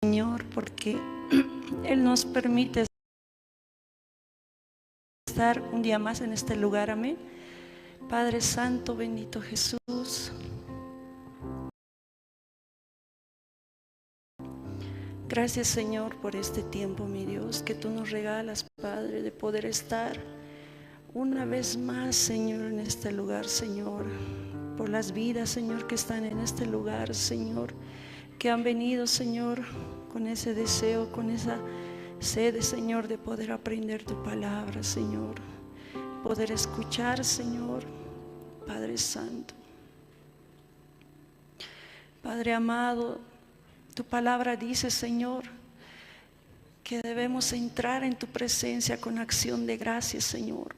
Señor, porque Él nos permite estar un día más en este lugar. Amén. Padre Santo, bendito Jesús. Gracias, Señor, por este tiempo, mi Dios, que tú nos regalas, Padre, de poder estar una vez más, Señor, en este lugar, Señor, por las vidas, Señor, que están en este lugar, Señor, que han venido, Señor, con ese deseo, con esa sed, Señor, de poder aprender tu palabra, Señor, poder escuchar, Señor, Padre Santo. Padre amado, tu palabra dice, Señor, que debemos entrar en tu presencia con acción de gracias, Señor.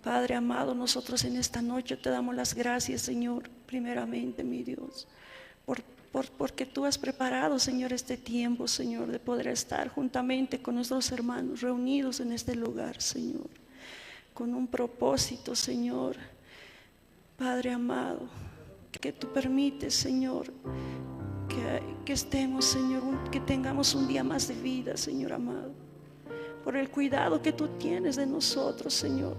Padre amado, nosotros en esta noche te damos las gracias, Señor, primeramente, mi Dios, porque tú has preparado, Señor, este tiempo, Señor, de poder estar juntamente con nuestros hermanos reunidos en este lugar, Señor, con un propósito, Señor, Padre amado, que tú permites, Señor, que estemos, Señor, que tengamos un día más de vida, Señor amado, por el cuidado que tú tienes de nosotros, Señor,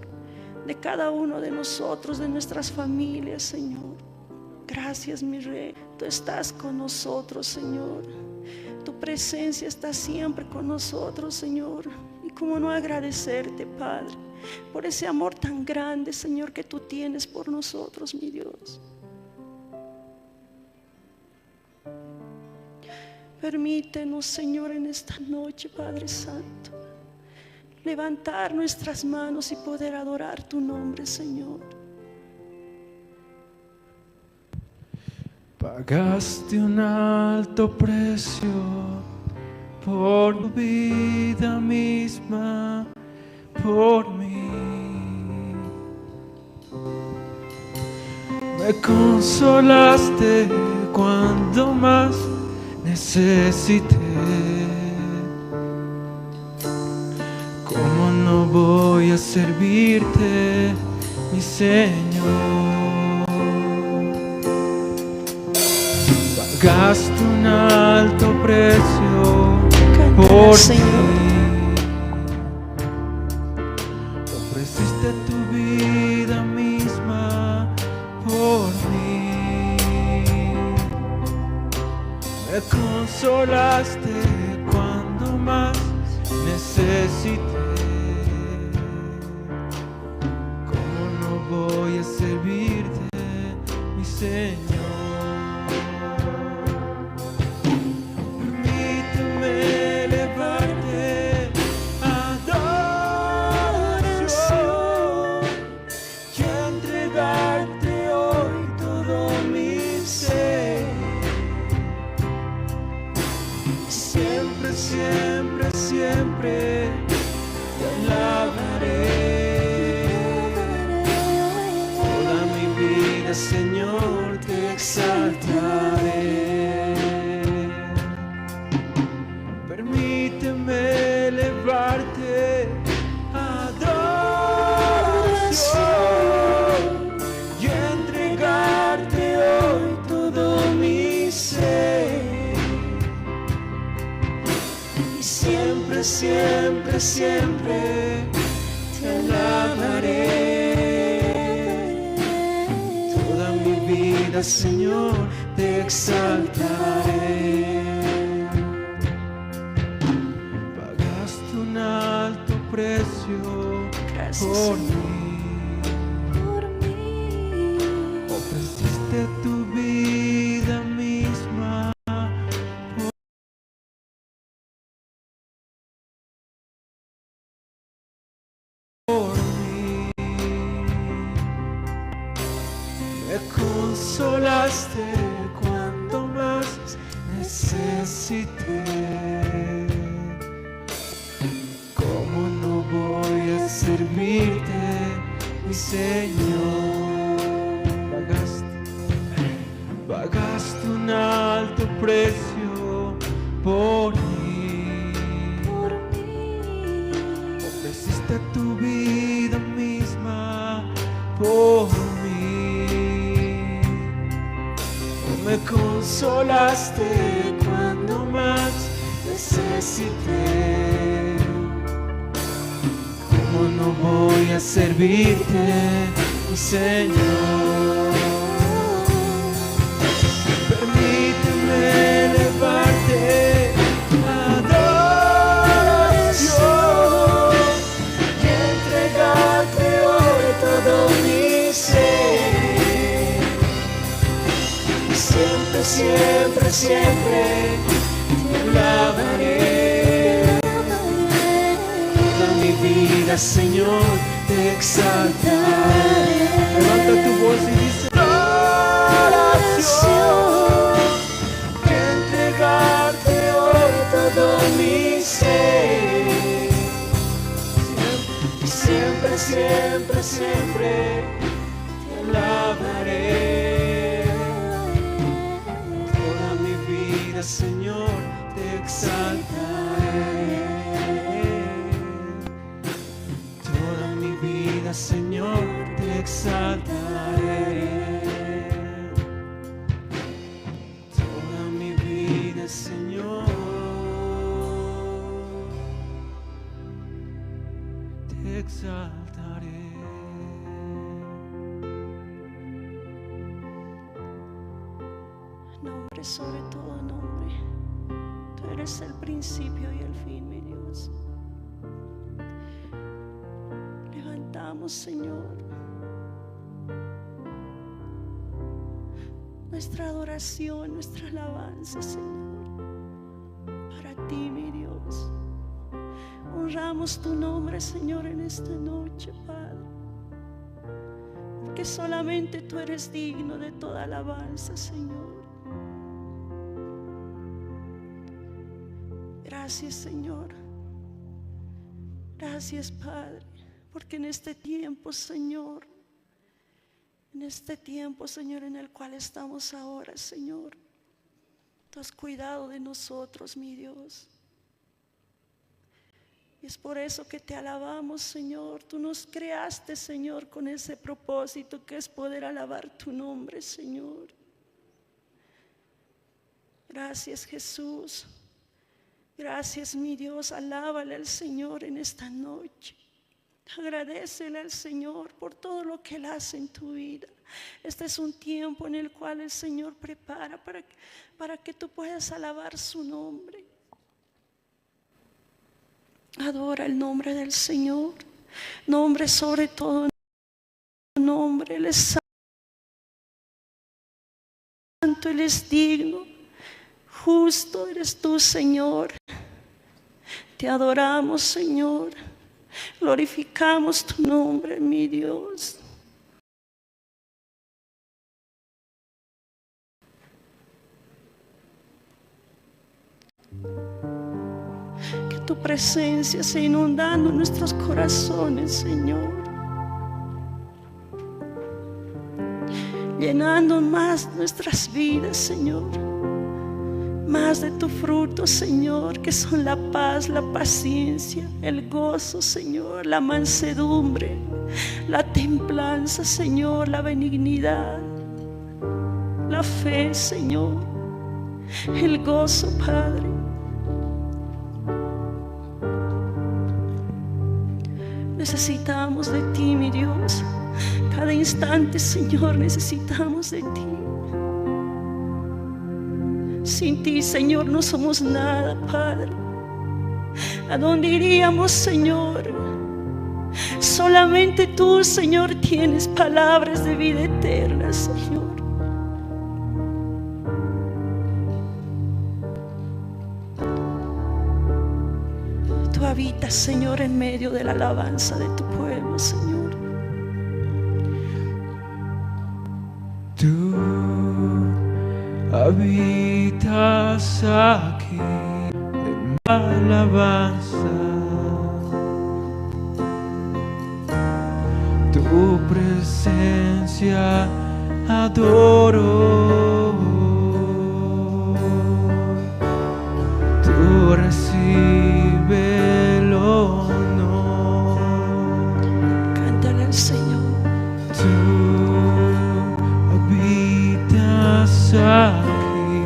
de cada uno de nosotros, de nuestras familias, Señor. Gracias, mi Rey. Tú estás con nosotros, Señor. Tu presencia está siempre con nosotros, Señor. Y cómo no agradecerte, Padre, por ese amor tan grande, Señor, que tú tienes por nosotros, mi Dios. Permítenos, Señor, en esta noche, Padre Santo, levantar nuestras manos y poder adorar tu nombre, Señor. Pagaste un alto precio por tu vida misma, por mí. Me consolaste cuando más necesité. ¿Cómo no voy a servirte, mi Señor? Pagaste un alto precio por Señor. mí. Ofreciste tu vida misma por mí. Me consolaste cuando más necesité. ¿Cómo no voy a servirte, mi Señor? Permíteme elevarte adoración y entregarte hoy todo mi ser. Siempre, siempre, siempre te alabaré. Toda mi vida, Señor, te exaltaré. Permíteme elevarte adoración y entregarte hoy todo mi ser. Y siempre, siempre, siempre te alabaré. Toda mi vida, Señor, te exaltaré. Pagaste un alto precio Gracias, por Señor. mí. Ofreciste tu vida misma por mí. Me consolaste cuando más necesité. ¿Cómo no voy a servirte, mi Señor? Pagaste un alto precio por mí. Ofreciste tu vida misma por mí. Me consolaste cuando más Necesité. ¿Cómo no voy a servirte, mi Señor? Permíteme elevarte adoración y entregarte hoy todo mi ser. Siempre, siempre, siempre te alabaré. Toda mi vida, Señor, te exaltaré. Levanta tu voz y dice: adoración, que entregarte hoy todo mi ser. Siempre, siempre, siempre te alabaré. Toda mi vida, Señor, te exaltaré. Toda mi vida, Señor, te exaltaré. Toda mi vida, Señor, te exaltaré. Nombre sobre todo nombre. Tú eres el principio y el fin, mi Dios. Levantamos, Señor, nuestra adoración, nuestra alabanza, Señor, para ti, mi Dios. Honramos tu nombre, Señor, en esta noche, Padre, porque solamente tú eres digno de toda alabanza, Señor. Gracias, Señor. Gracias, Padre, porque en este tiempo, Señor, en este tiempo, Señor, en el cual estamos ahora, Señor, tú has cuidado de nosotros, mi Dios. Y es por eso que te alabamos, Señor. Tú nos creaste, Señor, con ese propósito que es poder alabar tu nombre, Señor. Gracias, Jesús. Gracias, mi Dios. Alábale al Señor en esta noche. Agradecele al Señor por todo lo que Él hace en tu vida. Este es un tiempo en el cual el Señor prepara para que tú puedas alabar su nombre. Adora el nombre del Señor. Nombre sobre todo nombre. Él es santo, Él es digno. Justo eres tú, Señor. Te adoramos, Señor. Glorificamos tu nombre, mi Dios. Que tu presencia sea inundando nuestros corazones, Señor. Llenando más nuestras vidas, Señor. Más de tu fruto, Señor, que son la paz, la paciencia, el gozo, Señor, la mansedumbre, la templanza, Señor, la benignidad, la fe, Señor, el gozo, Padre. Necesitamos de ti, mi Dios. Cada instante, Señor, necesitamos de ti. Sin ti, Señor, no somos nada, Padre. ¿A dónde iríamos, Señor? Solamente tú, Señor, tienes palabras de vida eterna, Señor. Tú habitas, Señor, en medio de la alabanza de tu pueblo, Señor. Tú habitas aquí en mi alabanza. Tu presencia adoro. Tú recibe el honor. Cántale al Señor. Tú habitas aquí,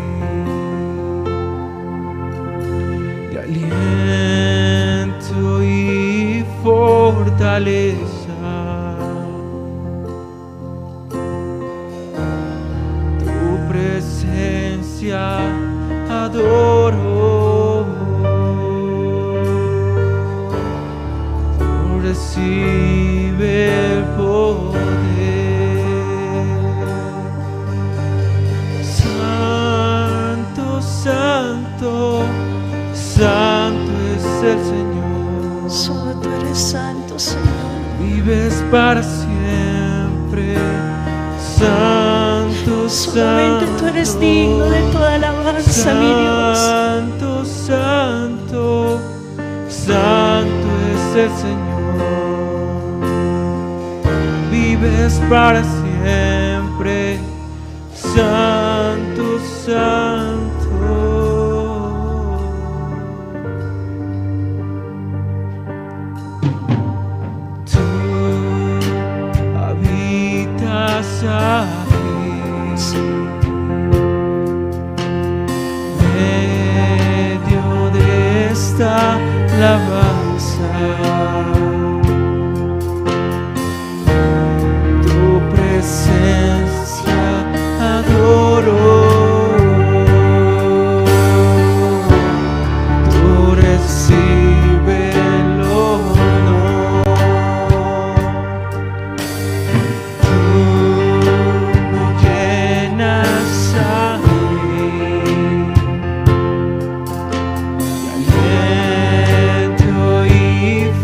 fortaleza. Tu presencia adoro. Tú recibe el poder. Santo, santo, santo es el Señor. Solo tú eres santo, Señor. Vives para siempre. Santo, Solamente tú eres digno de toda alabanza, mi Dios. Santo, santo, santo es el Señor. Vives para siempre. Santo, santo. Tú habitas aquí. Medio de esta alabanza, tu presencia adoro. Tú recibe el honor. Tú me llenas a mí de aliento y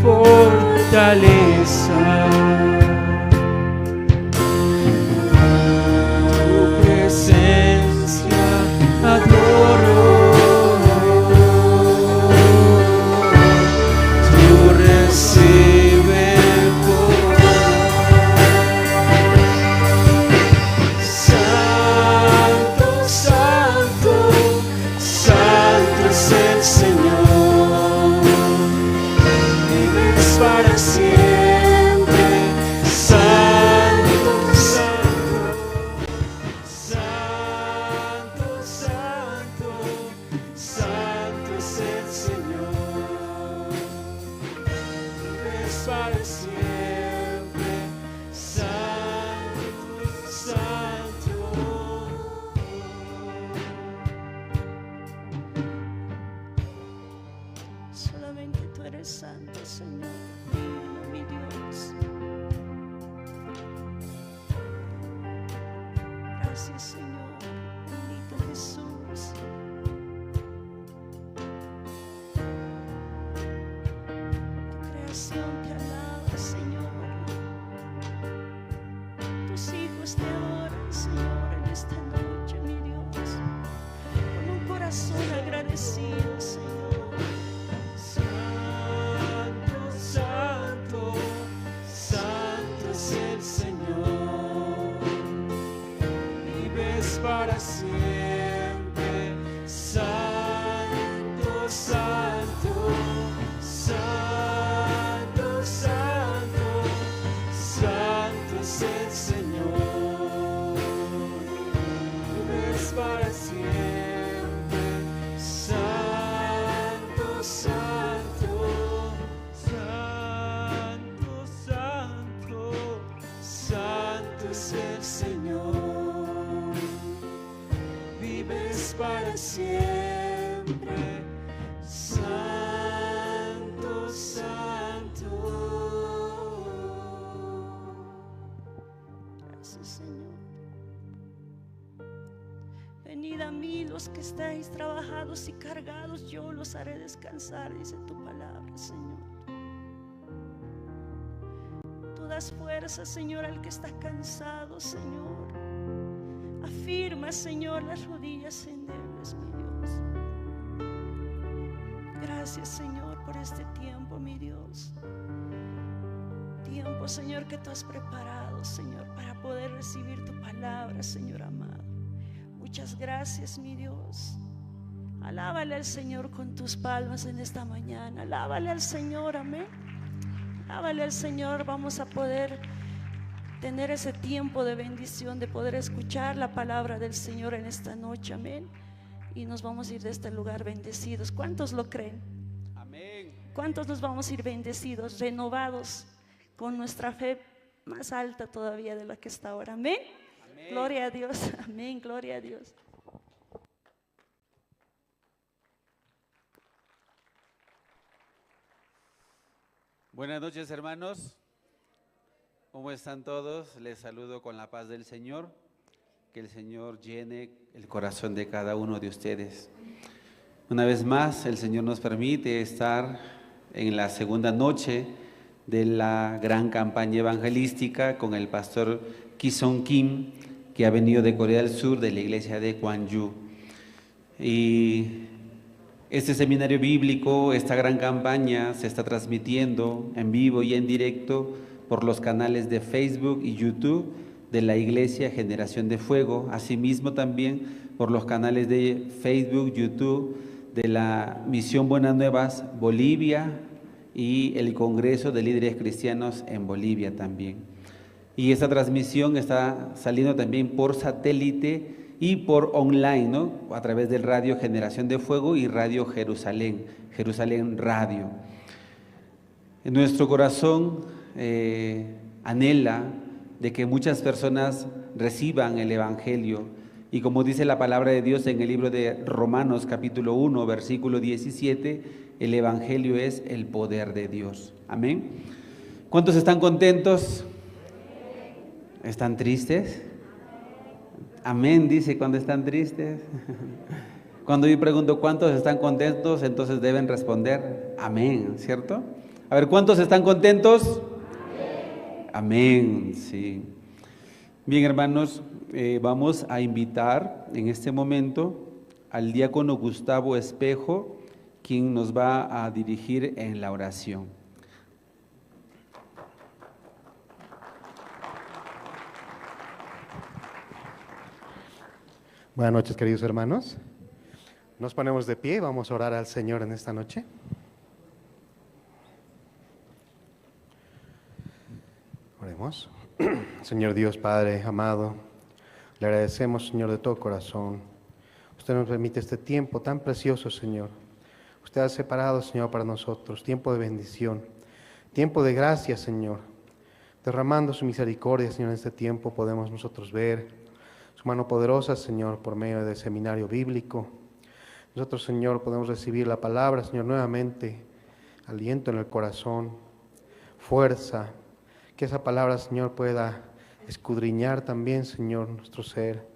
fortaleza. Tu presencia adoro. Tú recibe el poder. Santo, santo, santo es el Señor. Vives para siempre. Santo, santo, santo, santo, santo es el Señor. Vives para siempre. Santo, santo. Solamente tú eres santo, Señor, digno, mi Dios. Gracias, Señor, bendito Jesús. Tu creación te alaba, Señor. Tus hijos te adoran, Señor, en esta noche, mi Dios. Con un corazón agradecido, Señor. Santo, santo, santo es el Señor. Vives para siempre. Santo, santo, santo, santo, santo es el Señor. Vives para siempre. Santo, santo, santo, santo, santo es el Señor. Vives para siempre. Santo, santo. Gracias, Señor. Venid a mí los que estáis trabajados y cargados, yo los haré descansar, dice tu palabra, Señor. Tú das fuerza, Señor, al que está cansado, Señor. Afirma, Señor, las rodillas endebles, mi Dios. Gracias, Señor, por este tiempo, mi Dios. Tiempo, Señor, que tú has preparado, Señor, para poder recibir tu palabra, Señor amado. Muchas gracias, mi Dios. Alábale al Señor con tus palmas en esta mañana. Alábale al Señor, amén. Alábale al Señor. Vamos a poder tener ese tiempo de bendición, de poder escuchar la palabra del Señor en esta noche, amén. Y nos vamos a ir de este lugar bendecidos. ¿Cuántos lo creen? Amén. ¿Cuántos nos vamos a ir bendecidos, renovados, con nuestra fe más alta todavía de la que está ahora? Amén. Amén. Gloria a Dios. Amén. Gloria a Dios. Buenas noches, hermanos. ¿Cómo están todos? Les saludo con la paz del Señor. Que el Señor llene el corazón de cada uno de ustedes. Una vez más, el Señor nos permite estar en la segunda noche de la gran campaña evangelística con el pastor Ki-Sung Kim, que ha venido de Corea del Sur, de la iglesia de Gwangju. Y este seminario bíblico, esta gran campaña, se está transmitiendo en vivo y en directo por los canales de Facebook y YouTube de la Iglesia Generación de Fuego, asimismo también por los canales de Facebook, YouTube de la Misión Buenas Nuevas Bolivia y el Congreso de Líderes Cristianos en Bolivia también. Y esta transmisión está saliendo también por satélite y por online, ¿no? A través del Radio Generación de Fuego y Radio Jerusalén, Jerusalén Radio. En nuestro corazón anhela de que muchas personas reciban el Evangelio. Y como dice la palabra de Dios en el libro de Romanos capítulo 1, versículo 17, el Evangelio es el poder de Dios. Amén. ¿Cuántos están contentos? ¿Están tristes? Amén, dice, cuando están tristes. Cuando yo pregunto cuántos están contentos, entonces deben responder amén, ¿cierto? A ver, ¿cuántos están contentos? Amén, sí. Bien, hermanos, vamos a invitar en este momento al diácono Gustavo Espejo, quien nos va a dirigir en la oración. Buenas noches, queridos hermanos. Nos ponemos de pie y vamos a orar al Señor en esta noche. Oremos. Señor Dios, Padre amado, le agradecemos, Señor, de todo corazón. Usted nos permite este tiempo tan precioso, Señor. Usted ha separado, Señor, para nosotros, tiempo de bendición, tiempo de gracia, Señor. Derramando su misericordia, Señor, en este tiempo podemos nosotros ver su mano poderosa, Señor, por medio del seminario bíblico. Nosotros, Señor, podemos recibir la palabra, Señor, nuevamente, aliento en el corazón, fuerza. Que esa palabra, Señor, pueda escudriñar también, Señor, nuestro ser.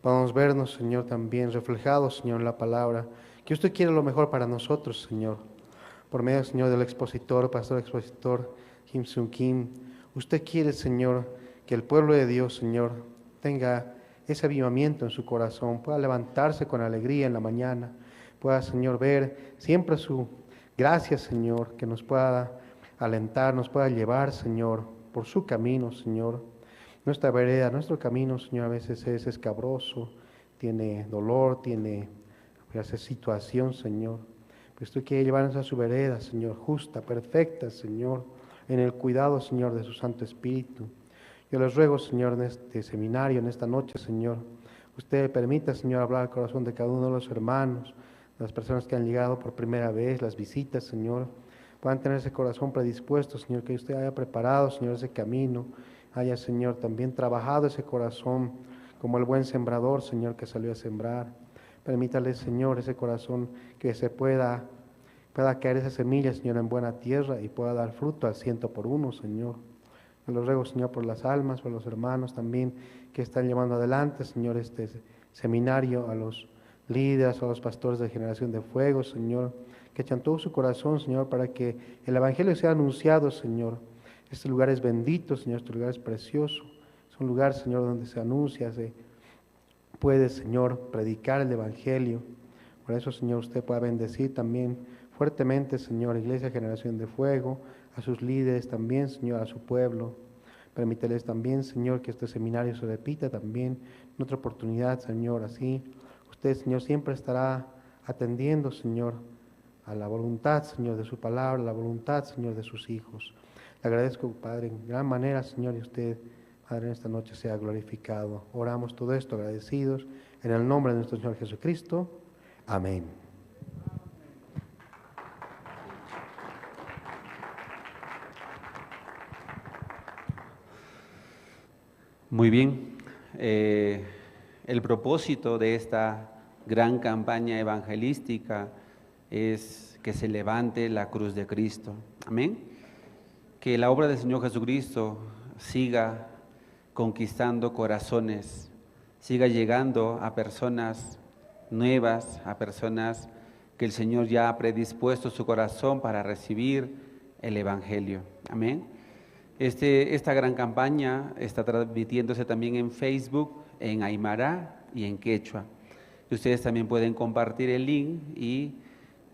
Podamos vernos, Señor, también reflejados, Señor, en la palabra. Que usted quiere lo mejor para nosotros, Señor. Por medio, Señor, del expositor, pastor expositor, Kim Sung Kim. Usted quiere, Señor, que el pueblo de Dios, Señor, tenga ese avivamiento en su corazón, pueda levantarse con alegría en la mañana, pueda, Señor, ver siempre su gracia, Señor, que nos pueda alentar, nos pueda llevar, Señor, por su camino, Señor. Nuestra vereda, nuestro camino, Señor, a veces es escabroso, tiene dolor, tiene esa situación, Señor. Pues tú quieres llevarnos a su vereda, Señor, justa, perfecta, Señor, en el cuidado, Señor, de su Santo Espíritu. Yo les ruego, Señor, en este seminario, en esta noche, Señor, usted permita, Señor, hablar al corazón de cada uno de los hermanos, de las personas que han llegado por primera vez, las visitas, Señor, puedan tener ese corazón predispuesto, Señor, que usted haya preparado, Señor, ese camino, haya, Señor, también trabajado ese corazón como el buen sembrador, Señor, que salió a sembrar. Permítale, Señor, ese corazón que se pueda caer esa semilla, Señor, en buena tierra y pueda dar fruto al 100 por 1, Señor. Yo los ruego, Señor, por las almas, por los hermanos también que están llevando adelante, Señor, este seminario, a los líderes, a los pastores de Generación de Fuego, Señor, que echan todo su corazón, Señor, para que el Evangelio sea anunciado, Señor. Este lugar es bendito, Señor, este lugar es precioso. Es un lugar, Señor, donde se anuncia, se puede, Señor, predicar el Evangelio. Por eso, Señor, usted pueda bendecir también fuertemente, Señor, Iglesia Generación de Fuego, a sus líderes también, Señor, a su pueblo. Permíteles también, Señor, que este seminario se repita también en otra oportunidad, Señor, así. Usted, Señor, siempre estará atendiendo, Señor, a la voluntad, Señor, de su palabra, a la voluntad, Señor, de sus hijos. Le agradezco, Padre, en gran manera, Señor, y usted, Padre, en esta noche sea glorificado. Oramos todo esto agradecidos en el nombre de nuestro Señor Jesucristo. Amén. Muy bien. El propósito de esta gran campaña evangelística es que se levante la cruz de Cristo. Amén. Que la obra del Señor Jesucristo siga conquistando corazones, siga llegando a personas nuevas, a personas que el Señor ya ha predispuesto su corazón para recibir el Evangelio. Amén. Esta gran campaña está transmitiéndose también en Facebook, en Aymara y en Quechua. Y ustedes también pueden compartir el link y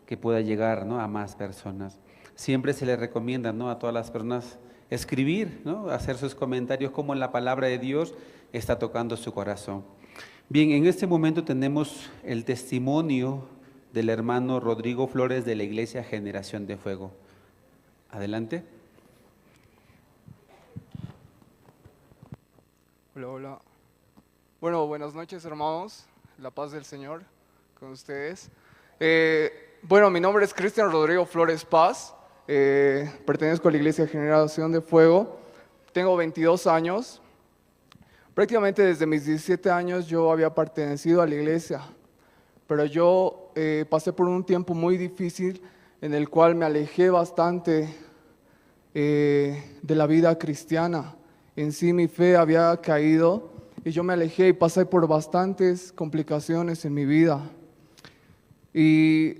que pueda llegar, ¿no?, a más personas. Siempre se les recomienda, ¿no?, a todas las personas escribir, ¿no?, hacer sus comentarios, cómo la palabra de Dios está tocando su corazón. Bien, en este momento tenemos el testimonio del hermano Rodrigo Flores de la Iglesia Generación de Fuego. Adelante. Hola, hola. Buenas noches, hermanos. La paz del Señor con ustedes. Mi nombre es Cristian Rodrigo Flores Paz. Pertenezco a la Iglesia Generación de Fuego. Tengo 22 años. Prácticamente desde mis 17 años yo había pertenecido a la iglesia, pero yo pasé por un tiempo muy difícil en el cual me alejé bastante de la vida cristiana. En sí mi fe había caído y yo me alejé y pasé por bastantes complicaciones en mi vida. Y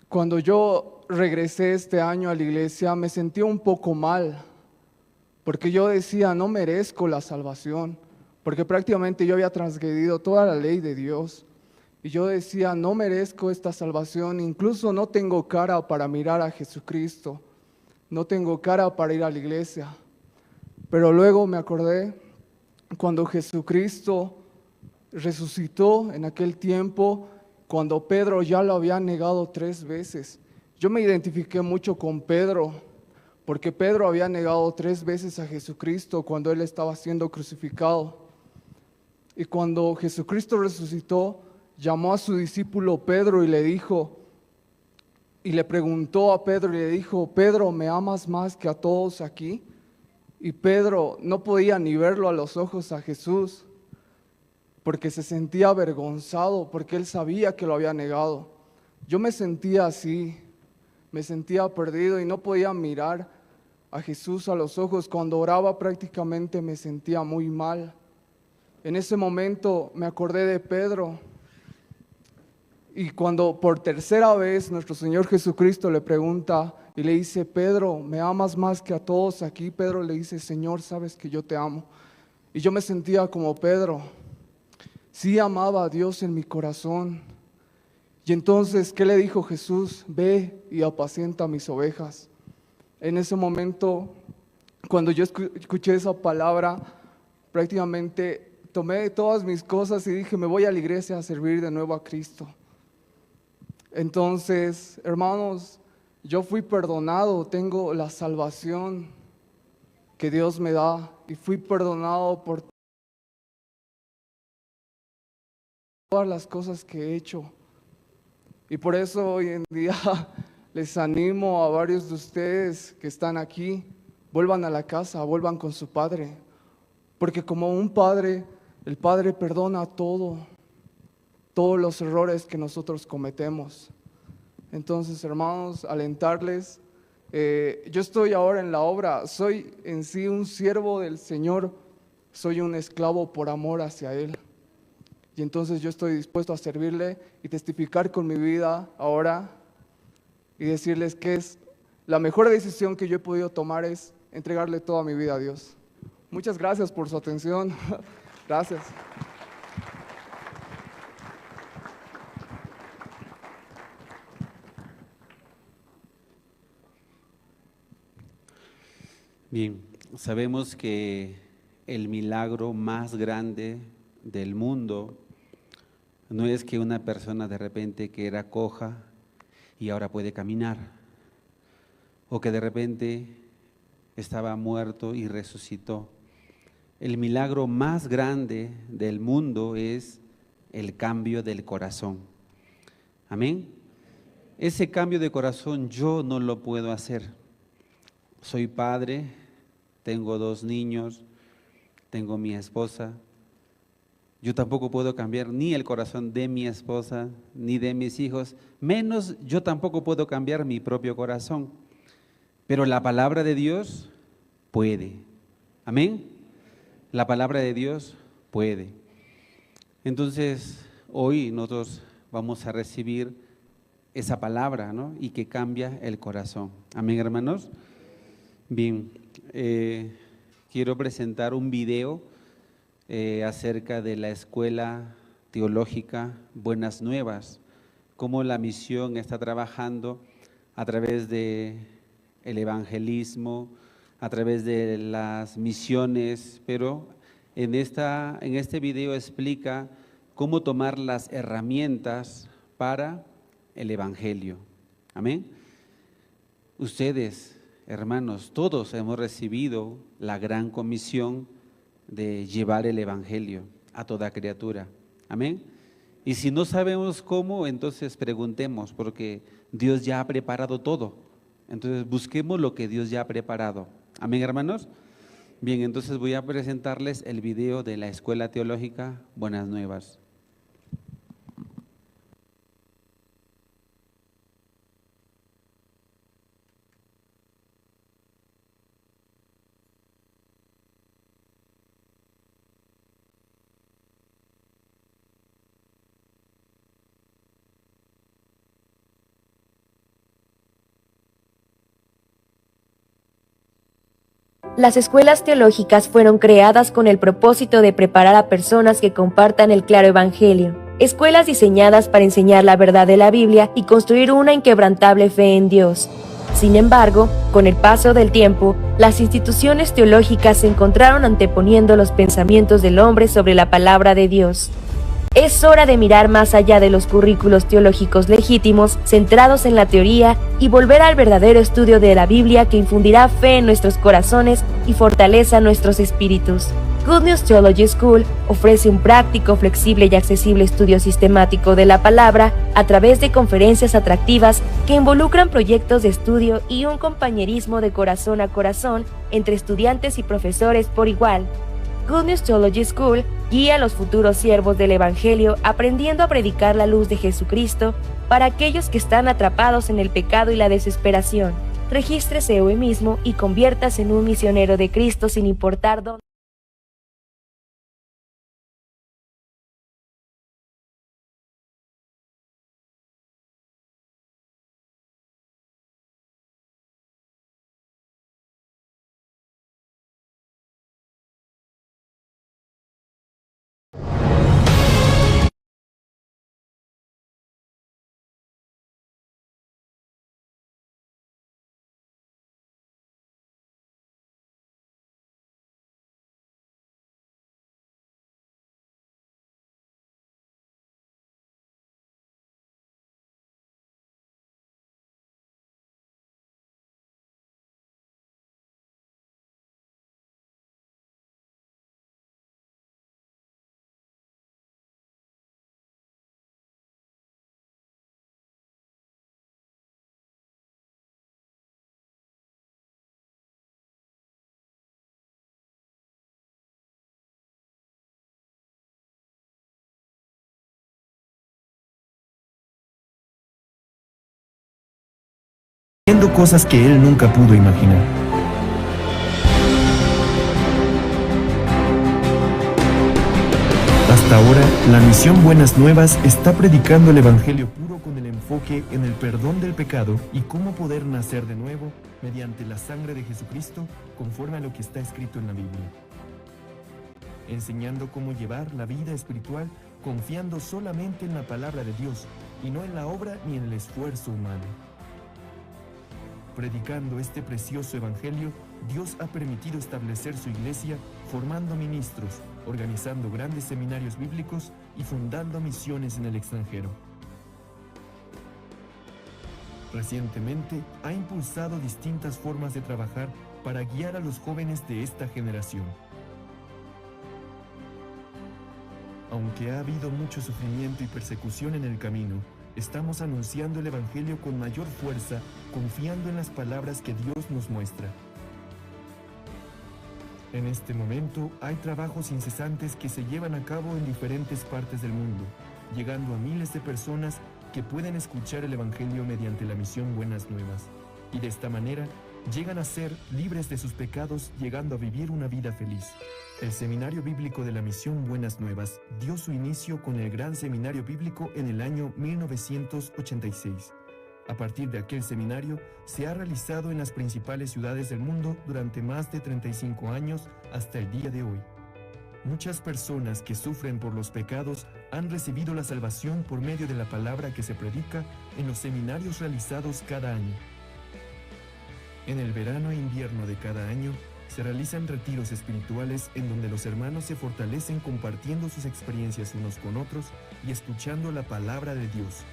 cuando yo regresé este año a la iglesia me sentí un poco mal, porque yo decía, no merezco la salvación, porque prácticamente yo había transgredido toda la ley de Dios. Y yo decía, no merezco esta salvación, incluso no tengo cara para mirar a Jesucristo, no tengo cara para ir a la iglesia. Pero luego me acordé cuando Jesucristo resucitó en aquel tiempo, cuando Pedro ya lo había negado 3 veces. Yo me identifiqué mucho con Pedro, porque Pedro había negado 3 veces a Jesucristo cuando él estaba siendo crucificado. Y cuando Jesucristo resucitó, llamó a su discípulo Pedro y le dijo, y le preguntó a Pedro y le dijo, Pedro, ¿me amas más que a todos aquí? Y Pedro no podía ni verlo a los ojos a Jesús, porque se sentía avergonzado, porque él sabía que lo había negado. Yo me sentía así, me sentía perdido y no podía mirar a Jesús a los ojos. Cuando oraba prácticamente me sentía muy mal. En ese momento me acordé de Pedro. Y cuando por tercera vez nuestro Señor Jesucristo le pregunta y le dice, Pedro, ¿me amas más que a todos aquí? Pedro le dice, Señor, sabes que yo te amo. Y yo me sentía como Pedro. Sí amaba a Dios en mi corazón. Y entonces, ¿qué le dijo Jesús? Ve y apacienta mis ovejas. En ese momento, cuando yo escuché esa palabra, prácticamente tomé todas mis cosas y dije, me voy a la iglesia a servir de nuevo a Cristo. Entonces, hermanos, yo fui perdonado, tengo la salvación que Dios me da y fui perdonado por todas las cosas que he hecho. Y por eso hoy en día les animo a varios de ustedes que están aquí, vuelvan a la casa, vuelvan con su padre, porque como un padre, el padre perdona todos los errores que nosotros cometemos. Entonces, hermanos, alentarles. Yo estoy ahora en la obra, soy en sí un siervo del Señor, soy un esclavo por amor hacia Él. Y entonces yo estoy dispuesto a servirle y testificar con mi vida ahora y decirles que es la mejor decisión que yo he podido tomar es entregarle toda mi vida a Dios. Muchas gracias por su atención. Gracias. Bien, sabemos que el milagro más grande del mundo no es que una persona de repente que era coja y ahora puede caminar, o que de repente estaba muerto y resucitó. El milagro más grande del mundo es el cambio del corazón. Amén. Ese cambio de corazón yo no lo puedo hacer. Soy padre, tengo 2 niños, Tengo mi esposa. Yo tampoco puedo cambiar ni el corazón de mi esposa, ni de mis hijos, menos yo tampoco puedo cambiar mi propio corazón. Pero la palabra de Dios puede. Amén. La palabra de Dios puede. Entonces, hoy nosotros vamos a recibir esa palabra, ¿no? Y que cambia el corazón. Amén, hermanos. Bien, quiero presentar un video acerca de la Escuela Teológica Buenas Nuevas, cómo la misión está trabajando a través de el evangelismo, a través de las misiones, pero en este video explica cómo tomar las herramientas para el evangelio. Amén. Ustedes, hermanos, todos hemos recibido la gran comisión de llevar el evangelio a toda criatura. Amén. Y si no sabemos cómo, entonces preguntemos, porque Dios ya ha preparado todo. Entonces busquemos lo que Dios ya ha preparado. Amén, hermanos. Bien, entonces voy a presentarles el video de la Escuela Teológica Buenas Nuevas. Las escuelas teológicas fueron creadas con el propósito de preparar a personas que compartan el claro evangelio. Escuelas diseñadas para enseñar la verdad de la Biblia y construir una inquebrantable fe en Dios. Sin embargo, con el paso del tiempo, las instituciones teológicas se encontraron anteponiendo los pensamientos del hombre sobre la palabra de Dios. Es hora de mirar más allá de los currículos teológicos legítimos, centrados en la teoría, y volver al verdadero estudio de la Biblia que infundirá fe en nuestros corazones y fortaleza nuestros espíritus. Good News Theology School ofrece un práctico, flexible y accesible estudio sistemático de la palabra a través de conferencias atractivas que involucran proyectos de estudio y un compañerismo de corazón a corazón entre estudiantes y profesores por igual. Good News Theology School guía a los futuros siervos del Evangelio aprendiendo a predicar la luz de Jesucristo para aquellos que están atrapados en el pecado y la desesperación. Regístrese hoy mismo y conviértase en un misionero de Cristo sin importar dónde. Viendo cosas que él nunca pudo imaginar. Hasta ahora, la misión Buenas Nuevas está predicando el Evangelio puro con el enfoque en el perdón del pecado y cómo poder nacer de nuevo mediante la sangre de Jesucristo conforme a lo que está escrito en la Biblia. Enseñando cómo llevar la vida espiritual confiando solamente en la palabra de Dios y no en la obra ni en el esfuerzo humano. Predicando este precioso evangelio, Dios ha permitido establecer su iglesia formando ministros, organizando grandes seminarios bíblicos y fundando misiones en el extranjero. Recientemente, ha impulsado distintas formas de trabajar para guiar a los jóvenes de esta generación. Aunque ha habido mucho sufrimiento y persecución en el camino, estamos anunciando el Evangelio con mayor fuerza, confiando en las palabras que Dios nos muestra. En este momento hay trabajos incesantes que se llevan a cabo en diferentes partes del mundo, llegando a miles de personas que pueden escuchar el Evangelio mediante la misión Buenas Nuevas, y de esta manera llegan a ser libres de sus pecados, llegando a vivir una vida feliz. El Seminario Bíblico de la Misión Buenas Nuevas dio su inicio con el Gran Seminario Bíblico en el año 1986. A partir de aquel seminario, se ha realizado en las principales ciudades del mundo durante más de 35 años hasta el día de hoy. Muchas personas que sufren por los pecados han recibido la salvación por medio de la palabra que se predica en los seminarios realizados cada año. En el verano e invierno de cada año, se realizan retiros espirituales en donde los hermanos se fortalecen compartiendo sus experiencias unos con otros y escuchando la palabra de Dios.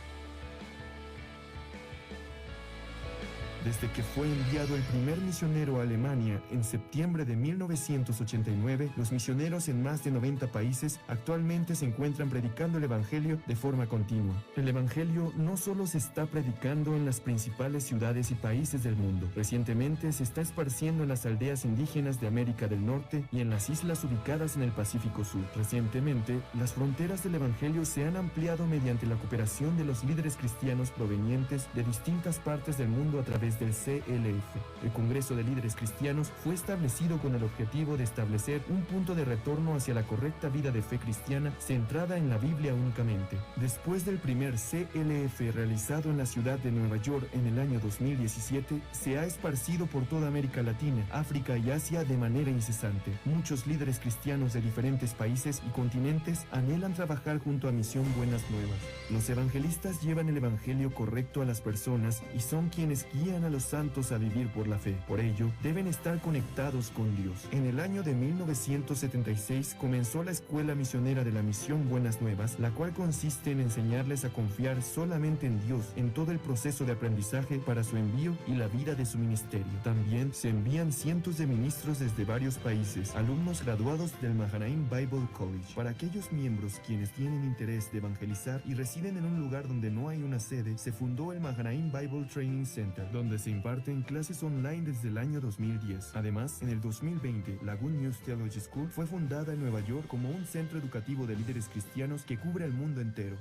Desde que fue enviado el primer misionero a Alemania en septiembre de 1989, los misioneros en más de 90 países actualmente se encuentran predicando el Evangelio de forma continua. El Evangelio no solo se está predicando en las principales ciudades y países del mundo, recientemente se está esparciendo en las aldeas indígenas de América del Norte y en las islas ubicadas en el Pacífico Sur. Recientemente, las fronteras del Evangelio se han ampliado mediante la cooperación de los líderes cristianos provenientes de distintas partes del mundo a través del CLF. El Congreso de Líderes Cristianos fue establecido con el objetivo de establecer un punto de retorno hacia la correcta vida de fe cristiana centrada en la Biblia únicamente. Después del primer CLF realizado en la ciudad de Nueva York en el año 2017, se ha esparcido por toda América Latina, África y Asia de manera incesante. Muchos líderes cristianos de diferentes países y continentes anhelan trabajar junto a Misión Buenas Nuevas. Los evangelistas llevan el evangelio correcto a las personas y son quienes guían a los santos a vivir por la fe. Por ello, deben estar conectados con Dios. En el año de 1976 comenzó la Escuela Misionera de la Misión Buenas Nuevas, la cual consiste en enseñarles a confiar solamente en Dios en todo el proceso de aprendizaje para su envío y la vida de su ministerio. También se envían cientos de ministros desde varios países, alumnos graduados del Mahanaim Bible College. Para aquellos miembros quienes tienen interés de evangelizar y residen en un lugar donde no hay una sede, se fundó el Mahanaim Bible Training Center, donde se imparten clases online desde el año 2010. Además, en el 2020, la Good News Theology School fue fundada en Nueva York como un centro educativo de líderes cristianos que cubre al mundo entero.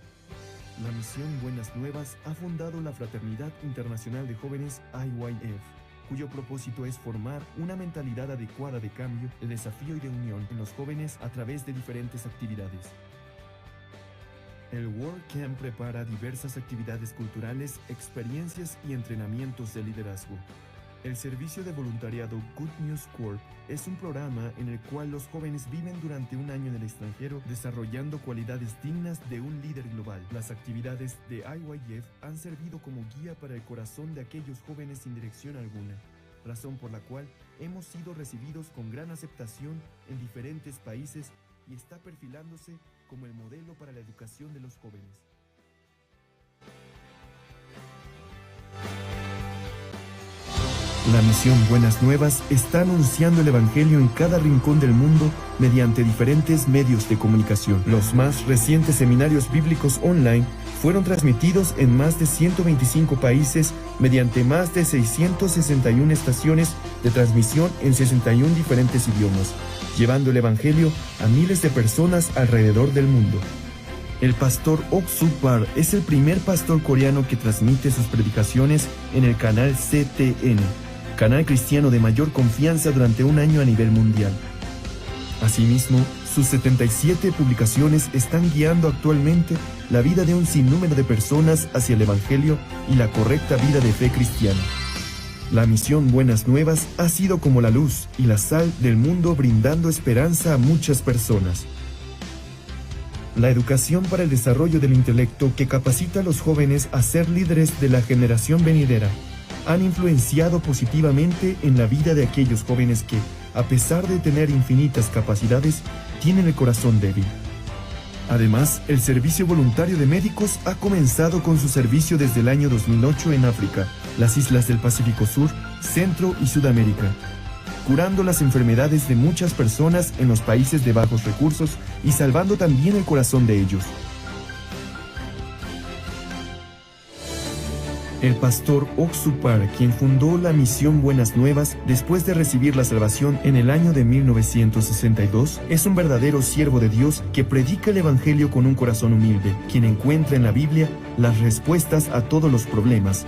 La misión Buenas Nuevas ha fundado la Fraternidad Internacional de Jóvenes IYF, cuyo propósito es formar una mentalidad adecuada de cambio, de desafío y de unión en los jóvenes a través de diferentes actividades. El World Camp prepara diversas actividades culturales, experiencias y entrenamientos de liderazgo. El servicio de voluntariado Good News Corps es un programa en el cual los jóvenes viven durante un año en el extranjero desarrollando cualidades dignas de un líder global. Las actividades de IYF han servido como guía para el corazón de aquellos jóvenes sin dirección alguna, razón por la cual hemos sido recibidos con gran aceptación en diferentes países y está perfilándose como el modelo para la educación de los jóvenes. La misión Buenas Nuevas está anunciando el Evangelio en cada rincón del mundo mediante diferentes medios de comunicación. Los más recientes seminarios bíblicos online fueron transmitidos en más de 125 países mediante más de 661 estaciones de transmisión en 61 diferentes idiomas, llevando el Evangelio a miles de personas alrededor del mundo. El pastor Ok Suk Bar es el primer pastor coreano que transmite sus predicaciones en el canal CTN, canal cristiano de mayor confianza durante un año a nivel mundial. Asimismo, sus 77 publicaciones están guiando actualmente la vida de un sinnúmero de personas hacia el Evangelio y la correcta vida de fe cristiana. La misión Buenas Nuevas ha sido como la luz y la sal del mundo, brindando esperanza a muchas personas. La educación para el desarrollo del intelecto que capacita a los jóvenes a ser líderes de la generación venidera han influenciado positivamente en la vida de aquellos jóvenes que, a pesar de tener infinitas capacidades, tienen el corazón débil. Además, el servicio voluntario de médicos ha comenzado con su servicio desde el año 2008 en África, las islas del Pacífico Sur, Centro y Sudamérica, curando las enfermedades de muchas personas en los países de bajos recursos y salvando también el corazón de ellos. El pastor Oxupar, quien fundó la misión Buenas Nuevas después de recibir la salvación en el año de 1962, es un verdadero siervo de Dios que predica el Evangelio con un corazón humilde, quien encuentra en la Biblia las respuestas a todos los problemas.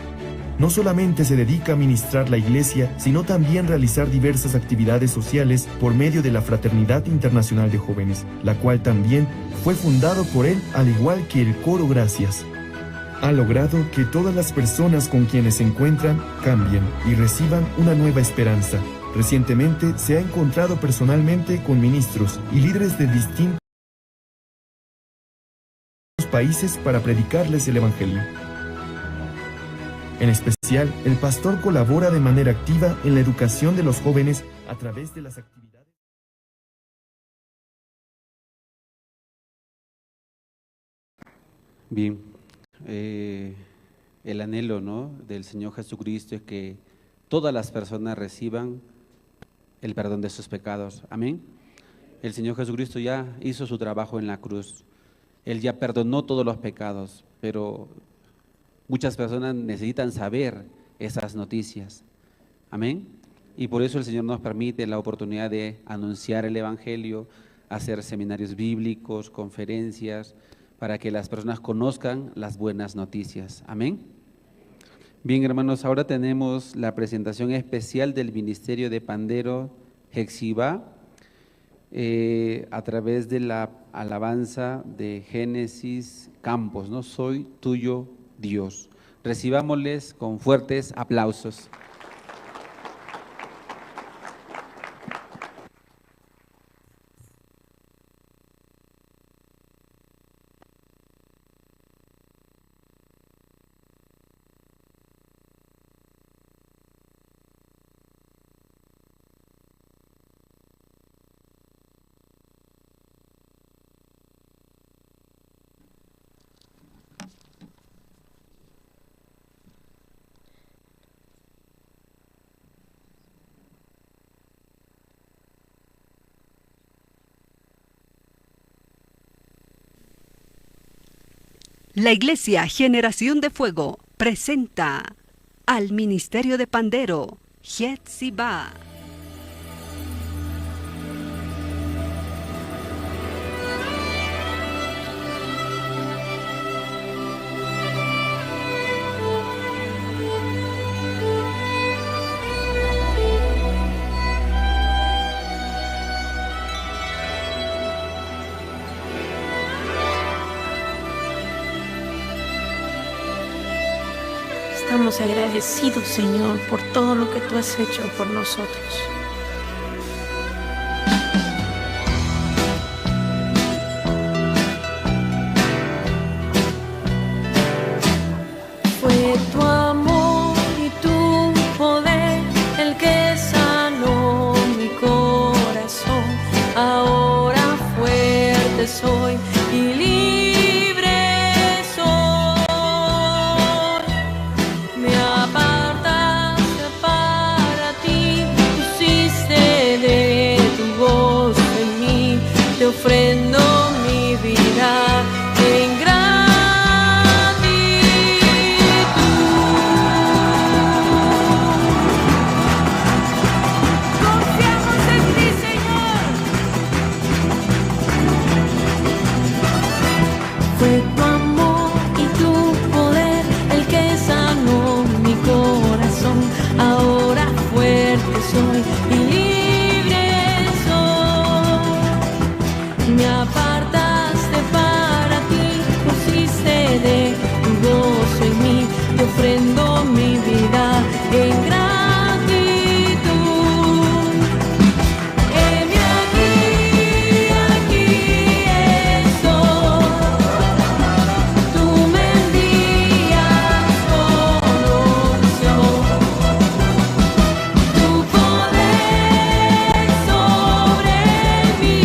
No solamente se dedica a ministrar la iglesia, sino también realizar diversas actividades sociales por medio de la Fraternidad Internacional de Jóvenes, la cual también fue fundado por él al igual que el Coro Gracias. Ha logrado que todas las personas con quienes se encuentran cambien y reciban una nueva esperanza. Recientemente se ha encontrado personalmente con ministros y líderes de distintos países para predicarles el Evangelio. En especial, el pastor colabora de manera activa en la educación de los jóvenes a través de las actividades. Bien, el anhelo, ¿no?, del Señor Jesucristo es que todas las personas reciban el perdón de sus pecados. Amén. El Señor Jesucristo ya hizo su trabajo en la cruz. Él ya perdonó todos los pecados, pero muchas personas necesitan saber esas noticias. Amén. Y por eso el Señor nos permite la oportunidad de anunciar el Evangelio, hacer seminarios bíblicos, conferencias, para que las personas conozcan las buenas noticias. Amén. Bien, hermanos, ahora tenemos la presentación especial del Ministerio de Pandero Hexibá, a través de la alabanza de Génesis Campos, ¿no? Soy tuyo, Dios. Recibámosles con fuertes aplausos. La Iglesia Generación de Fuego presenta al Ministerio de Pandero, Hetzibah. Estamos agradecidos, Señor, por todo lo que tú has hecho por nosotros. Fue tu amor y tu poder el que sanó mi corazón. Ahora fuerte soy y libre soy. Me apartaste para ti, pusiste de tu voz en mí, te ofrendo mi vida en gratitud. Confiamos en ti, Señor. Fue tu amor y tu poder el que sanó mi corazón. Ahora fuerte soy y libre soy. Me apartaste para ti, pusiste de tu gozo en mí. Te ofrendo mi vida en gratitud. Heme aquí, aquí estoy. Tú me envías con unción. Tu poder sobre mí.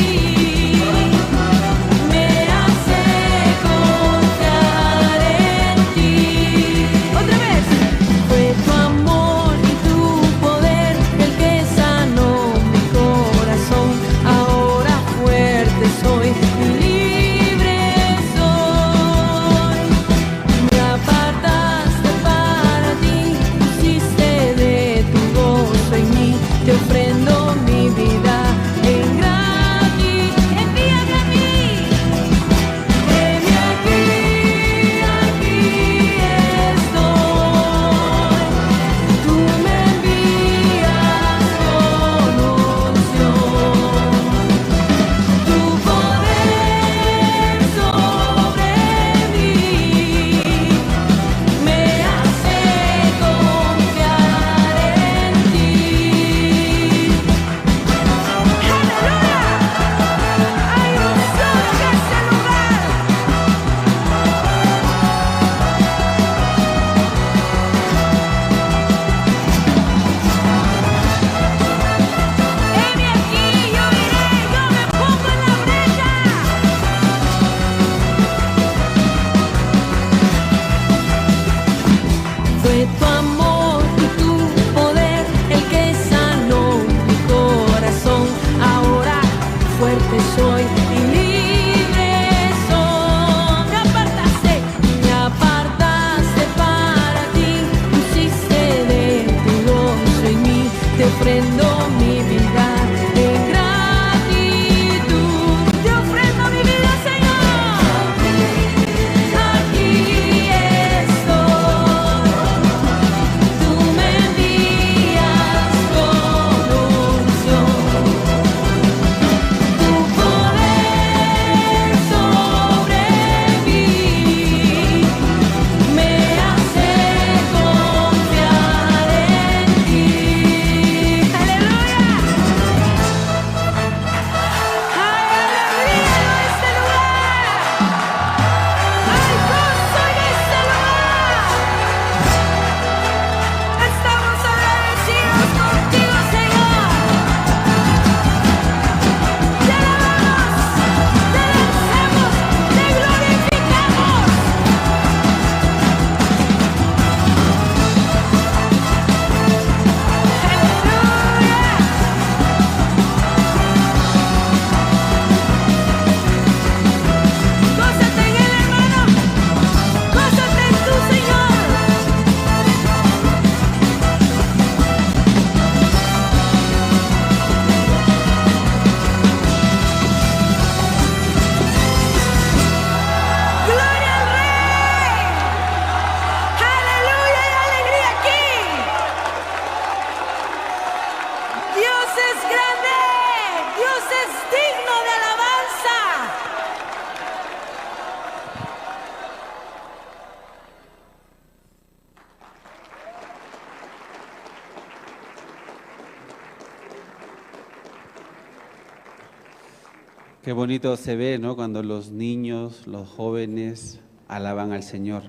Qué bonito se ve, ¿no? Cuando los niños, los jóvenes alaban al Señor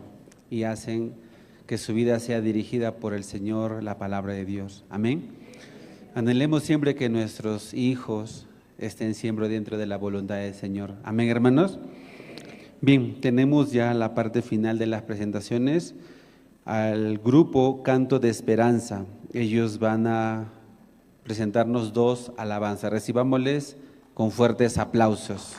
y hacen que su vida sea dirigida por el Señor, la palabra de Dios. Amén. Anhelemos siempre que nuestros hijos estén siempre dentro de la voluntad del Señor. Amén, hermanos. Bien, tenemos ya la parte final de las presentaciones al grupo Canto de Esperanza. Ellos van a presentarnos dos alabanzas. Recibámosles con fuertes aplausos.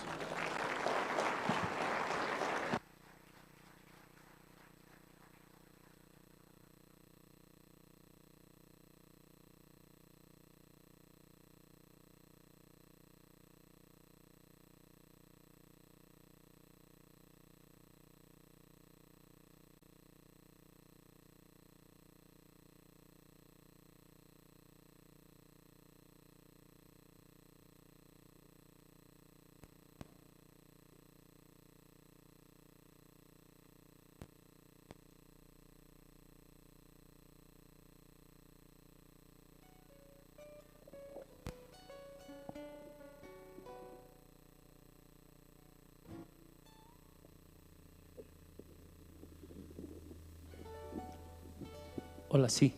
Hola, sí.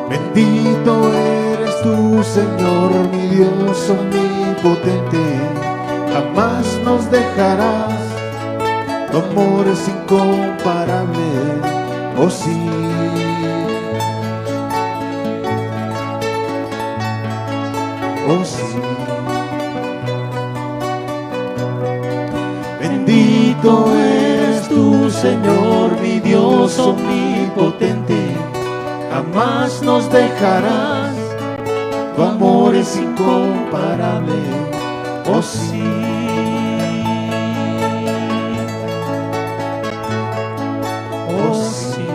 Bendito eres tú, Señor, mi Dios omnipotente, jamás nos dejarás, tu amor es incomparable, oh sí. Oh sí. Bendito eres tú, Señor, mi Dios omnipotente, jamás nos dejarás, tu amor es incomparable, oh sí. Oh sí.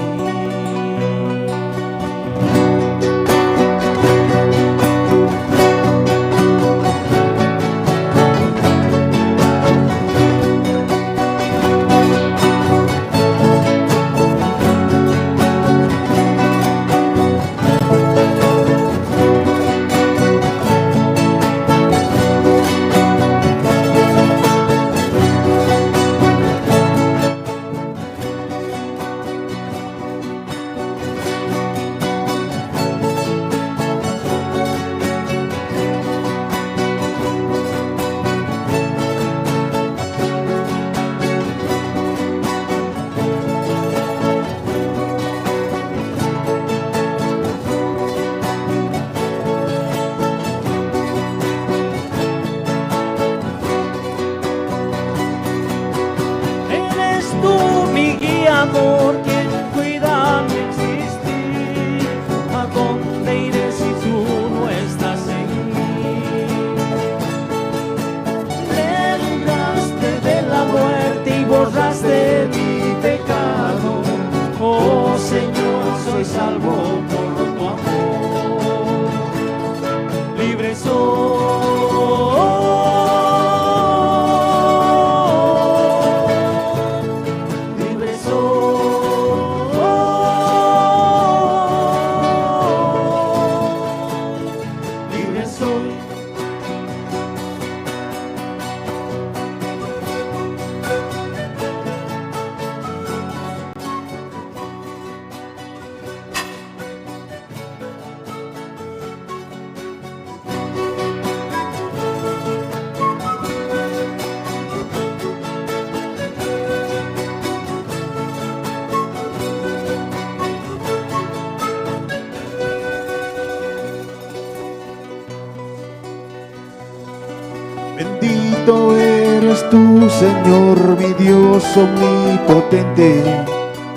Bendito eres tú, Señor, mi Dios omnipotente.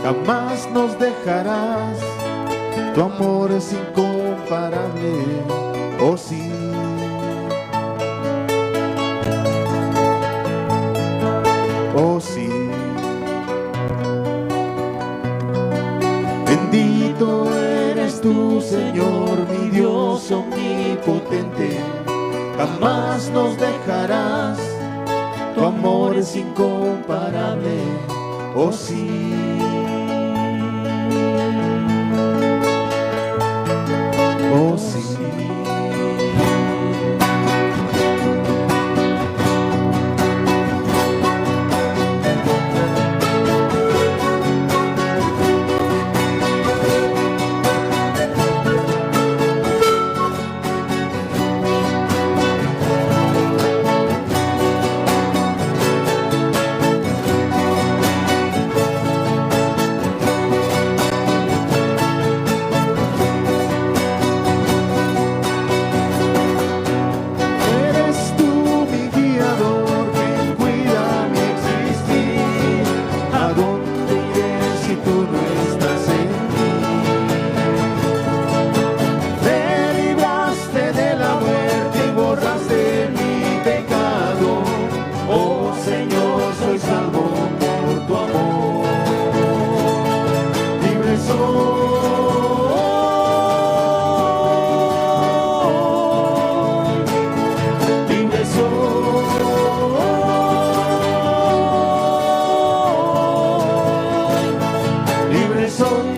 Jamás nos dejarás, tu amor es incomparable, oh sí. Oh sí. Bendito eres tú, Señor, mi Dios omnipotente. Jamás nos dejarás, tu amor es incomparable, oh sí. Oh sí. Eres tú mi guiador, quien cuida mi existir. ¿A dónde iré si tú no estás en mí? Me libraste de la muerte y borraste mi pecado. Oh Señor, soy salvo por tu amor. Libre soy. Libre soy, libre soy.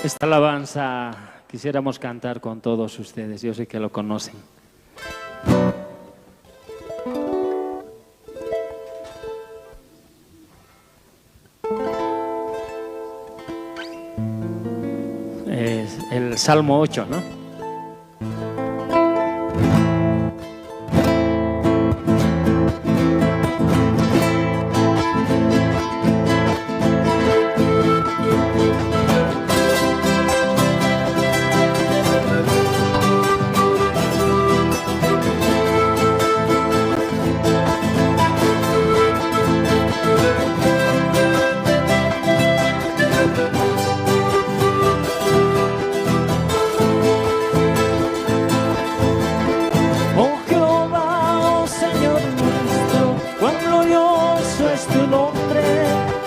Esta alabanza quisiéramos cantar con todos ustedes, yo sé que lo conocen. Es el Salmo 8, ¿no? Oh Jehová, oh Señor nuestro, cuán glorioso es tu nombre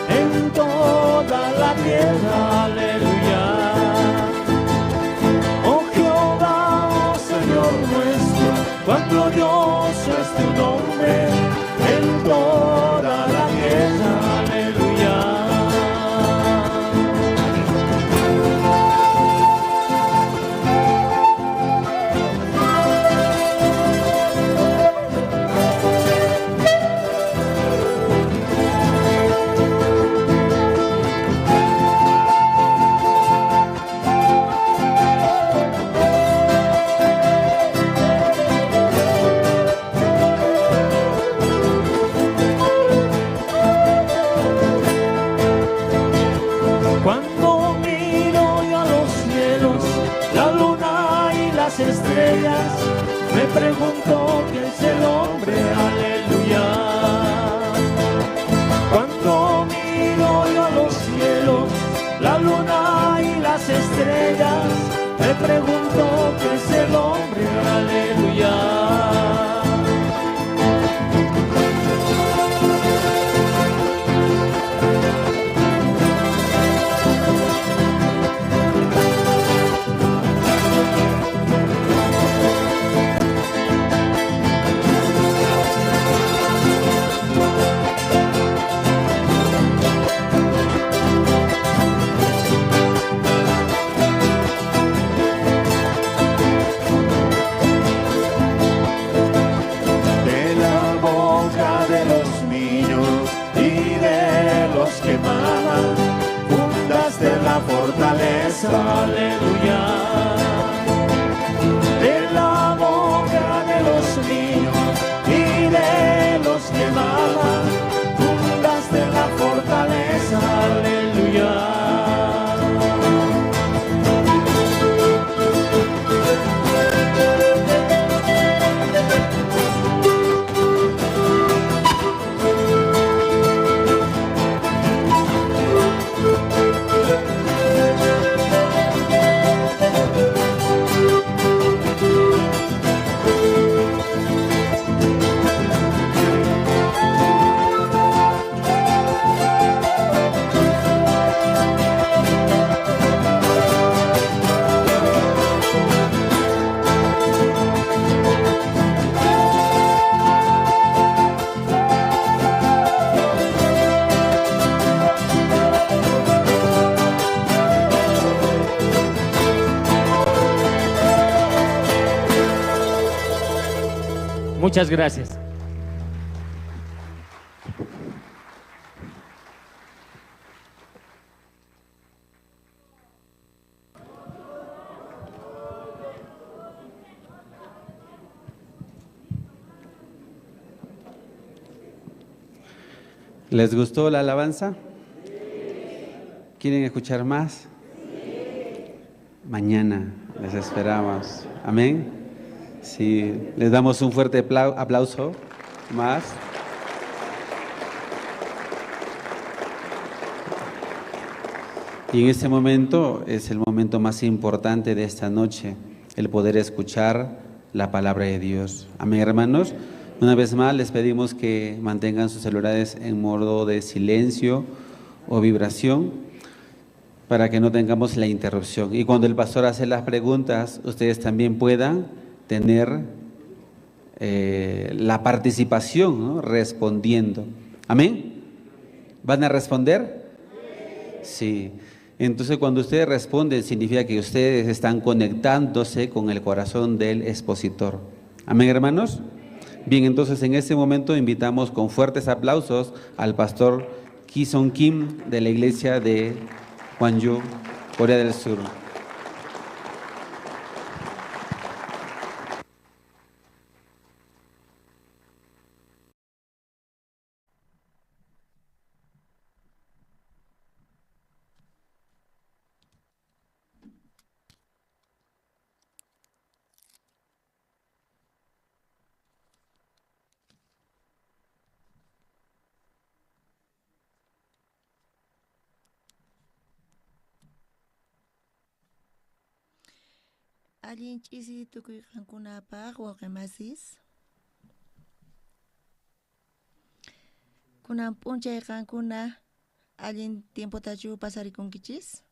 en toda la tierra, aleluya. Oh Jehová, oh Señor nuestro, cuán glorioso es tu nombre en toda la tierra, aleluya. Cuando miro yo a los cielos, la luna y las estrellas, me pregunto qué es el hombre, aleluya. Cuando miro yo a los cielos, la luna y las estrellas, me pregunto qué es el hombre, aleluya. aleluya. De la boca de los niños y de los que maman, fundaste la fortaleza, aleluya. Muchas gracias. ¿Les gustó la alabanza? ¿Quieren escuchar más? Mañana les esperamos. Amén. Sí, les damos un fuerte aplauso más. Y en este momento es el momento más importante de esta noche, el poder escuchar la palabra de Dios. Amén, hermanos. Una vez más les pedimos que mantengan sus celulares en modo de silencio o vibración para que no tengamos la interrupción. Y cuando el pastor hace las preguntas, ustedes también puedan tener la participación, ¿no? Respondiendo. Amén. ¿Van a responder? Sí. Entonces, cuando ustedes responden, significa que ustedes están conectándose con el corazón del expositor. Amén, hermanos. Bien, entonces en este momento invitamos con fuertes aplausos al pastor Ki-Sung Kim de la iglesia de Gwangju, Corea del Sur. Allin ch'isi tukuy qankunapaq wawqimasis. Kunan p'unchay qankuna allin tiempotachu pasarikunkichis?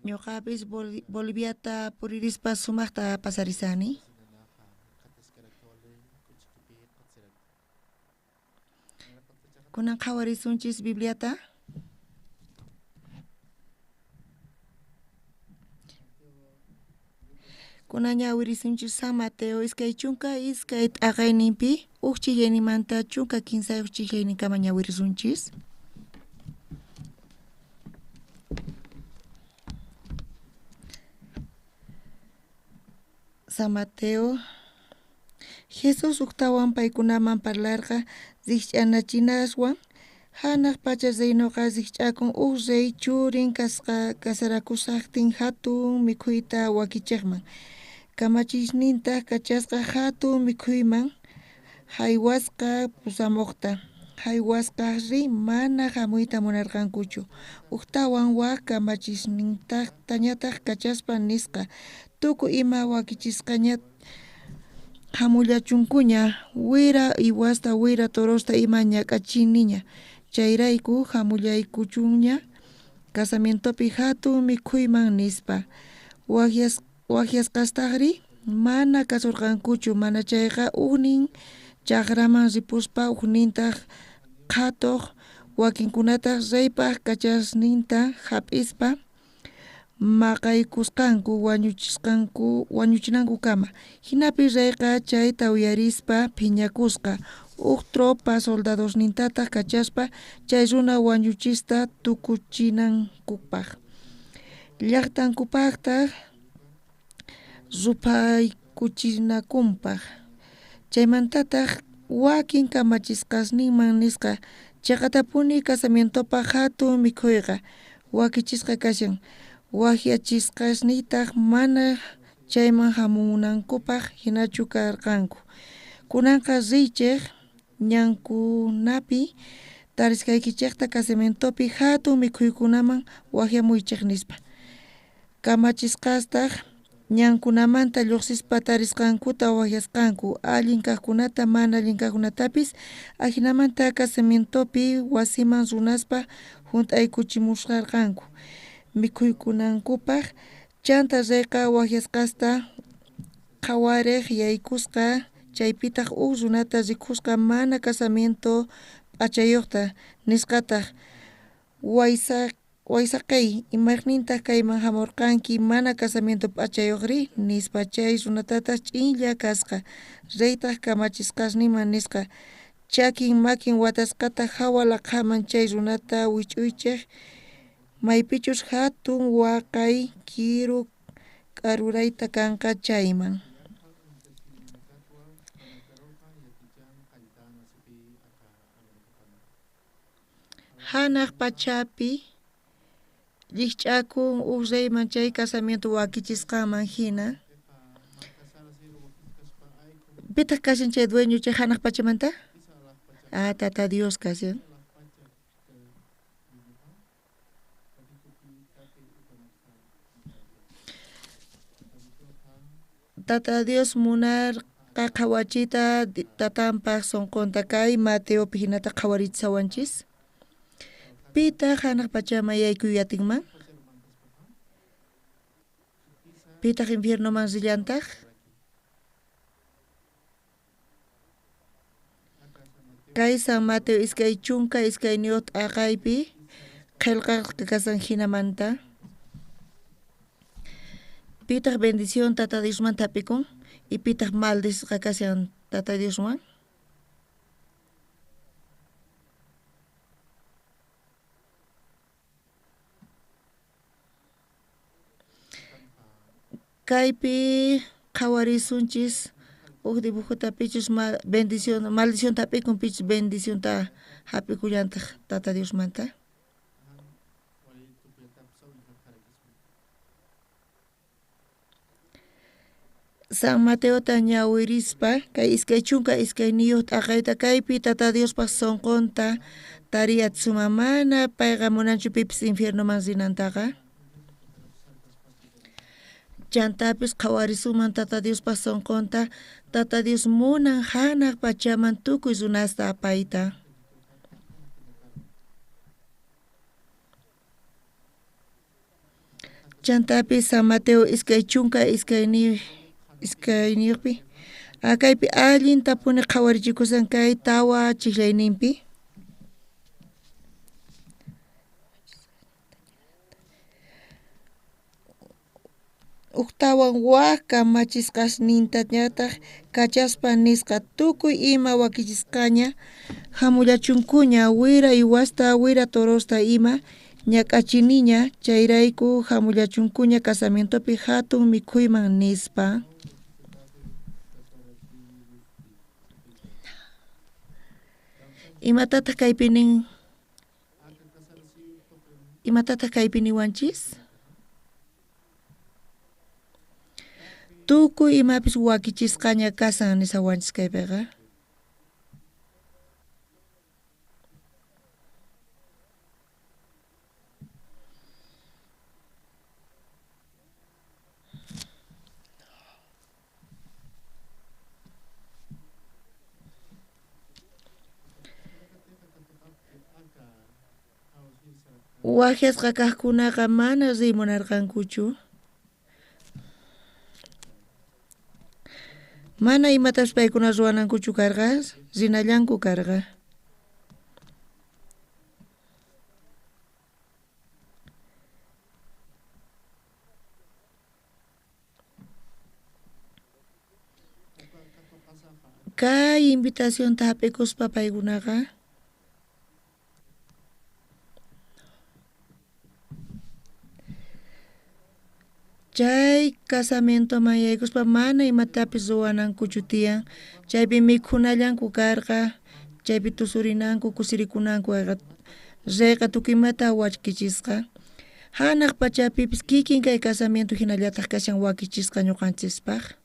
Ñuqapis Boliviata puririspa sumaqta pasarisani. Kunan qhawarisunchis Bibliata. Kunan ñawirisunchis San Mateo iskay chunka iskay t'aqayninpi huk chillaynimanta chunka kinsayuq chillayninkama ñawirisunchis. San Mateo Jesús uktawan paykunaman parlarqa rikch'anachinaswan hanaq pacha reynoqa rikch'akun huk rey churin kasarakusaqtin hatun mikhuyta wakichiqman. Kamachisnintaq kachasqa hatun mikhuyman haywasqa pusamuqta. Haywasqaqri mana hamuyta munarqankuchu. Uktawan wak kamachisnintañataq kachaspa nisqa tukuy ima wakichisqaña hamullachunkuña wira iwasta wira torosta ima ñak'achiniña. Chayrayku hamullaykuchunña casamientopi hatun mikhuyman nispa. Wakyasqastaqri mana kasurqankuchu mana chayqa huknin chakraman ripuspa huknintaq qhatuq wakinkunataq reypaq kachasninta hap'ispa maqaykusqanku wañuchinankukama. Hinapi reyqa chayta uyarispa phiñakusqa Uj tropa soldadosnintataj kachaspa chay runa wañuchista tukuchinankupaj. Llajtankupajtaj ruphaykuchinakunpaj. Chaymantataj wakin kamachisqasninman nisqa cheqatapuni casamientopaj jatun mikhoyqa wakichisqa kashan, wajyachisqasniytaj mana chayman jamunankupaj jinachu karqanku. Kunanqa riychej ñankunapi tarisqaykichejta casamientopi jatun mikhuykunaman wajyamuychej nispa. Kamachisqastaj ñankunamanta lluqsispa tarisqankuta wajyasqanku allin kajkunata mana allin kajkunatapis, ajinamanta casamientopi wasiman runaspa junt'aykuchimusqarqanku mikhuykunankupaj. Chanta reyqa wajyasqasta qhawarej yaykusqa, chaypitaj uj runata rikusqa mana casamiento p'achayojta, nisqataj: Waysaqey, imajnintaj kayman jamorqanki mana casamiento p'achayojri? Nispa. Chay runatataj ch'inlla kasqa. Reytaj kamachisqasninman nisqa: Chakin makin watasqata jawa laqhaman chay runata wijch'uychej, maypichus jatun waqay kiru k'arurayta kanqa chayman. Janaj pachapi llijch'akun uj reyman chay casamiento wakichisqanman jina. Pitaj kashan chay dueño chay janaj pachamanta? Ah, Tata Dios kashan. Tata Dios munarqa qhawachiyta tatanpaj sonqonta kay Mateopi jinata qhawarichisawanchis. Pitaq hanaq pachaman yaykuy atinman? Pitaq infiernoman rillantaj? Kay San Mateo 22 t'aqaypi qhelqasqa kashan jinamanta. Pitaq bendición Tata Diosmanta hap'ikun y pitaq maldisqa kashan Tata Dioswan? Kaypi qhawarisunchis uj dibujota pichus bendición maldicionta hap'ikun, pichus bendicionta hap'ikullantaj Tata Diosmanta. San Mateota ñawirispa kay 22 t'aqayta kaypi Tata Diospaj sonqonta tariyatsuman, mana payqa munanchu pipis infiernoman rinantaqa. Chantapis qhawarisuman Tata Diospaj sonqonta, Tata Dios munan hanaq pachaman tukuy runasta apayta. Chantapis San Mateo 22pi kaypi allintapuni qhawarichikusan kay tawa chijllayninpi. Ujtawan waj kamachisqasnintañataj kachaspa nisqa: Tukuy ima wakichisqaña, jamullachunkuña wira uywasta, wira torosta ima ñak'achiniña, chayrayku jamullachunkuña casamientopi jatun mikhuyman, nispa. Imatataj kaypi nin? Imatataj kaypi niwanchis? Tukuy imapis wakichisqaña kashan nisawanchis kaypiqa. Wajyasqa kajkunaqa mana riy munarqankuchu. Mana imatapis paykuna ruwanankuchu karqa, rinallanku karqa. Kay invitacionta hap'ikuspa paykunaqa chay casamientoman yaykuspa mana imatapis ruwanankuchu tiyan. Chaypi mikhunallanku karqa, chaypi tusurinanku, kusirikunanku reyqa tukuy imata wakichisqa. Hanaq pachapipis kikin kay casamiento hinallataq kashan wakichisqa ñuqanchispaq.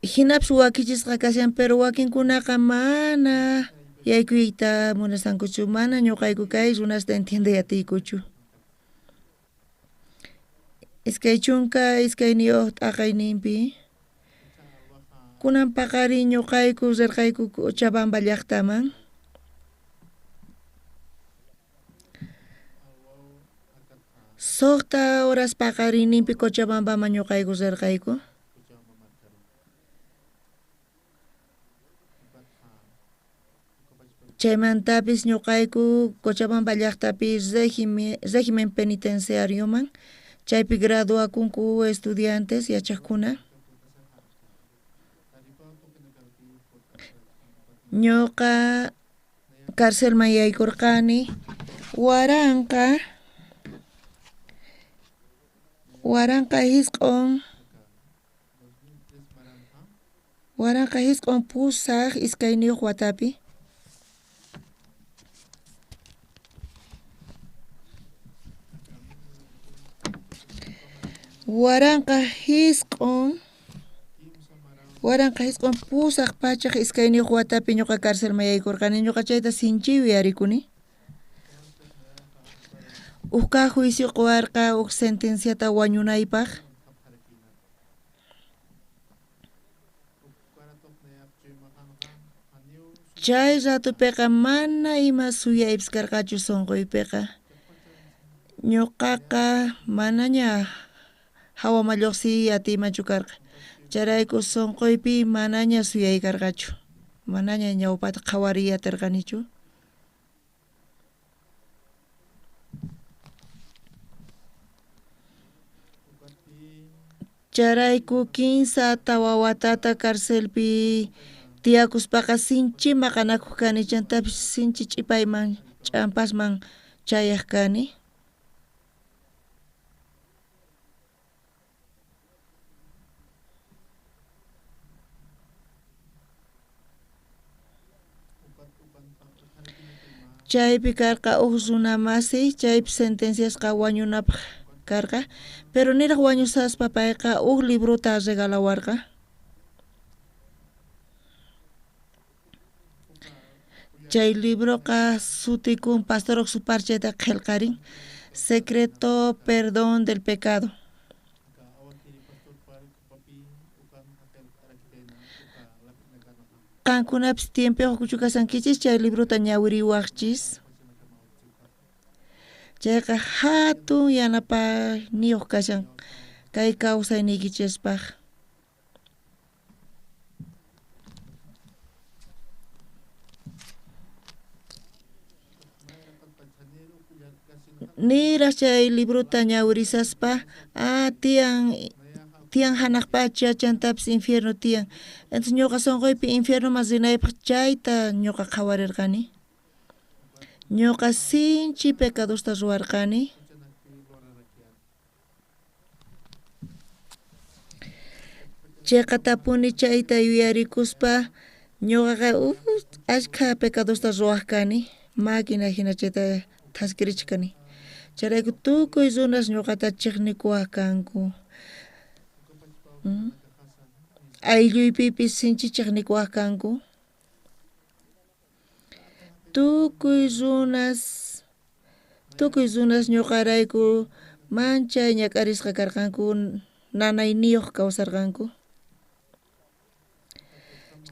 Hinapis wakichisqa kashan, pero wakinkunaqa mana yaykuyta munasankuchu, mana ñuqayku kay runasta entiendey atiykuchu. 22 t'aqayninpi kunan paqarin ñuqayku rirqayku Cochabamba llaqtaman. 6 horas paqarinninpi Cochabambaman ñuqayku rirqayku. Chaymantapis ñuqayku Cochabamba llaqtapi régimen penitenciarioman chaypi graduakunku estudiantes yachaqkuna. Ñuqa carcelman yaykurqani 1982 watapi. 1982 watapi ñuqa carcelman yaykurqani, ñuqa chayta sinchi yuyarikuni. Uj kaq juicio quwarqa uj sentenciata wañunaypaq. Chay ratupiqa mana ima suyaypis karqachu sunquypiqa. Ñuqaqa manaña hawaman lluqsiy atiymanchu karqa. Chayrayku sunquypi manaña suyay karqachu. Manaña ñawpata qhawariy atirqanichu. Chayrayku 3 watata carcelpi tiyakuspaqa sinchi maqanakuq kani, chantapis sinchi ch'ipayman ch'ampasman chayaq kani. Chaypi karqa uj runa masi, chaypi sentenciasqa wañunapaq karqa, pero niraq wañusaspa payqa uj librota regalawarqa. Chay libroqa sutikun Pastor Oxupar chayta qillqarin, Secreto Perdón del Pecado. Qankunapis tiempoyuq kuchukasankichis chay librota ñawiriwaqchis. Chayqa hatun yanapayniyuq kashan kay kawsayniykichispaq. Niraq chay librota ñawirisaspa, tiyan hanaq pacha, chantapis infierno tiyan. Entonces ñuqa sunquypi infiernoman rinaypaq chayta ñuqa qhawarirqani. Ñuqa sinchi pecadosta ruwarqani. Chiqatapuni chayta yuyarikuspa ñuqaqa ashkha pecadosta ruwaq kani, máquina hina chayta thaskirichkani. Chayrayku tukuy runas ñuqata chiqnikuwaq kanku. Aylluypipis sinchi chiqnikuwaq kanku. Tukuy runas ñuqarayku manchay ñak'arisqa karqanku, nanayniyuq kawsarqanku.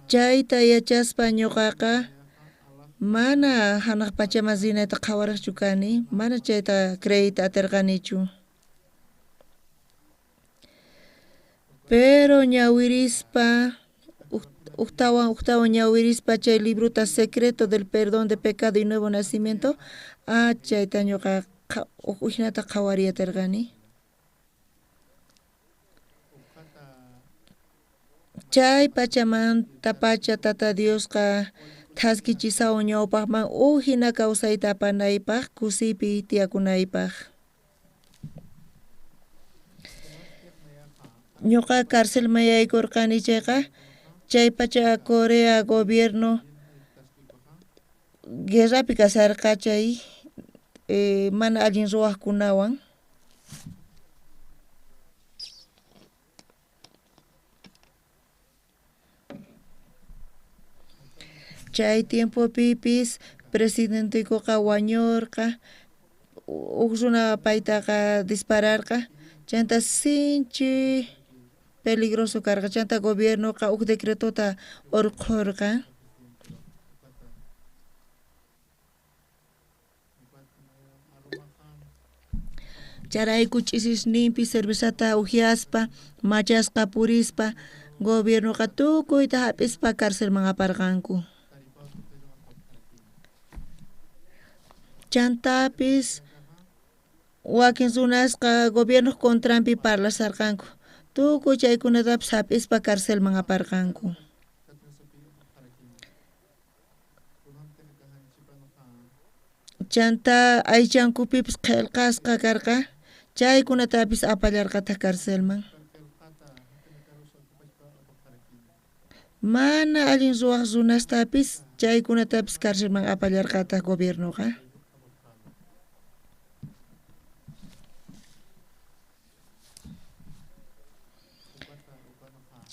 Chayta yachaspa ñuqaqa mana hanaq pachaman rinayta qhawaraqchu kani, mana chayta creeyta atirqanichu. Pero ñawirispa, ujtawan ñawirispa chay librota Secreto del Perdón de Pecado y Nuevo Nacimiento, chayta ñuqa ujinata qhawariy aterqani. Chay pachamantapacha Tata Diosqa thaskichisawan ñawpajman ujina kawsayta apanaypaj, kusiypi tiyakunaypaj. Ñuqa carcelman yaykurqani chayqa, chay pacha Corea gobierno guerrapi kasharqa chay mana allin ruwajkunawan. Chay tiempopipis presidenteykoqa wañorqa, uj runa paytaqa dispararqa, chanta sinchi peligroso karqa, chanta gobiernoqa uj decretota orqhorqa. Chayrayku ch'isisninpi cervezata ujyaspa, machasqa purispa, gobiernoqa tukuyta jap'ispa carcelman aparqanku. Chantapis wakin runasqa gobiernoj contranpi parlasharqanku, tukuy chaykunatapis jap'ispa carcelman aparqanku. Chantá aychankupipis qhelqasqa karqa, chaykunatapis apallarqataj carcelman. Mana allin ruwaj runastapis chaykunatapis carcelman apallarqataj gobiernoqa.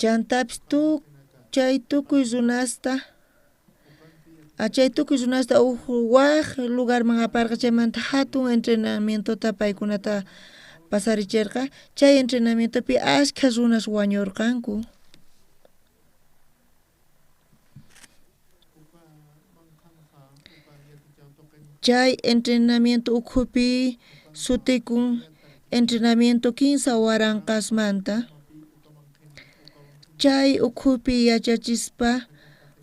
Chantapis chay tukuy runasta chay tukuy runasta uj waj lugarman aparqa, chaymanta jatun entrenamientota paykunata pasaricherqa, chay entrenamientopi ashkha runas wañorqanku. Chay entrenamiento ukhupi sutikun entrenamiento kinsa waranqasmanta. Chay ukhupi yachachispa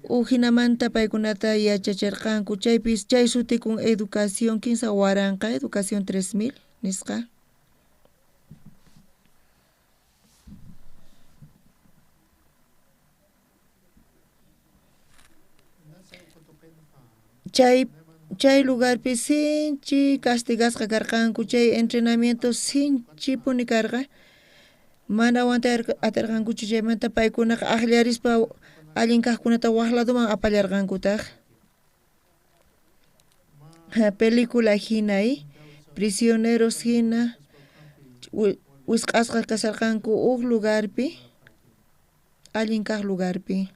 ujinamanta paykunata yachacherqanku, chaypis chay sutikun educación kinsa waranqa, educación 3000 nisqa. Chay lugarpi sinchi castigasqa karqanku, chay entrenamiento sinchipuni karqa, mana aguantay aterqankuchu, chaymanta paykunaqa ajllarispa allin kajkunata waj ladoman apallarqankutaj. Película hina, prisioneros hina wisq'asqa kasharqanku uj lugarpi, allin kaj lugarpi.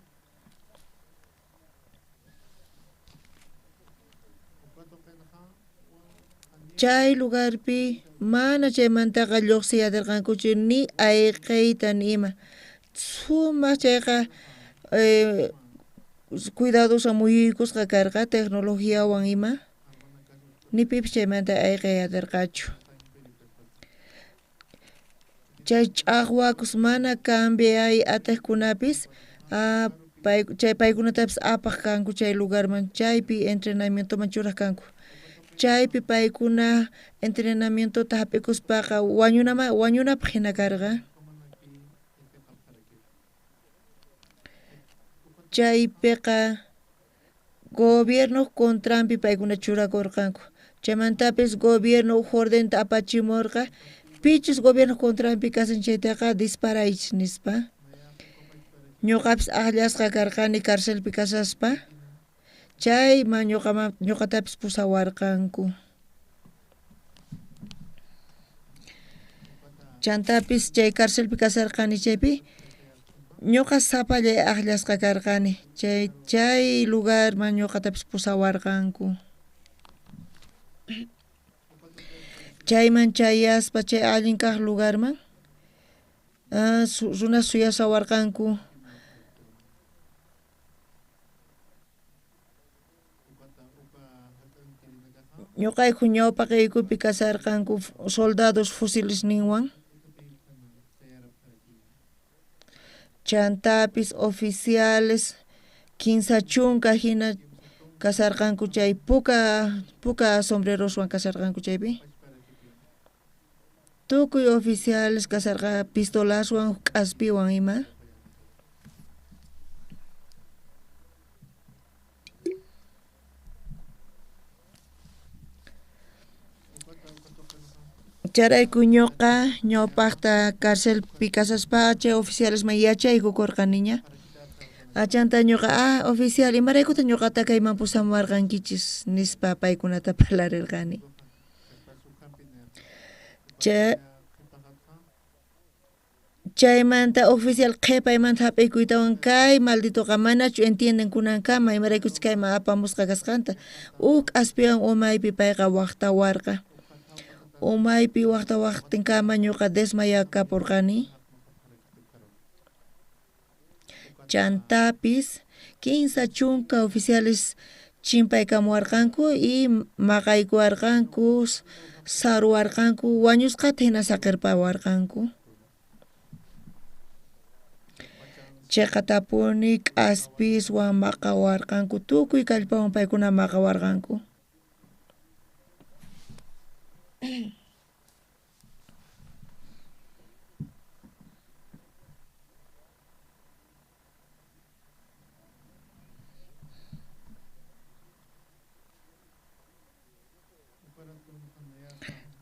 Chay lugarpi mana chaymantaqa lluqsiy aterqankuchu ni ayqeyta ni ima. Sumaq chayqa cuidadosa muyuykusqa karqa tecnologiawan ima, ni pipis chaymanta ayqey aterqachu. Chay ch'aqwakus mana cambiay atejkunapis chay paykunatapis apaj kanku chay lugarman, chaypi entrenamientoman churaj kanku. Chaypi paykuna entrenamientota jap'ikuspaqa wañunapaj hina karqa. Chaypiqa gobiernoj contranpi paykuna churakurqanku. Chaymantapis gobierno uj ordenta apachimorqa, pichus gobiernoj contranpi kasan chaytaqa disparaychis nispa. Ñuqapis ajllasqa karqani carcelpi kashaspa, chayman ñuqatapis pusawarqanku. Chantapis chay carcelpi kasharqani chaypi ñuqa sapallay ajllasqa karqani, chay lugarman ñuqatapis pusawarqanku. Chayman chayaspa chay allin kaj lugarman runas suyasawarqanku. Ñuqayku ñawpaqeykupi kasharqanku soldados fusilesninwan. Chantapis oficiales 30 hina kasharqanku chay puka sombreroswan kasharqanku chaypi. Tukuy oficiales kasarqa pistolaswan k'aspiwan ima. Chayrayku ñuqa ñawpaqta carcelpi kasaspa chay oficialesman yachaykukurqaniña. Chanta ñuqa oficial imaraykutaq ñuqata kayman pusamuwarqankichis nispa paykunata parlarirqani. Chaymanta oficial qhipaymanta hap'iykuytawan kay malditoqa manachu entienden kunankama imaraykuchus kayman apamusqa kasqanta. Uj k'aspiwan umaypi payqa waqtawarqa. Umaypi waqtawaqtinkama ñuqa desmayakapurqani. Chantapis 30 oficiales chimpaykamuwarqanku y maqaykuwarqanku, saruwarqanku, wañusqata hina saqirpawarqanku. Chiqatapuni k'aspiswan maqawarqanku, tukuy kallpawan paykuna maqawarqanku.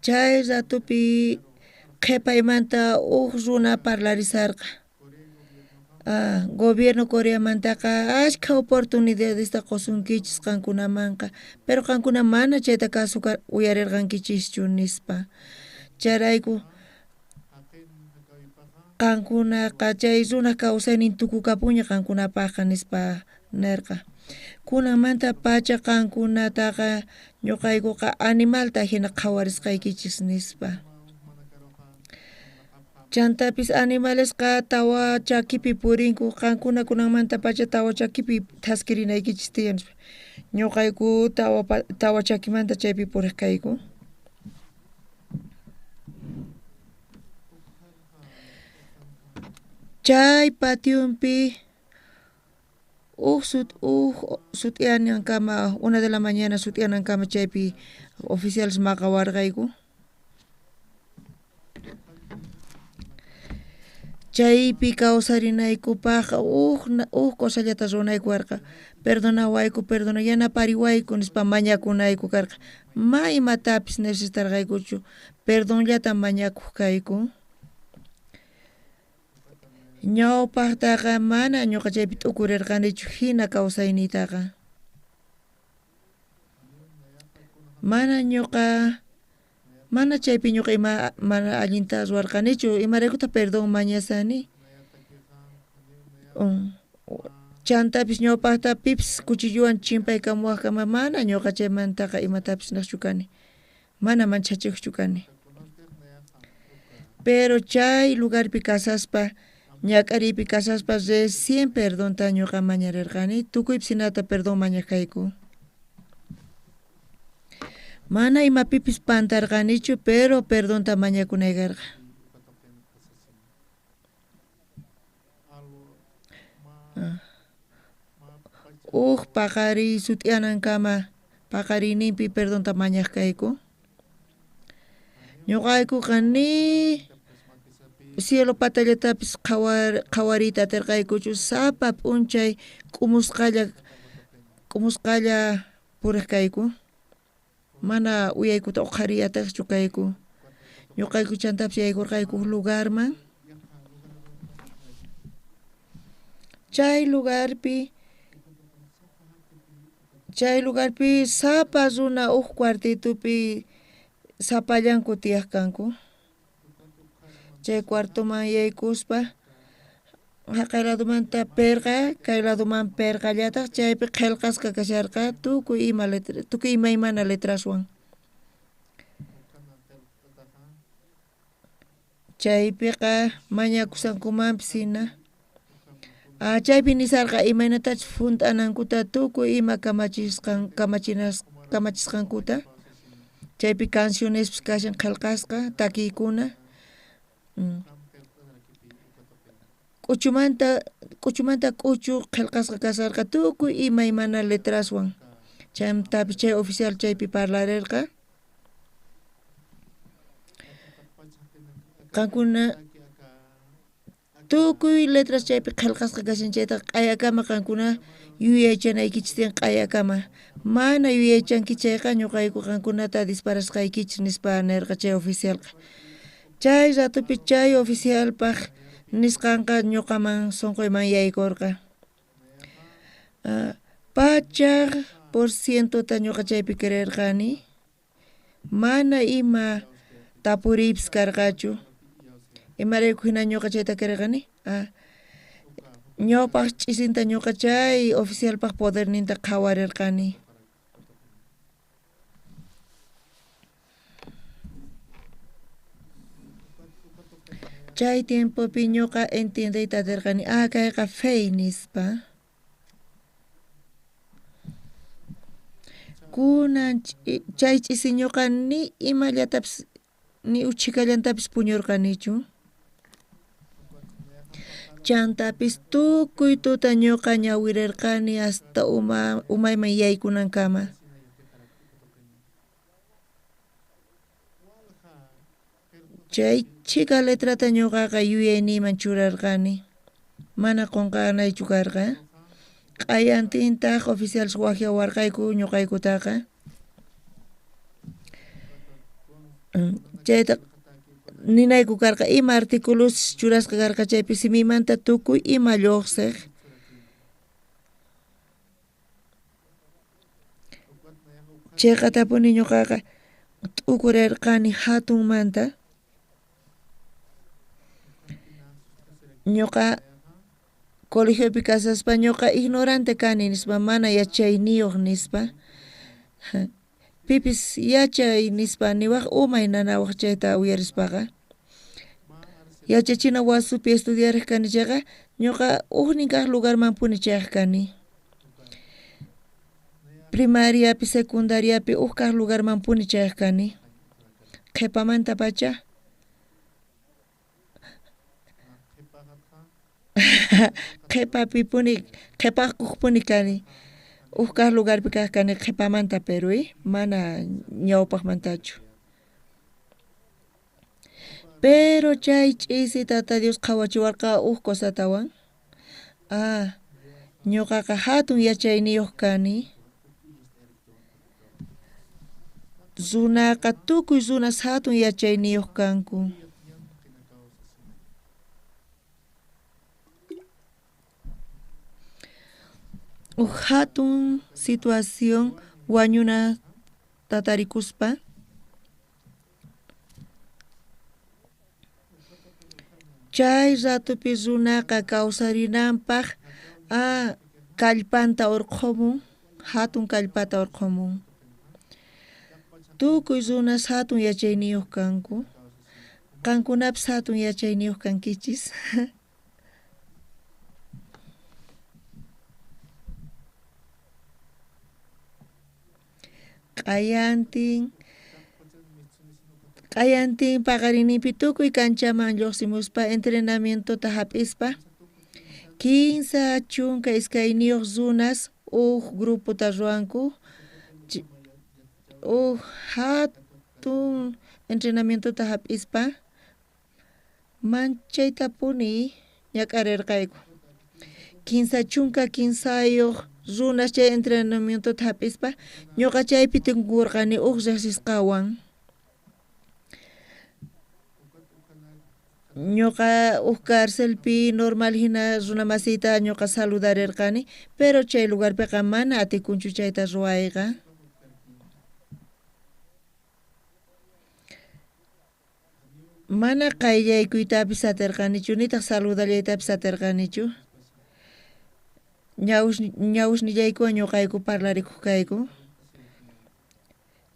Chay ratopi qhipaymanta uj runa parlarisarqa. Gobierno Coreamantaqa ashkha oportunidadesta qusunkichis qankunamanqa, pero qankuna mana chayta kasuka uyarirqankichischu nispa. Chayrayku qankunaqa chay runaj kawsaynin tukukapuña qankunapaqqa nispa nerqa. Kunanmanta pacha qankunataqa ñuqaykuqa animalta hina qhawarisqaykichis nispa. Chantapis animalesqa tawa chakipi purinku, qankuna kunanmanta pacha tawa chakipi thaskirinaykichis tiyan nispa. Ñuqayku tawa chakimanta chaypi puriq kayku. Chay pationpi uj sut'iyanankama, 1 de la mañana sut'iyanankama chaypi oficiales maqawarqayku. Chaypi kawsarinaykupaqqa uj cosallata runayku karqa, perdonawayku, perdona, yanapariwayku nispa mañakunayku karqa. Ma imatapis necesitarqaykuchu, perdonllata mañakuq kayku. Ñawpaqtaqa mana ñuqa chaypi t'ukurirqanichu hina kawsayniytaqa. Mana ñuqa mana chaypi ñuqa ima mana allinta ruwarqanichu, imaraykutaq perdón mañasani. Chantapis ñawpaqta pipis cuchillowan chimpaykamuwaqkama mana ñuqa chaymantaqa imatapis niqchu kani, mana manchachiqchu kani. Pero chay lugarpi kasaspa, ñak'ariypi kasaspa recién perdonta ñuqa mañarirqani, tukuypis hinata perdón mañaq kayku. Mana imapipis pantarqanichu, pero perdonta mañakunay karqa. Uj paqariy sut'iyanankama paqariyninpi perdonta mañaq kayku. Ñuqaykuqa ni cielo patallatapis qhawariyta atirqaykuchu, sapa p'unchay k'umusqalla puriq kayku. Mana uyaykuta uqhariy atiqchu kayku. Ñuqayku chantapis yaykurqayku uj lugarman. Chay lugarpi sapa runa uj cuartitupi sapallanku tiyaq kanku. Chay cuartoman yaykuspa jaqay ladomanta perqa, kay ladoman perqallataq, chaypi qillqasqa kasharqa tukuy ima letra, tukuy imaymana letraswan. Chaypiqa mañakusankumanpis hina. Chaypi nisarqa imaynatachus junt'anankuta tukuy ima kamachisqankuta. Chaypi cancionespis kashan qillqasqa, takiykuna. K'uchumanta k'uchu qillqasqa kasarqa tukuy imaymana letraswan. Chantapis chay oficial chaypi parlarirqa. Qankuna tukuy letras chaypi qhelqasqa kashan chaytaqa q'ayakama qankuna yuyaychanaykichis tiyan q'ayakama. Mana yuyaychanki chayqa ñuqayku qankunata disparasqaykichis nispa nerqa chay oficialqa. Chay ratopi chay oficialpaj nisqanqa ñuqaman sonqoyman yaykorqa. Pachaj por cientota ñuqa chaypi creerqani. Mana ima tapuriypis karqachu. Imarayku hina ñuqa chayta creerqani? Ñawpaj ch'isinta ñuqa chay oficialpaj poderninta qhawarirqani. Chay tiempopi ñuqa entiendeyta atirqani, ah, kayqa fe nispa. Kunan chay ch'isi ñuqa ni imallatapis ni uchhikallantapis puñurqanichu. Chantapis tukuy tuta ñuqa ñawirirqani hasta umayman yaykunankama. Chay chhika letrata ñuqaqa yuyayniyman churarqani. Mana qunqanaychu karqa. Q'ayantintaq oficiales wajyawarqayku ñuqaykutaqa. Chayta ninayku karqa ima artículos churasqa karqa chaypi simimanta tukuy ima lluqsiq. Chayqatapuni ñuqaqa t'ukurirqani hatunmanta. Ñuqa colegiopi kasaspa ñuqa ignorante kani nispa, mana yachayniyuq nispa. Pipis yachay nispa niwaq umay nanawaq chayta uyarispaqa. Yachachina wasipi estudiariq kani chayqa ñuqa ujnin kaq lugarmanpuni chayaq kani. Primariapi, secundariapi uj kaq lugarmanpuni chayaq kani. Qhipamantapacha qhipapipuni qhipaqkuqpuni kani. Uj kaq lugarpi kaq kani qhipamanta pero mana ñawpaqmantachu. Pero chay ch'isi Tata Dios qhawachiwarqa uj cosatawan. Ah, ñuqaqa hatun yachayniyuq kani. Runaqa tukuy runas hatun yachayniyuq kanku. Uj hatun situación wañuna tatarikuspa. Chay ratopi runaqa kawsarinanpaq kallpanta urqhumun, hatun kallpata urqhumun. Tukuy runas hatun yachayniyuq kanku. Qankunapis hatun yachayniyuq kankichis. Q'ayantin paqarinninpi tukuy kanchaman lluqsimuspa entrenamientota hap'ispa 32 runas uj grupota ruwanku uj hatun entrenamientota hap'ispa manchaytapuni ñak'arirqayku. 33 runas chay entrenamientota hap'ispa ñuqa chaypi tinkurqani uj riqsisqawan. Ñuqa uj carcelpi normal hina runa masiyta ñuqa saludarirqani, pero chay lugarpiqa mana atikunchu chayta ruwayqa. Mana qayllaykuytapis atirqanichu, nitaq saludallaytapis atirqanichu. Ñawusnillaykuwan ñuqayku parlarikuq kayku.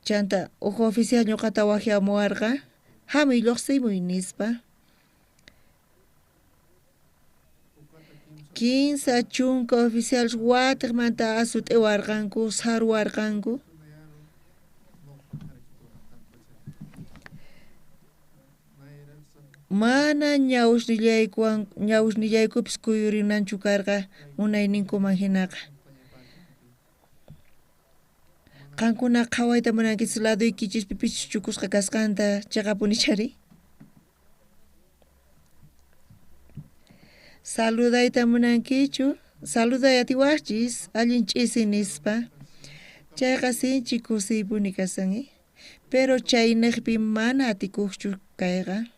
Chanta uj oficial ñuqata wajyamuwarqa, hamuy lluqsimuy nispa. 30 oficiales watiqmanta asut'iwarqanku, sarwarqanku. Mana ñawusnillaykupis kuyurinanchu karqa munayninkuman hinaqa. Qankuna qhawayta munankichis ladoykichispi pichus chukusqa kasqanta, chiqapunichari. Saludayta munankichu? Saluday atiwajchis, allin ch'isi nispa. Chayqa sinchi kusiypuni kasan, Pero chaynejpi mana atikuqchu kayqa.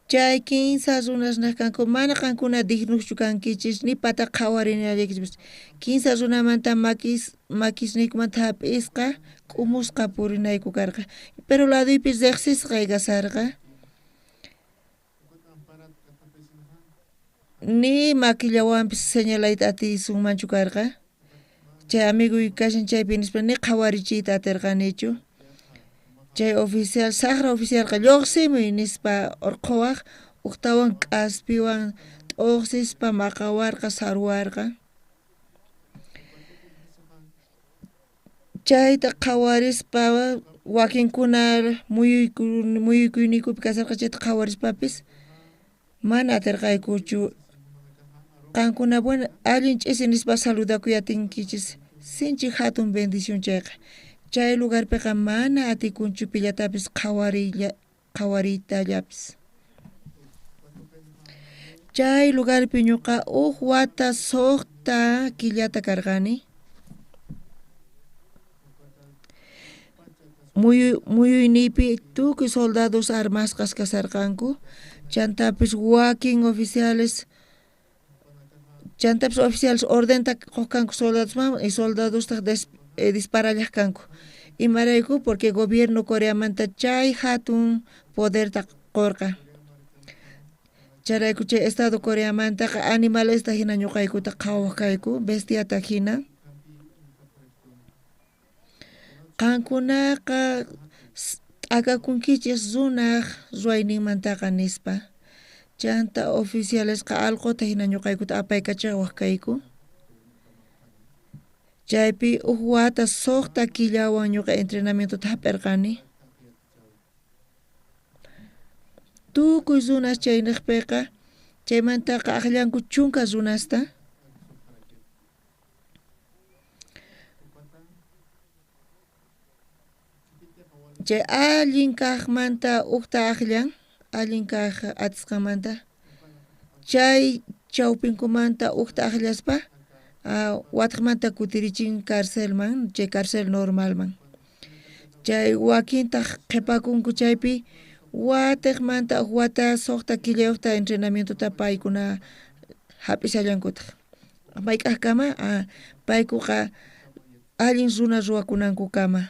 Chay kinsa runas nej kanku, mana qankuna dignochu kankichis, ni pata qhawarinallaykichis. Kinsa runamanta makisniykumanta hap'isqa, k'umusqa purinayku karqa. Pero laduypi riqsisqay kasarqa. Ni makillawanpis señalayta atisunmanchu karqa. Chay amiguy kashan chaypi nispa ni qhawarichiyta atirqanichu. Chay oficial, saqra oficialqa lluqsimuy nispa urqhuwaq, uqtawan k'aspiwan t'uqsispa maqawarqa, saruwarqa. Chayta qhawarispa wakinkuna muyuykuyniykupi kasarqa chayta qhawarispapis mana atirqaykuchu. Qankuna bueno, allin ch'isi nispa saludakuy atinkichis, sinchi hatun bendición chayqa. Chay lugarpiqa mana atikunchu pillatapis qhawariytallapis. Chay lugarpi ñuqa uj wata suqta killata karqani. Muyuyniypi tukuy soldados armasqas kasarqanku, chantapis wakin oficiales, chantapis oficiales ordenta quq kanku soldadosman y soldadostaq disparallaq kanku. Imarayku? Porque gobierno Coreamanta chay hatun poderta qurqa. Chayrayku chay estado Coreamantaqa animalesta hina ñuqaykuta qhawaq kayku, bestiata hina. Qankunaqa t'akakunkichis runaj ruwayninmantaqa nispa. Chanta oficialesqa alquta hina ñuqaykuta apaykachawaq kayku. Chaypi uj wata suqta killawan ñuqa entrenamientota hap'irqani. Tukuy runas chaynejpiqa chaymantaqa aqllanku chunka runasta. Chay allin kaqmanta ujta aqllan, allin kaq atisqanmanta. Chay chawpinkumanta ujta aqllaspa watqmanta kutirichin carcelman, chay carcel normalman. Chay wakintaq qhipakunku chaypi watiqmanta uj wata suqta killayuqta entrenamientota paykuna hap'ishallankutaq. Mayk'aqkama? Paykuqa allin runa ruwakunankukama.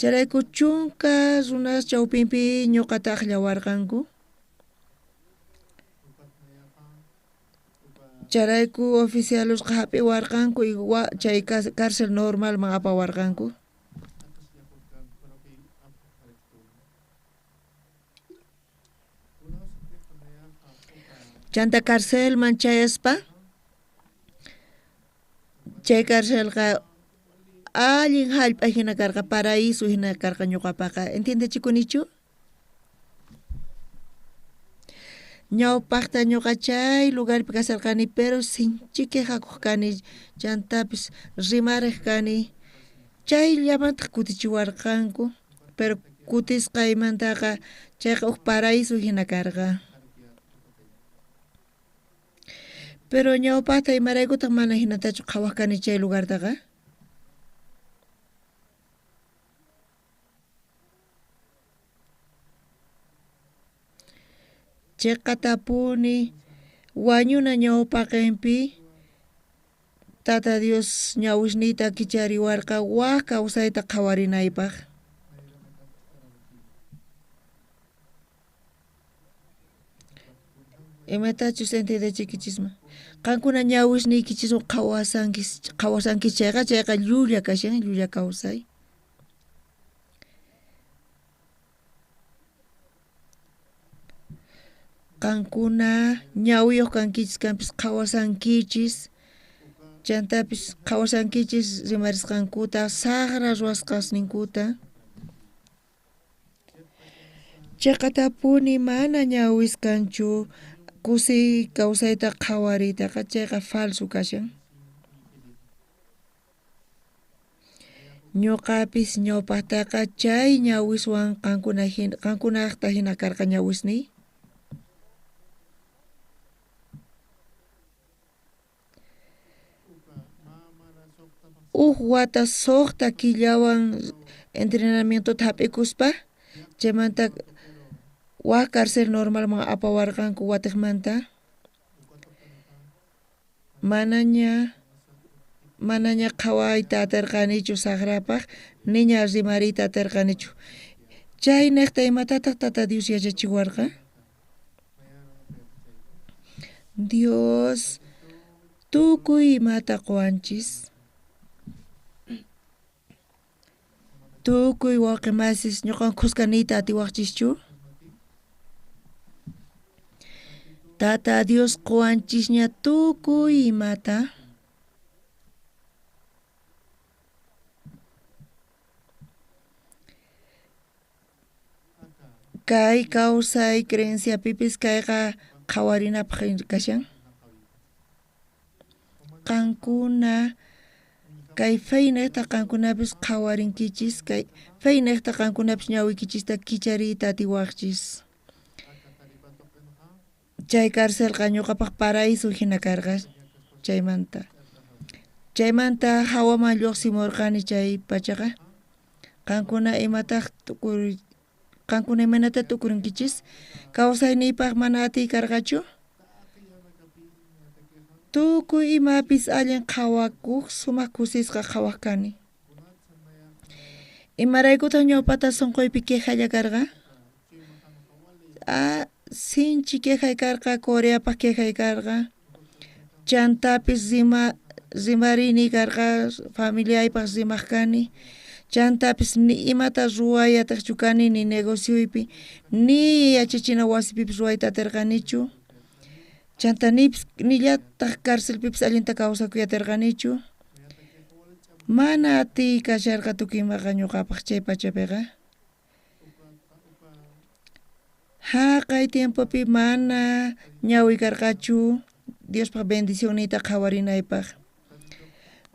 Chayrayku chunka runas chawpinpi ñuqata aqllawarqanku. Chayrayku oficialesqa hap'iwarqanku y chay cárcel normalman apawarqanku. Chanta carcelman chayaspa, chay carcelqa allin hallp'a hina karqa, paraíso hina karqa ñuqapaqa. Entiendechikunichu? Ñawpaqta ñuqa chay lugarpi kasarqani, pero sinchi quejakuq kani, chantapis rimariq kani. Chayllamantaq kutichiwarqanku, pero kutisqaymantaqa chayqa uj paraíso hina karqa. Pero ñawpaqta imaraykutaq mana hinatachu qhawaq kani chay lugartaqa? Chiqatapuni wañuna ñawpaqinpi Tata Dios ñawisniyta kichariwarqa waj kawsayta qhawarinaypaq. Imatachus entiendechikichisman. Qankuna ñawisniykichiswan qhawasankichis chayqa, chayqa llulla kashan, llulla kawsay. Qankuna ñawiyuq kankichis kanpis qhawasankichis, chantapis qhawasankichis rimarisqankuta, saqra ruwasqasninkuta. Chiqatapuni mana ñawis kanchu kusiy kawsayta qhawariytaqa, chayqa falso kashan. Ñuqapis ñawpaqtaqa chay ñawiswan qankunaqta hina karqa ñawisniy. Uj wata suqta killawan entrenamientota hap'ikuspa chaymanta wak cárcel normalman apawarqanku watiqmanta. Manaña qhawayta atirqanichu saqrapaq, niña rimariyta atirqanichu. Chaynejta imatataq Tata Dios yachachiwarqa? Dios tukuy imata quwanchis. Tukuy wawqi masis ñuqawan khuska niyta atiwaqchischu? Tata Dios quwanchisña tukuy imata. Kay kawsay creenciapipis kayqa qhawarinapaq kashan. Qankuna kay feynejta qankunapis qhawarinkichis, kay feynejta qankunapis ñawiykichista kichariyta atiwaqchis. Chay carcelqa ñuqapaq paraíso hina karqa chaymanta. Chaymanta hawaman lluqsimurqani chay pachaqa. Qankuna imataq qankuna imaynata tukurinkichis? Kawsayniypaq mana atiy karqachu? Tukuy imapis allin qhawakuq sumaq kusisqa qhawaq kani. Imaraykutaq ñawpata sunquypi quejalla karqa? Sinchi quejay karqa, Coreapaq quejay karqa. Chantapis rimariyniy karqa, familiaypaq rimaq kani. Chantapis ni imata ruway atiqchu kani, ni negocioypi, ni yachachina wasipipis ruwayta atirqanichu. Chanta nillataq carcelpipis allinta kawsakuy atirqanichu. Mana atiy kasharqa tukuy imaqa ñuqapaq chay pachapiqa. Haqay tiempopi mana ñawi karqachu Diospaq bendicionniyta qhawarinaypaq.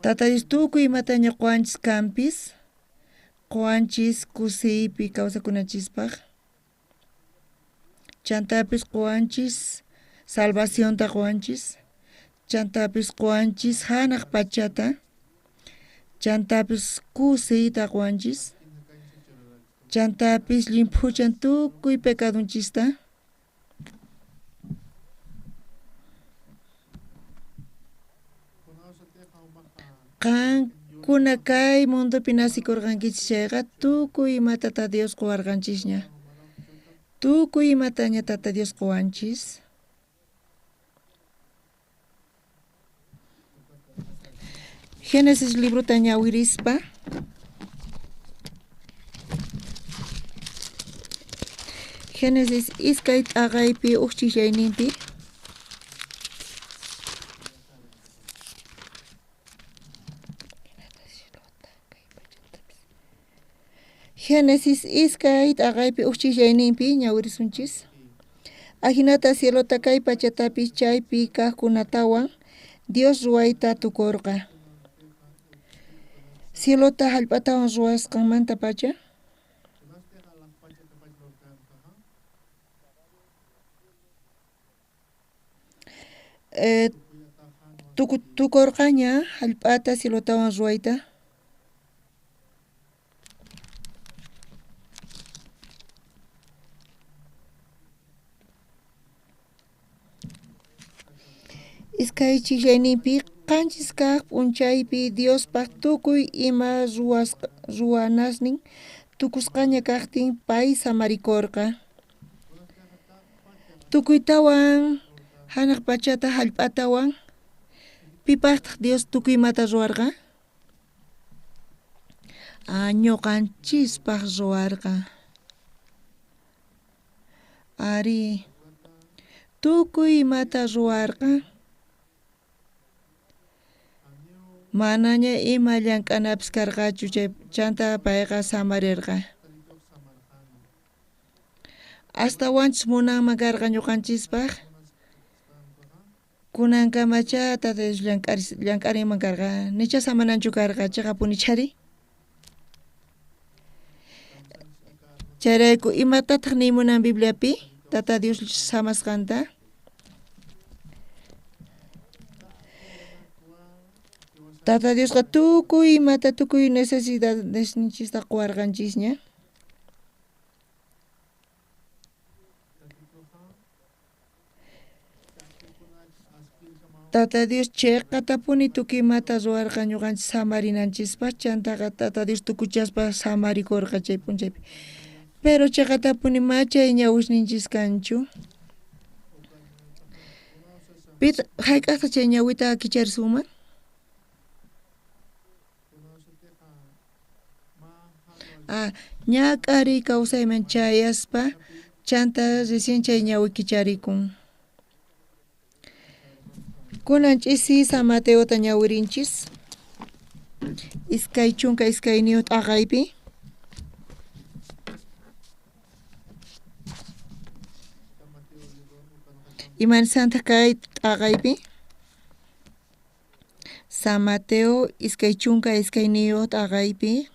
Tata Dios tukuy imataña quwanchis kanpis, quwanchis kusiypi kawsakunanchispaq. Chantapis quwanchis salvacionta quwanchis, chantapis quwanchis hanaq pachata, chantapis kusiyta quwanchis, chantapis llimphuchan tukuy pecadunchista. Qankuna kay mundopi nasikurqankichis chayqa tukuy imata Tata Dios quwarqanchisña. Tukuy imataña Tata Dios quwanchis. Génesis librota ñawirispa. Génesis iskay t'aqaypi uj ch'illayninpi. Génesis iskay t'aqaypi uj ch'illayninpi ñawirisunchis. Ajinata cielota kay pachatapis chaypi kajkunatawan Dios ruwayta tukurqa. Cielota jallp'atawan ruwasqanmantapacha. Tukurqaña jallp'ata cielotawan ruwayta. Iskay ch'illayninpi qanchis kaq p'unchaypi Diospaq tukuy ima ruwanasnin tukusqaña kajtin pay samarikorqa. Tukuytawan hanaq pachata jallp'atawan pipaqtaq Dios tukuy imata ruwarqa? Ñuqanchispaq ruwarqa. Ari, tukuy imata ruwarqa. Manaña ima llank'anapis karqachu chanta payqa samarirqa. Astawanchus munanman karqa ñuqanchispaq. Kunankamacha Tata Dios llank'arinman karqa, nicha samananchu karqa, chaqapuni chari. Chayrayku imatataj nimunan Bibliapi Tata Dios samasqanta? Tata Diosqa tukuy imata, tukuy necesidadesninchista quwarqanchisña. Tata Dios cheqatapuni tukuy imata ruwarqa ñuqanchis samarinanchispaq, chantaqa Tata Dios tukuchaspa samarikurqa chay p'unchaypi. Pero cheqatapuni ma chay ñawisninchis kanchu. Pit hayk'aqta chay ñawita kicharisunman? Ñak'ariy kawsayman chayaspa chanta recién chay ñawi kicharikun. Kunan ch'isi San Mateota ñawirinchis. 22 t'aqaypi. Imanisantaq kay t'aqaypi? San Mateo 22 t'aqaypi.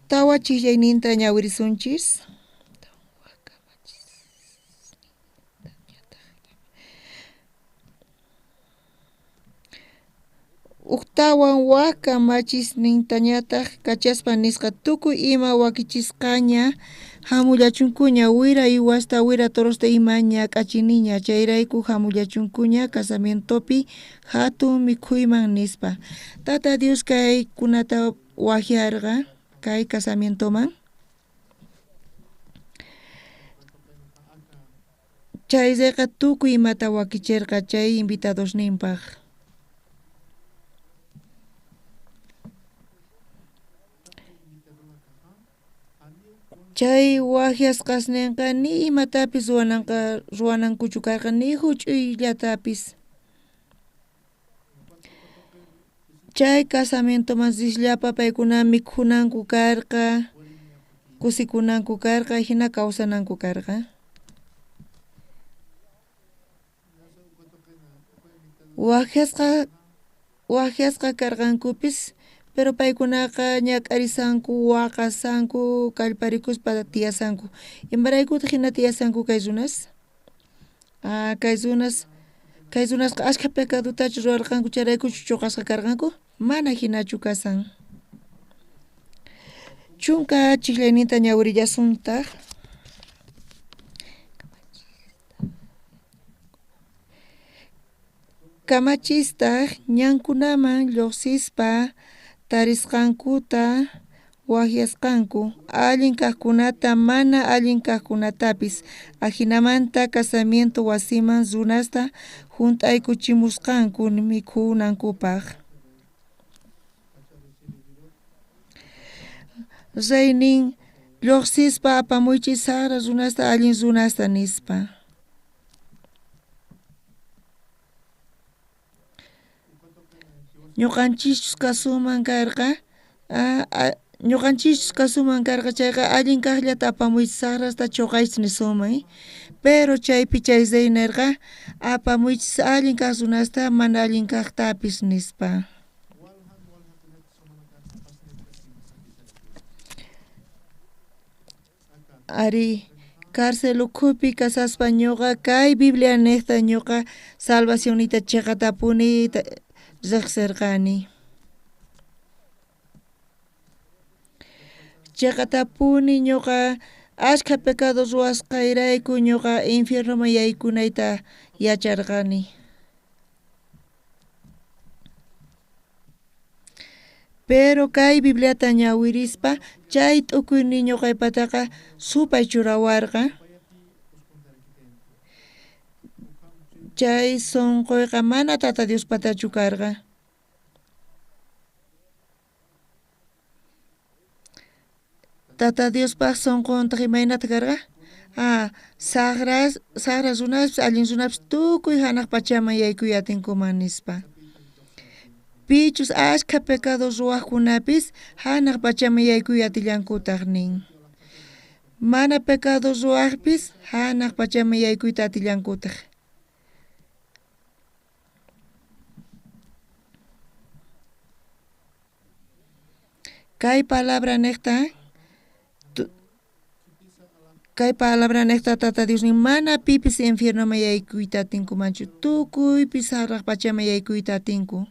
Tawa chijllayninta ñawirisunchis. Ujtawan waj kamachisnintañataj kachaspa nisqa tukuy ima wakichisqaña hamullachunkuña wira iwasta wira torosta ima ñak'achiniña chayrayku hamullachunkuña casamientopi hatun mikhuyman nispa. Tata Dios kaykunata wajyarqa kay casamientoman. Chay reyqa tukuy imata wakicherqa chay invitadosninpaj. Chay wajyasqasninqa ni imatapis ruwanankuchu karqa ni huch'uyllatapis. Chay casamientoman risllapa paykuna mikhunanku karqa, kusikunanku karqa, hina kawsananku karqa. Wajyasqa karqankupis, pero paykunaqa ñak'arisanku, waqasanku, kallparikuspa tiyasanku. Imaraykutaq hina tiyasanku kay runas? Kay runasqa ashkha pecadutachu ruwarqanku chayraykuchu chuqasqa karqanku? Mana hinachu kasan. Chunka chijllayninta ñawirillasuntaq. Kamachistaq ñankunaman lluqsispa tarisqankuta wajyasqanku allin kaqkunata mana allin kaqkunatapis, ajinamanta casamiento wasiman runasta junt'aykuchimusqanku mikhunankupaq. Reynin lluqsispa apamuychis saqra runasta allin runasta nispa. Ñuqanchischus kasuman karqa, ñuqanchischus kasuman karqa chayqa allin kaqllata apamuychis saqrasta chuqaychis nisunman. Pero chaypi chay rey nirqa apamuychis allin kaq runasta mana allin kaqtapis nispa. Ari cárcel ukhupi kasaspa ñuqa kay Biblia niqta ñuqa salvacionniyta chiqatapuni riqsirqani. Chiqatapuni ñuqa ashkha pecado ruwasqayrayku ñuqa infiernoman yaykunayta yacharqani. Pero kay Bibliata ñawirispa chay t'ukuyni ñuqaypataqa supay churawarqa. Chay sunquyqa mana Tata Diospatachu karqa. Tata Diospaq sunquntaq imaynata karqa? Saqra runaspis allin runapis tukuy hanaq pachaman yaykuy atinkuman nispa. Pichus ashkha pecado ruwaqkunapis hanaq pachaman yaykuy atillankutaq nin. Mana pecado ruwaqpis hanaq pachaman yaykuyta atillankutaq. Kay palabra nejta kay palabra nejta Tata Dios nin mana pipis infiernoman yaykuyta atinkumanchu, tukuypis janaj pachaman yaykuyta atinku.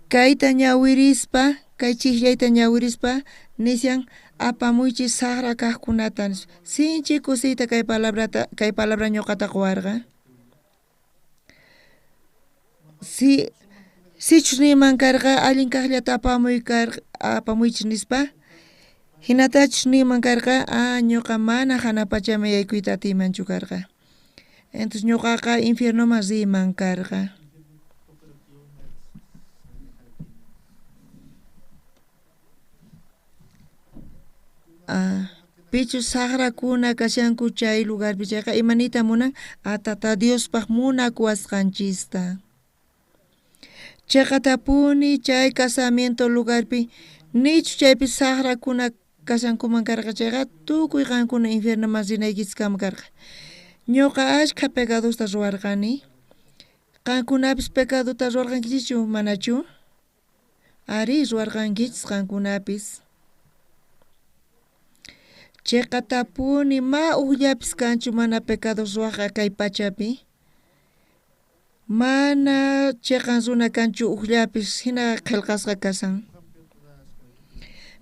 Kayta ñawirispa, kay chijllayta ñawirispa, nishan apamuychis sajra kajkunata nispa. Sinchi kusiyta kay palabrata, kay palabra ñuqata quwarqa. Si sichus niyman karqa allin kajllata apamuy karqa apamuychis nispa, hinatachus niyman karqa, ah, ñuqa mana janaj pachaman yaykuyta atiymanchu karqa. Entonces ñuqaqa infiernoman riyman karqa. Ah, pichus sajrakuna kashanku chay lugarpi chayqa imaniyta munan a Tata Diospaj munakuwasqanchista. Cheqatapuni chay casamiento lugarpi nichu chaypi sajrakuna kashankuman karqa chayqa tukuy qankuna infiernoman rinaykichiskama karqa. Ñuqa ashkha pecadosta ruwarqani. Qankunapis pecadota ruwarqankichischu manachu? Arí, ruwarqankichis qankunapis. Cheqatapuni ma ujllapis kanchu mana pecado ruwajqa kay pachapi. Mana cheqan runa kanchu ujllapis hina qhelqasqa kashan.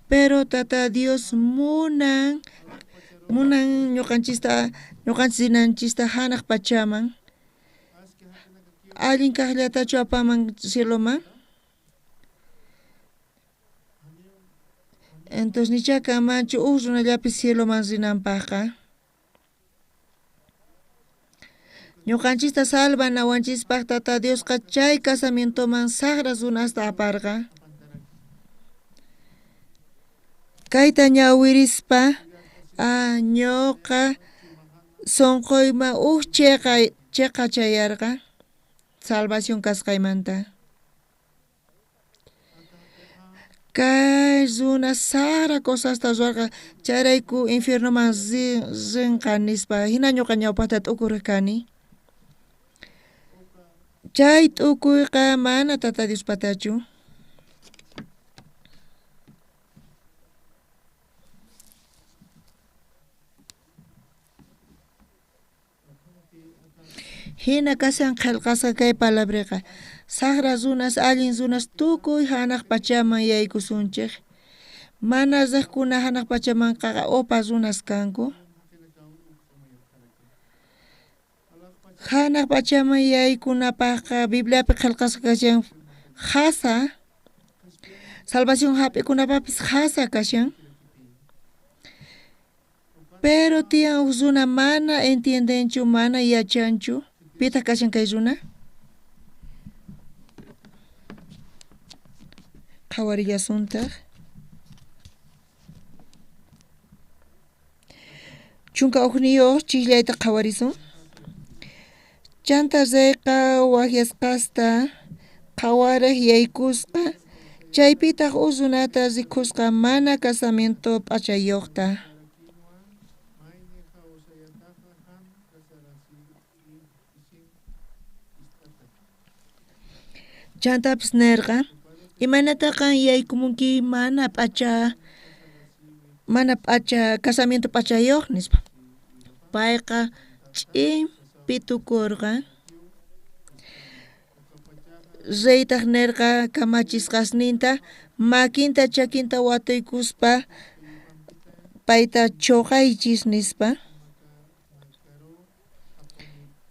Pero Tata Dios munan munan ñuqanchista ñuqanchis rinanchista hanaq pachaman. Allin kajllatachu apaman cieloman? Entonces nicha kanmanchu uj runallapis cieloman rinanpajqa. Ñuqanchista salvanawanchispaj Tata Diosqa chay casamientoman sajra runasta aparqa. Kayta ñawirispa ah, ñuqa sunquyman uj cheqa cheqa chayarqa salvación kasqaymanta. Kay runa sajra cosasta ruwarqa chayrayku infiernoman rinqa nispa hina ñuqa ñawpaqta t'ukurej kani. Chay t'ukuyqa mana Tata Diospatachu. Hina kashan qhelqasqa kay palabriqa. Sajra runas, allin runas tukuy hanaq pachaman yaykusunchej. Mana riqkuna hanaq pachamanqa opa runas kanku. Hanaq pachaman yaykunapajqa Bibliapi qhelqasqa kashan jasa, salvación hap'ikunapajpis jasa kashan. Pero tiyan uj runa mana entiendenchu, mana yachanchu. Pitaq kashan kay runa? Qhawarillasuntaq. 11 chijllayta qhawarisun. Chanta reyqa wajyasqasta qhawarej yaykusqa, chaypitaq uj runata rikusqa mana casamiento p'achayuqta. Chantapis nerqa, imaynata qan yaykumunki mana p'acha mana p'acha casamiento p'achayuq nispa. Payqa ch'in pitukurqa. Reytaq nerqa kamachisqasninta makinta chakinta watuykuspa payta choqaychis nispa.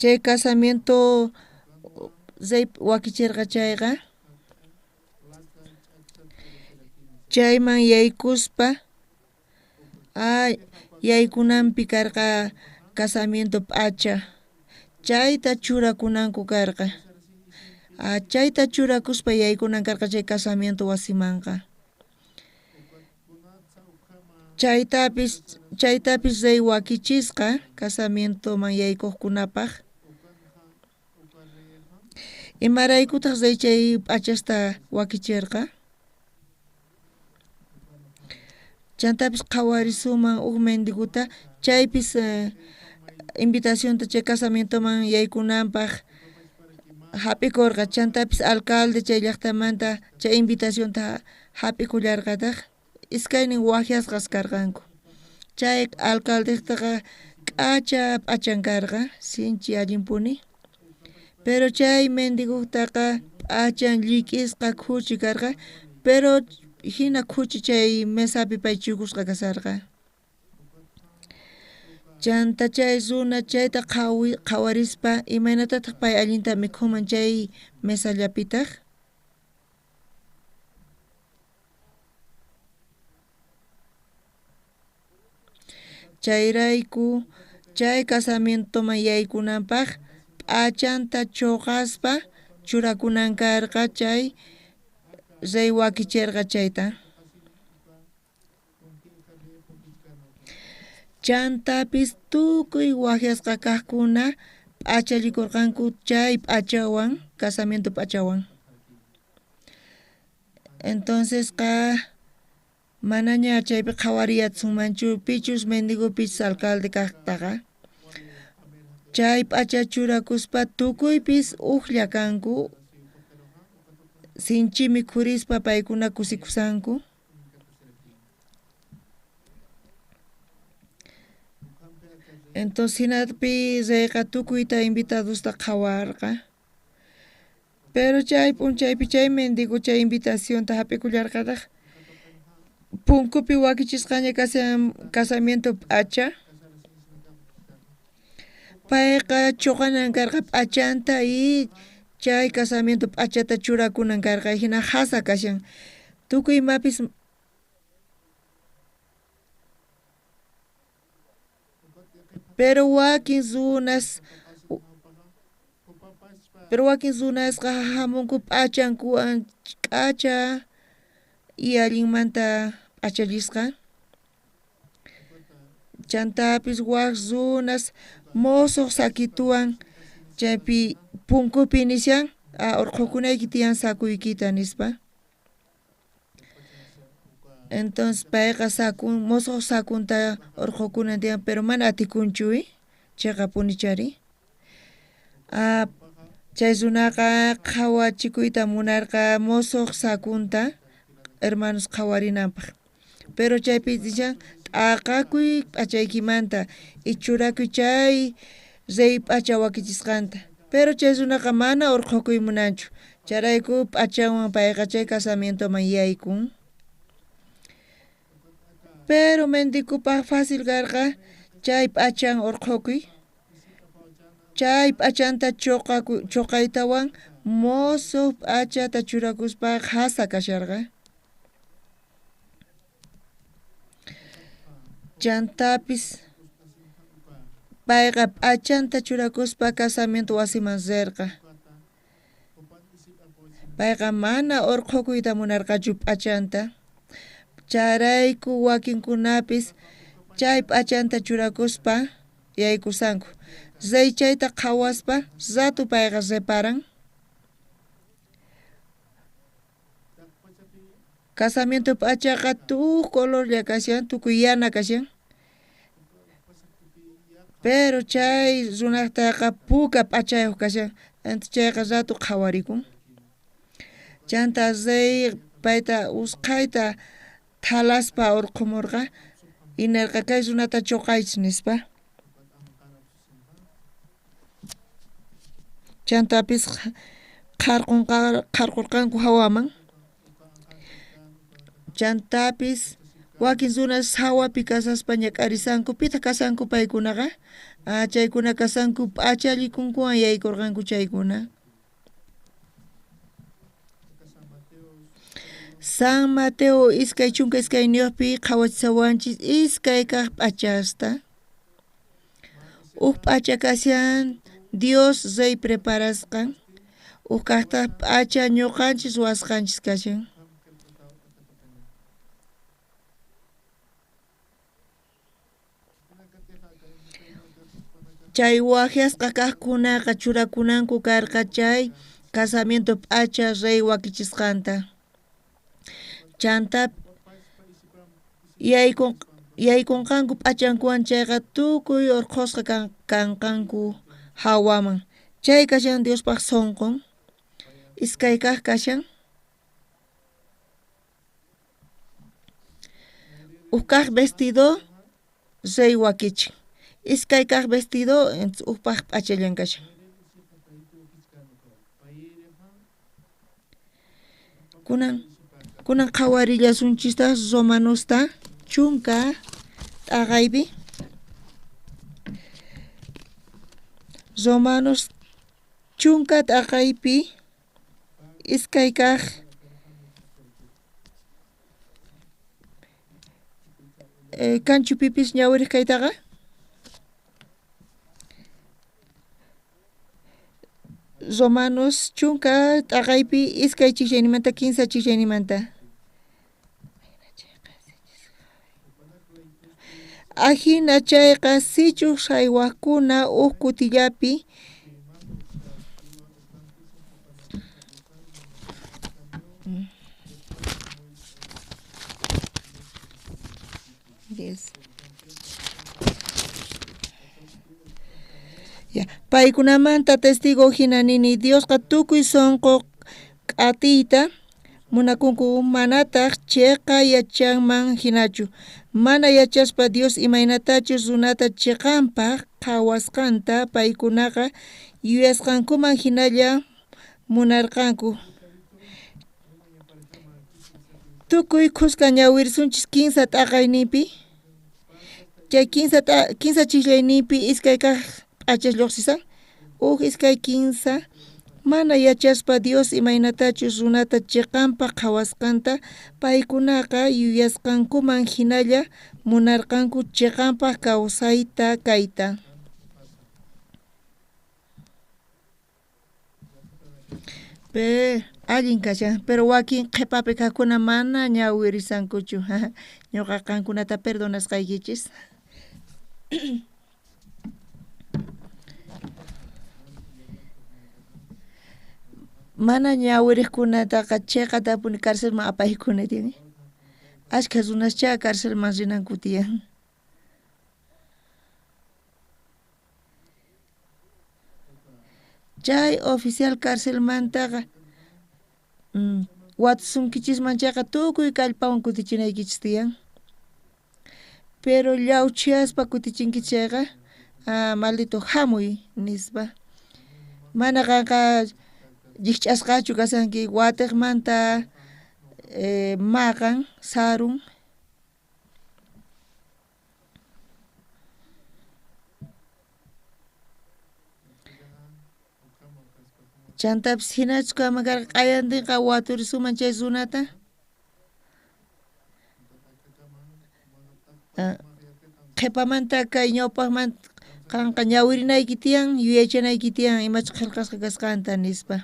Chay casamiento rey wakichirqa chayqa chayman yaykuspa yaykunanpi karqa casamiento p'acha chayta churakunanku karqa. Chayta churakuspa yaykunan karqa chay casamiento wasimanqa. Chaytapis chaytapis rey wakichisqa casamientoman yaykuqkunapaq. Imaraykutaq rey chay p'achasta wakichirqa? Chantapis qhawarisuman uj mendiguta chaypis invitacionta chay casamientoman yaykunanpaq Jap'ikorqa, chantapis alcalde chay llajtamanta chay invitacionta jap'ikullarqataj, iskaynin wajyasqas karqanku. Chay alcaldejtaqa k'acha p'achan karqa, sinchi allinpuni. Pero chay mendigojtaqa p'achan llik'isqa khuchi karqa, pero jina khuchi chay mesapi pay chukusqa kasharqa. Chanta chay runa chayta qhawarispa, imaynatataj pay allinta mikhuman chay mesallapitaj? Chayrayku chay casamientoman yaykunanpaj p'achanta choqaspa churakunan karqa, chay rey wakicherqa chayta. Chantapis tukuy wajyasqa kajkuna p'achallikorqanku chay p'achawan, casamiento p'achawan. Entonces qa manaña chaypi qhawariyatsunmanchu pichus mendigo pichus alcalde kajtaqa. Chay p'acha churakuspa tukuypis ujlla kanku, sinchi mikhurispa paykuna kusikusanku. Entonces jinapi reyqa tukuyta invitadosta qhawarqa. Pero chay p'unchaypi chay mendigo chay invitacionta jap'ikullarqataj, punkupi wakichisqaña kashan casamiento p'acha. Payqa choqanan karqa p'achanta y chay casamiento p'achata churakunan karqa, jina jasa kashan. Tukuy imapis Pero wakin runas pero wakin runasqa jamunku p'achankuwan k'acha y allinmanta p'achallisqa. Chantapis waj runas mosoj sakituwan chaypi punkupi nishan, orqhokunayki tiyan sakuykita nispa. Entonces payqa sakun mosoj sakunta orqhokunan tiyan, pero mana atikunchu, cheqapuni chari. Chay runaqa qhawachikuyta munarqa mosoj sakunta hermanos qhawarinanpaj. Pero chaypi nishan t'aqakuy p'achaykimanta y churakuy chay rey p'acha wakichisqanta. Pero chay runaqa mana orqhokuy munanchu. Chayrayku p'achanwan payqa chay casamientoman yaykun. Pero mendigopaj fácil karqa chay p'achan orqhokuy. Chay p'achanta choqaytawan mosoj p'achata churakuspa jasa kasharqa. Chantapis payqa p'achanta churakuspa casamiento wasiman rerqa. Payqa mana orqhokuyta munarqachu p'achanta. Chayrayku wakinkunapis chay p'achanta churakuspa yaykusanku. Rey chayta qhawaspa rato payqa reparan. Casamiento p'achaqa tuj colorlla kashan, tukuy yana kashan. Pero chay runajtaqa puka p'achayuq kashan, entonces chayqa rato qhawarikun. Chanta rey payta usqhayta thalaspa orqhumurqa y nerqa kay runata choqaychis nispa. Chantapis qharqorqanku hawaman. Chantapis wakin runas hawapi kasaspa ñak'arisanku. Pitaq kasanku paykunaqa? Chaykuna kasanku p'achallikunkuwan yaykurqanku chaykuna. San Mateo 22 qhawachisawanchis iskay kaq p'achasta. Uj p'acha kashan Dios rey preparasqan, uj kaqtaq p'acha ñuqanchis ruwasqanchis kashan. Chay wajyasqa kaqkunaqa churakunanku karqa chay casamiento p'acha rey wakichisqanta. Chanta yaykunqanku p'achankuwan chayqa tukuy orqhosqa kanqanku hawaman. Chay kashan Diospaj sonqon. Iskay kaj kashan. Uj kaj vestido rey wakichin. Iskay kaj vestido ujpaj p'achallan kashan. Kunan kunan qhawarillasunchistaq Romanosta chunka t'aqaypi. Romanos chunka t'aqaypi iskay kaq kanchu pipis ñawiriq kaytaqa? Romanos chunka t'aqaypi iskay chikchaynimanta kinsa chikchaynimanta. Ajina chayqa sichus saywaqkuna uj kutillapi Ya, paykunamanta testigo hina nini Diosqa tukuy sonqo k'atiyta munakunku manataq chiqa yachanman hinachu. Mana yachaspa Dios imaynatachus runata chiqanpaq qhawasqanta paykunaqa yuyasqankuman hinalla munarqanku. Tukuy khuska ñawirisunchis kinsa t'aqayninpi. Chay kinsa chiqllayninpi iskay kaq p'achas lluqsisan. Uj iskay kinsa mana yachaspa Dios imaynatachus runata chiqanpaq qhawasqanta paykunaqa yuyasqankuman hinalla munarqanku chiqanpaq kawsayta kayta. Allin kashan, pero wakin qhipapi kaqkuna mana ñawirisankuchu. Ñuqa qankunata perdonasqaykichis. Mana ñawiriqkunataqa chiqatapuni carcelman apaykuna tiyan. Ashkha runaschá carcelman rinanku tiyan. Chay oficial carcelmantaqa watusunkichisman chayqa tukuy kallpawan kutichinaykichis tiyan. Pero llawchiyaspa kutichinkichis chayqa maldito hamuy nispa. Mana qanqa llikch'asqachu kasanki watiqmanta maqan sarun. Chantapis hinachu kanman karqa q'ayantinqa waturisuman chay runata. Qhipamanta kay ñawpaqmanta qanqa ñawirinayki tiyan yuyaychanayki tiyan imachus qillqasqa kasqanta nispa.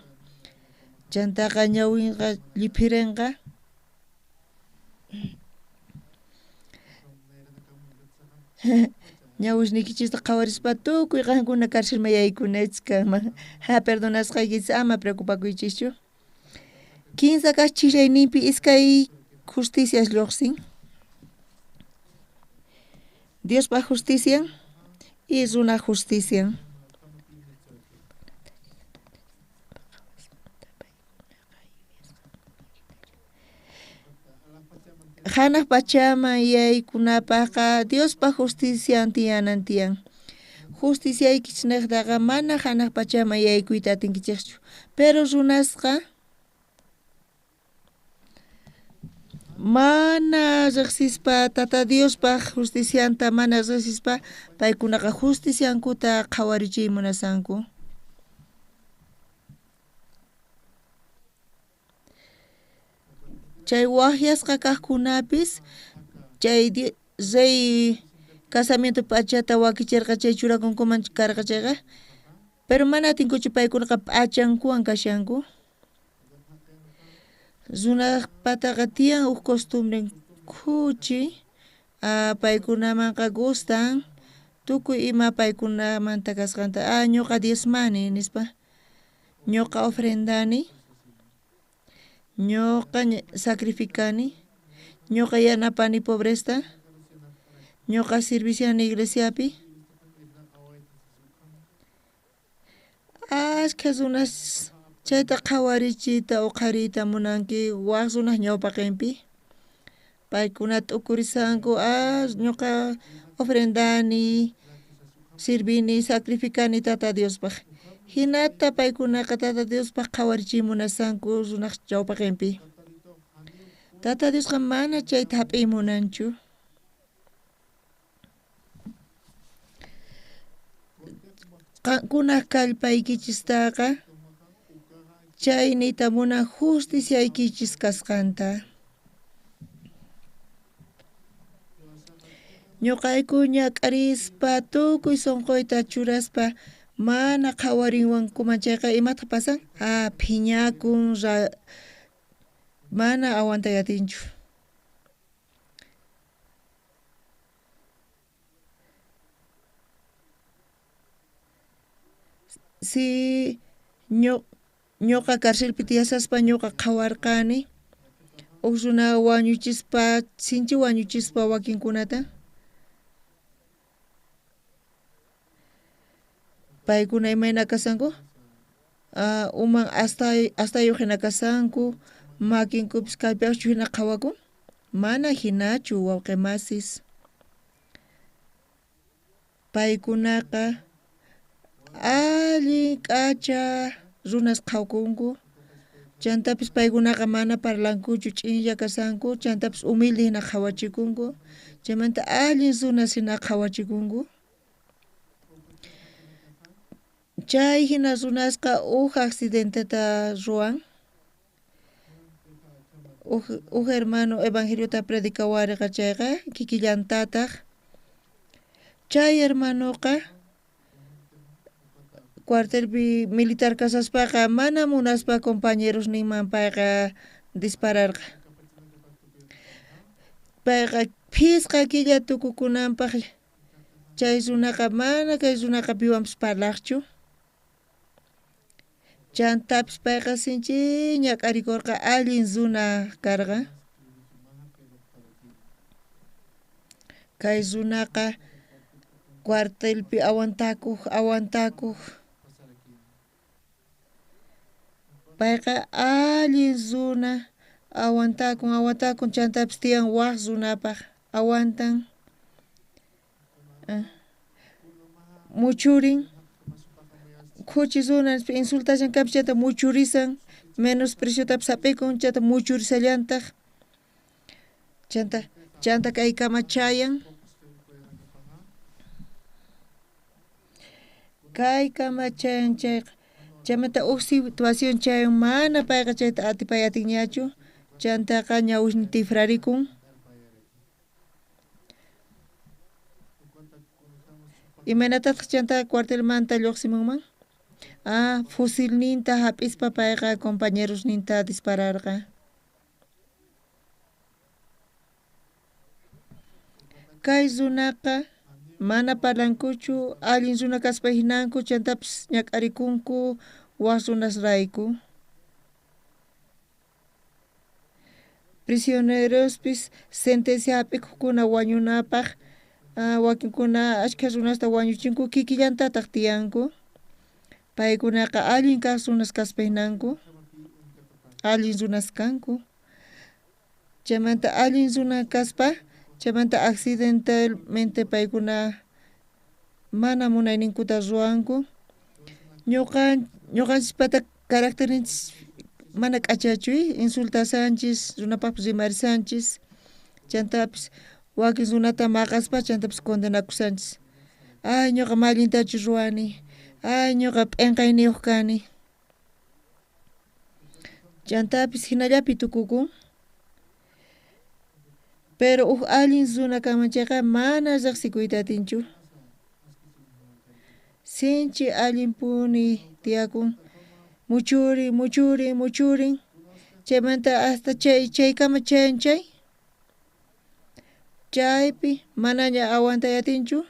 Chantaqa ñawinqa lliphirinqa. Ñawisniykichista qhawarispa tukuy qankuna carcelman yaykunaychis kanman. Perdonasqaykichis ama preocupakuychischu. Kinsa kaq chikchayninpi iskay justicias lluqsin. Diospa justician y runa justician. Hanaq pachaman yaykunapaqqa Diospa justician tiyanan tiyan. Justiciaykichis niqtaqa mana hanaq pachaman yaykuyta atinkichikchu. Pero runasqa mana riqsispa Tata Diospaq justicianta mana riqsispa paykunaqa justiciankuta qhawarichiy munasanku. Chay waqyasqa kaqkunapis chay rey casamiento p'achata wakichirqa chay churakunkuman karqa chayqa, pero mana atinkuchu paykunaqa p'achankuwan kashanku. Runapataqa tiyan huk costumbren khuchi paykunamanqa gustan tukuy ima paykunamanta kasqanta. Ñuqa diezmani nispa, ñuqa ofrendani, ñuqa sacrificani, ñuqa yanapani pobresta, ñuqa serviciani iglesiapi. Ashkha runas chayta qhawarichiyta uqhariyta munanki waj runaj ñawpaqenpi. Paykuna t'ukurisanku, ñuqa ofrendani, sirvini, sacrificani Tata Diospaj. Hinata paykunaqa Tata Diospaj qhawarichiy munasanku runaj ñawpaqenpi. Tata Diosqa mana chayta hap'iy munanchu. Qankunaj kallpaykichistaqa chay niyta munan justiciaykichis kasqanta. Ñuqayku ñak'arispa tukuy sunquyta churaspa mana qhawarinwankuman chayqa imataq pasan? Phiñakun, mana aguantay atinchu. Si ñuqa carcelpi tiyasaspa ñuqa qhawarqani uj runa wañuchispa, sinchi wañuchispa wakinkunata. Paykuna imayna kasanku? Uman astayuq hina kasanku, makinkupis kallpayuqchu hina qhawakun? Mana hinachu, wawqi masis. Paykunaqa allin k'acha runas qhawakunku, chantapis paykunaqa mana parlankuchu, ch'inlla kasanku, chantapis humilde hina qhawachikunku, chaymanta allin runas hina qhawachikunku. Chay hina runasqa uj accidenteta ruwan. Uj hermano evangeliota predicawarqa chayqa kikillantataq. Chay hermanoqa cuartelpi militar kasaspaqa mana munaspa compañerosninman payqa dispararqa. Payqa phisqa killa tukukunanpaq chay runaqa mana kay runaqa piwanpis parlaqchu. Chantapis payqa sinchi ñak'arikurqa, allin runa karqa. Kay runaqa cuartelpi aguantakuq, aguantakuq. Payqa allin runa, aguantakun, aguantakun, chantapis tiyan waj runapaj, aguantan. Muchurin, khuchi runa insultashan kanpis chayta muchurisan, menospreciotapis hap'ikun, chayta muchurisallantaq. Chanta kaykama chayan. Kaykama chayan chayqa, chaymanta uj situación chayan, mana payqa chayta atipay atinñachu, chantaqa ñawisnin tifrarikun. Imaynatataq chanta cuartelmanta lluqsimunman? Fusilninta hap'ispa payqa compañerosninta dispararqa. Kay runaqa mana parlankuchu, allin runa kaspa hinanku, chantapis ñak'arikunku waj runasrayku. Prisionerospis sentencia hap'ikuqkuna wañunapaq, wakinkuna ashkha runasta wañuchinku, kikillantataq tiyanku. Paykunaqa allin kaq runas kaspa hinanku, allin runas kanku. Chaymanta allin runa kaspa, chaymanta accidentalmente paykuna mana munayninkuta ruwanku. Ñuqanchispata caracterninchis mana k'achachu, insultasanchis, runapaqpis rimarisanchis, chantapis wakin runata maqaspa chantapis condenakusanchis. Ay, ñuqa ma allintachu ruwani, ay, ñuqa p'enqayniyuq kani. Chantapis hinallapi tukukun. Pero uj allin runa kanman chayqa mana riqsikuyta atinchu. Sinchi allinpuni tiyakun, muchurin, muchurin, muchurin, chaymanta hasta chaykama chayan chay. Chaypi manaña aguantay atinchu.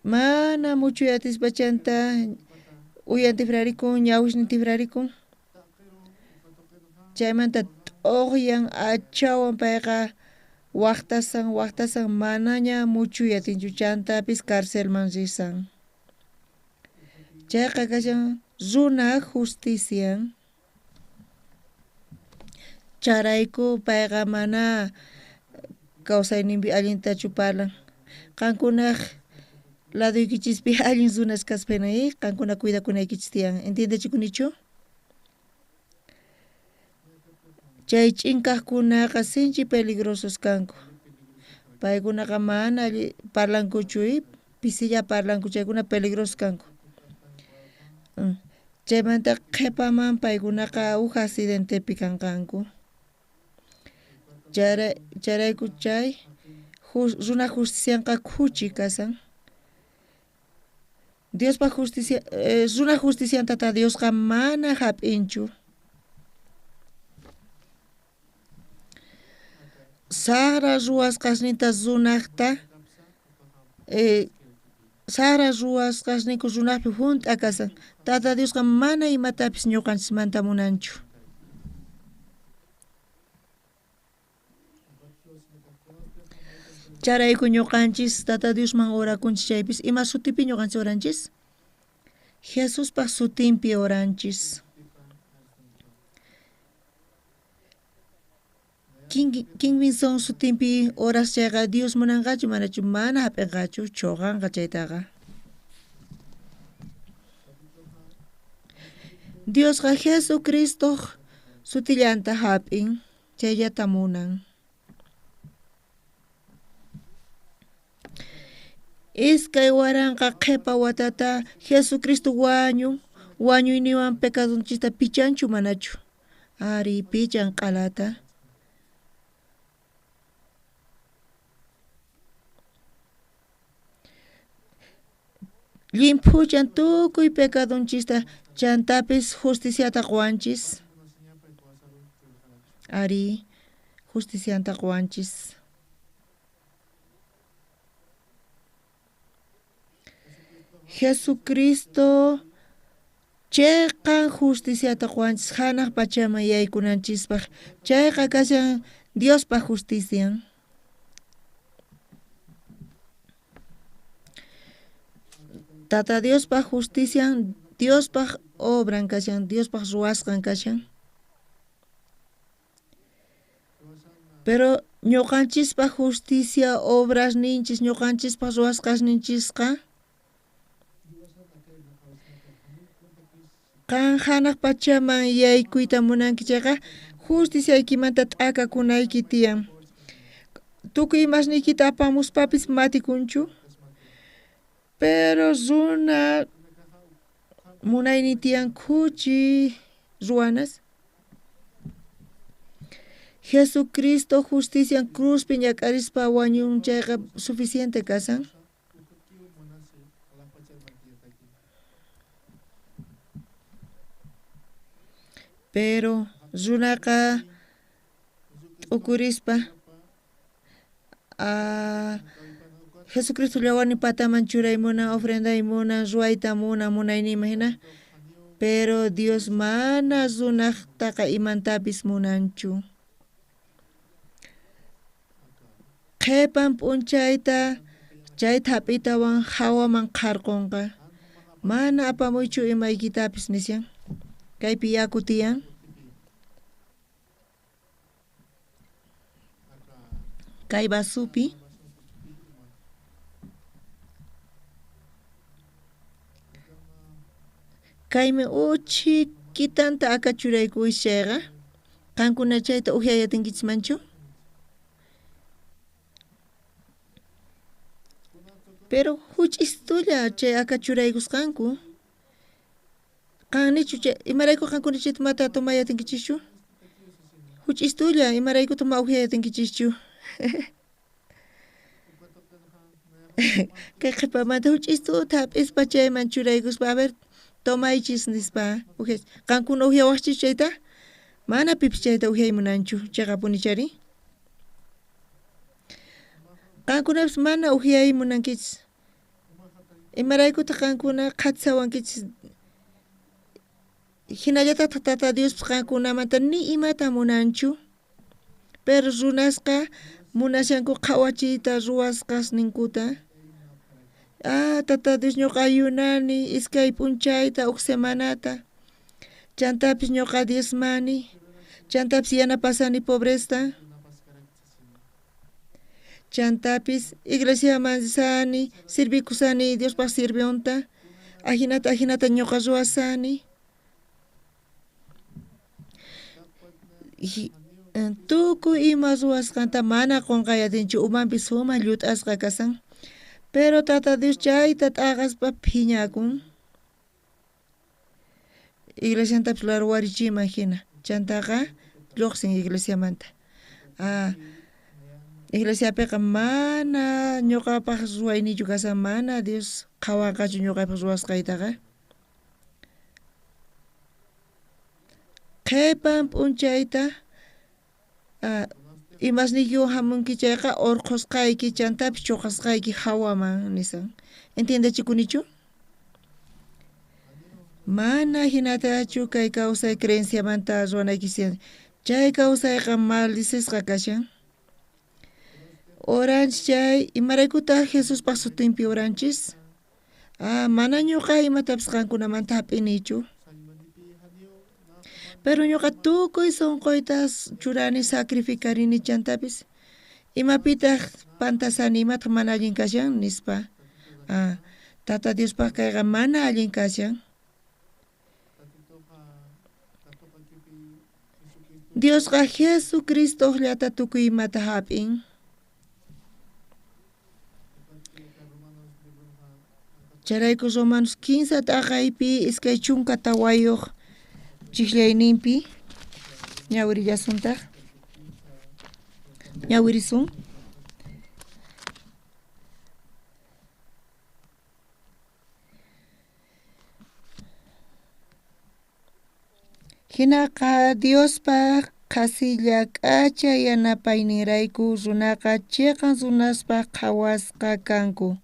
Mana muchuy atispa chanta uyan tifrarikun, ñawisnin tifrarikun. Chaymanta t'uqyan achawan payqa Wajtasan, wajtasan manaña muchuy atinchu, chantapis carcelman risan. Chayqa kashan runaj justician. Chayrayku payqa mana kawsayninpi allintachu parlan. Qankunaj ladoykichispi allin runas kaspa hina qankuna cuidakunaykichis tiyan. Entiendechikunichu? Chay ch'in kajkunaqa sinchi peligrosos kanku. Paykunaqa mana parlankuchu, pisilla parlanku, chaykuna peligrosos kanku. Chaymanta qhepaman paykunaqa uj accidentepi kanqanku. Chayrayku chay runa justicianqa khuchi kasan. Diospa justicia, runa justiciantata Diosqa mana jap'inchu. Sajra ruwasqasninta runajta, sajra ruwasqasninku runajpi junt'a kasan. Tata Diosqa mana imatapis ñuqanchismanta munanchu. Chayrayku ñuqanchis Tata Diosman orakunchis chaypis, ima sutipi ñuqanchis oranchis? Jesuspaj sutinpi oranchis. Kinwinson sutinpi oras chayqa Dios munanqachu manachu mana jap'inqachu choqanqa chaytaqa. Diosqa Jesucristoj sutillanta jap'in, chayllata munan. 2000 qhepa watata Jesucristo wañun, wañuyninwan pecadonchista pichanchu manachu? Ari, pichan q'alata. Llimphuchan tukuy pecadonchista, chantapis justiciata qowanchis. Ari, justicianta qowanchis. Jesucristo cheqan justiciata qowanchis janaj pachaman yaykunanchispaj. Chayqa kashan Diospa justician. Tata Diospa justician Diospaj obran kashan, Diospaj ruwasqan kashan. Pero ñuqanchispaj justicia obras ninchis, ñuqanchispaj ruwasqasninchisqa qan janaj pachaman yaykuyta munanki chayqa justiciaykimanta t'akakunayki tiyan. Tukuy imasniykita apamuspapis matikunchu. Pero runa munaynin tiyan khuchi ruwanas. Jesucristo justician cruzpi ñak'arispa wañun chayqa suficiente kasan. Pero runaqa t'ukurispa Jesucristo llawani pataman churay munan, ofrenday munan, ruwayta munan, munayninman hina. Pero Dios mana runajtaqa imantapis munanchu. Qhepan p'unchayta chay thap'itawan jawaman qharqonqa. Mana apamuychu imaykitapis nishan. Kaypi yaku tiyan. Kay vasupi. Kaymi uchikitanta akachuraykuwis chayqa, qankuna chayta ujyayatinkichmanchu? Pero huch'istulla chay akachuraykusqanku. Qan nichu chay, imarayku qankuna chayta mata tomayatinkichishchu? Huch'istulla, imaraykuta ma ujyayatinkichishchu? Kay qhepamanta huch'istuta hap'ispa chayman churaykuspa, a ver, tomaychis nispa. Qankuna ujyawaqchis chayta? Mana pipis chayta ujyay munanchu, cheqapuni chari. Qankunapis mana ujyay munankichis. Imaraykutaq qankuna qhatisawankichis? Jinallatataq Tata Diospis qankunamanta ni imata munanchu. Pero runasqa Munashanku qhawachiyta ruwasqasninkuta. Ah, Tata Dios ñuqa ayunani iskay p'unchayta uj semanata. Chantapis ñuqa diezmani. Chantapis yanapasani pobresta. Chantapis iglesiaman risani, sirvikusani Diospaj sirvionta. Ajinata ajinata ñuqa ruwasani. Tukuy ima ruwasqanta mana qonqay atinchu, umanpi sumaj llut'asqa kasan. Pero Tata Dios chayta t'aqaspa phiñakun. Iglesiantapis larwarichiman jina. Chantaqa lluqsin iglesiamanta. Ah, iglesiapiqa mana ñuqapaq ruwaynichu kasan, mana Dios qhawanqachu ñuqapaq ruwasqaytaqa. Qhipan p'unchayta imasniykiwan jamunki chayqa urqhusqayki chantapis choqasqayki jawaman nisan. Entiendechikunichu? Mana jinatachu kay kawsay creenciamanta ruwanayki chay kawsayqa maldicisqa kashan. Oranchis chay, imaraykutaq Jesuspaq sutinpi oranchis? Ah, mana ñuqa imatapis qankunamanta hap'inichu. Pero ñuqa tukuy sunquyta churani sacrificarini chantapis imapitaq pantasani imataq mana allin kashan nispa. Ah, Tata Diospaq kayqa mana allin kashan. Diosqa Jesucristoqllata tukuy imata hap'in. Chayrayku Romanos 15 t'aqaypi 24 chijllayninpi ñawirillasuntaq. Ñawirisun. Jinaqa Diospa qhasilla k'acha yanapayninrayku runaqa cheqan runaspaj qhawasqa kanku,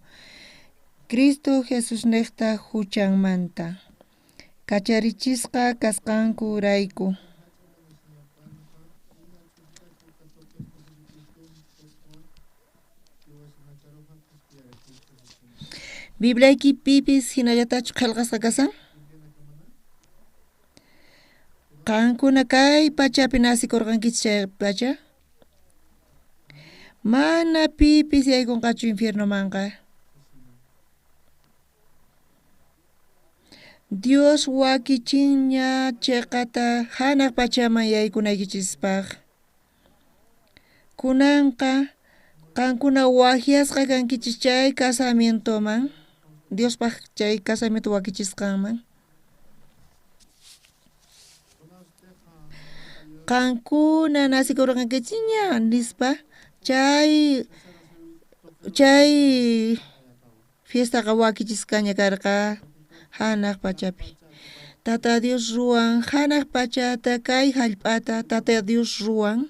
Cristo Jesusnejta juchanmanta kacharichisqa kasqankurayku. Bibliaykipipis jinallatachu qhelqasqa kashan? Qankuna kay pachapi nacikurqankichis chay pacha? Mana pipis yaykunqachu infiernomanqa. Dios wakichinña cheqata hanaq pachaman yaykunaykichispaq. Kunanqa qankuna wajyasqa kankichis chay casamientoman, Diospaq chay casamiento wakichisqanman. Qankuna nacikurqankichikña nispa chay chay fiestaqa wakichisqaña karqa hanaq pachapi. Tata Dios ruwan hanaq pachata kay hallp'ata Tata Dios ruwan.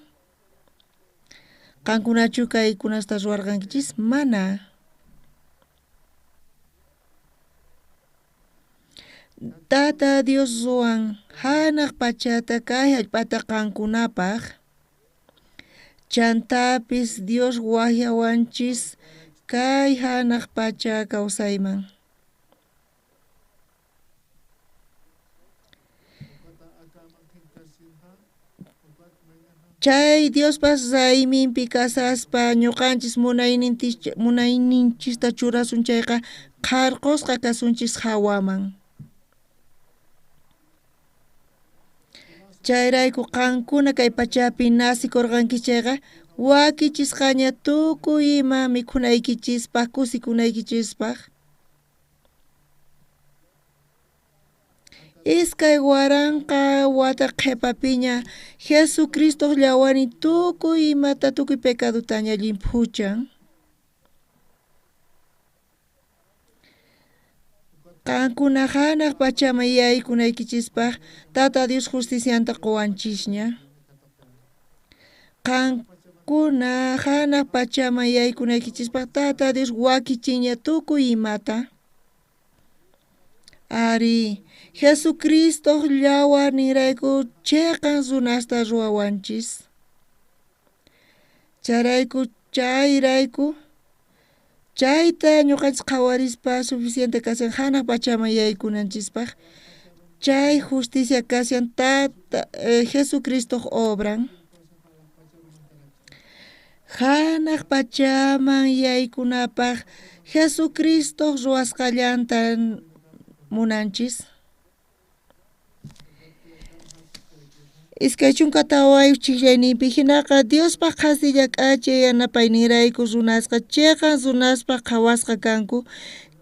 Qankunachu kaykunasta ruwarqankichis? Mana. Tata Dios ruwan hanaq pachata kay hallp'ata qankunapaq. Chantapis Dios wajyawanchis kay hanaq pacha kawsayman. Chay Diospas rayminpi kasaspa ñuqanchis munayninchista churasun chayqa qharqosqa kasunchis hawaman. Chayrayku qankuna kay pachapi nacikurqankichis chayqa wakichisqaña tukuy ima mikhunaykichispaq kusikunaykichispaq. 2000 wata qhepapiña Jesucristoq llawarin tukuy imata tukuy pecadutaña llimphuchan. Qankuna hanaq pachaman yaykunaykichispaq Tata Dios justicianta qowanchisña. Qankuna hanaq pachaman yaykunaykichispaq Tata Dios wakichinña tukuy imata. Ari, Jesucristoq llawarninrayku cheqan runasta ruwawanchis. Chayrayku chayrayku chayta ñuqanchis qhawarispa suficiente kashan hanaq pachaman yaykunanchispaq. Chay justicia kashan Tata Jesucristoq obran. Hanaq pachaman yaykunapaq Jesucristoq ruwasqallanta munanchis. 24 chijllayninpi hinaqa Diospaq qhasilla k'achay yanapayninrayku runasqa chiqan runaspaq qhawasqa kanku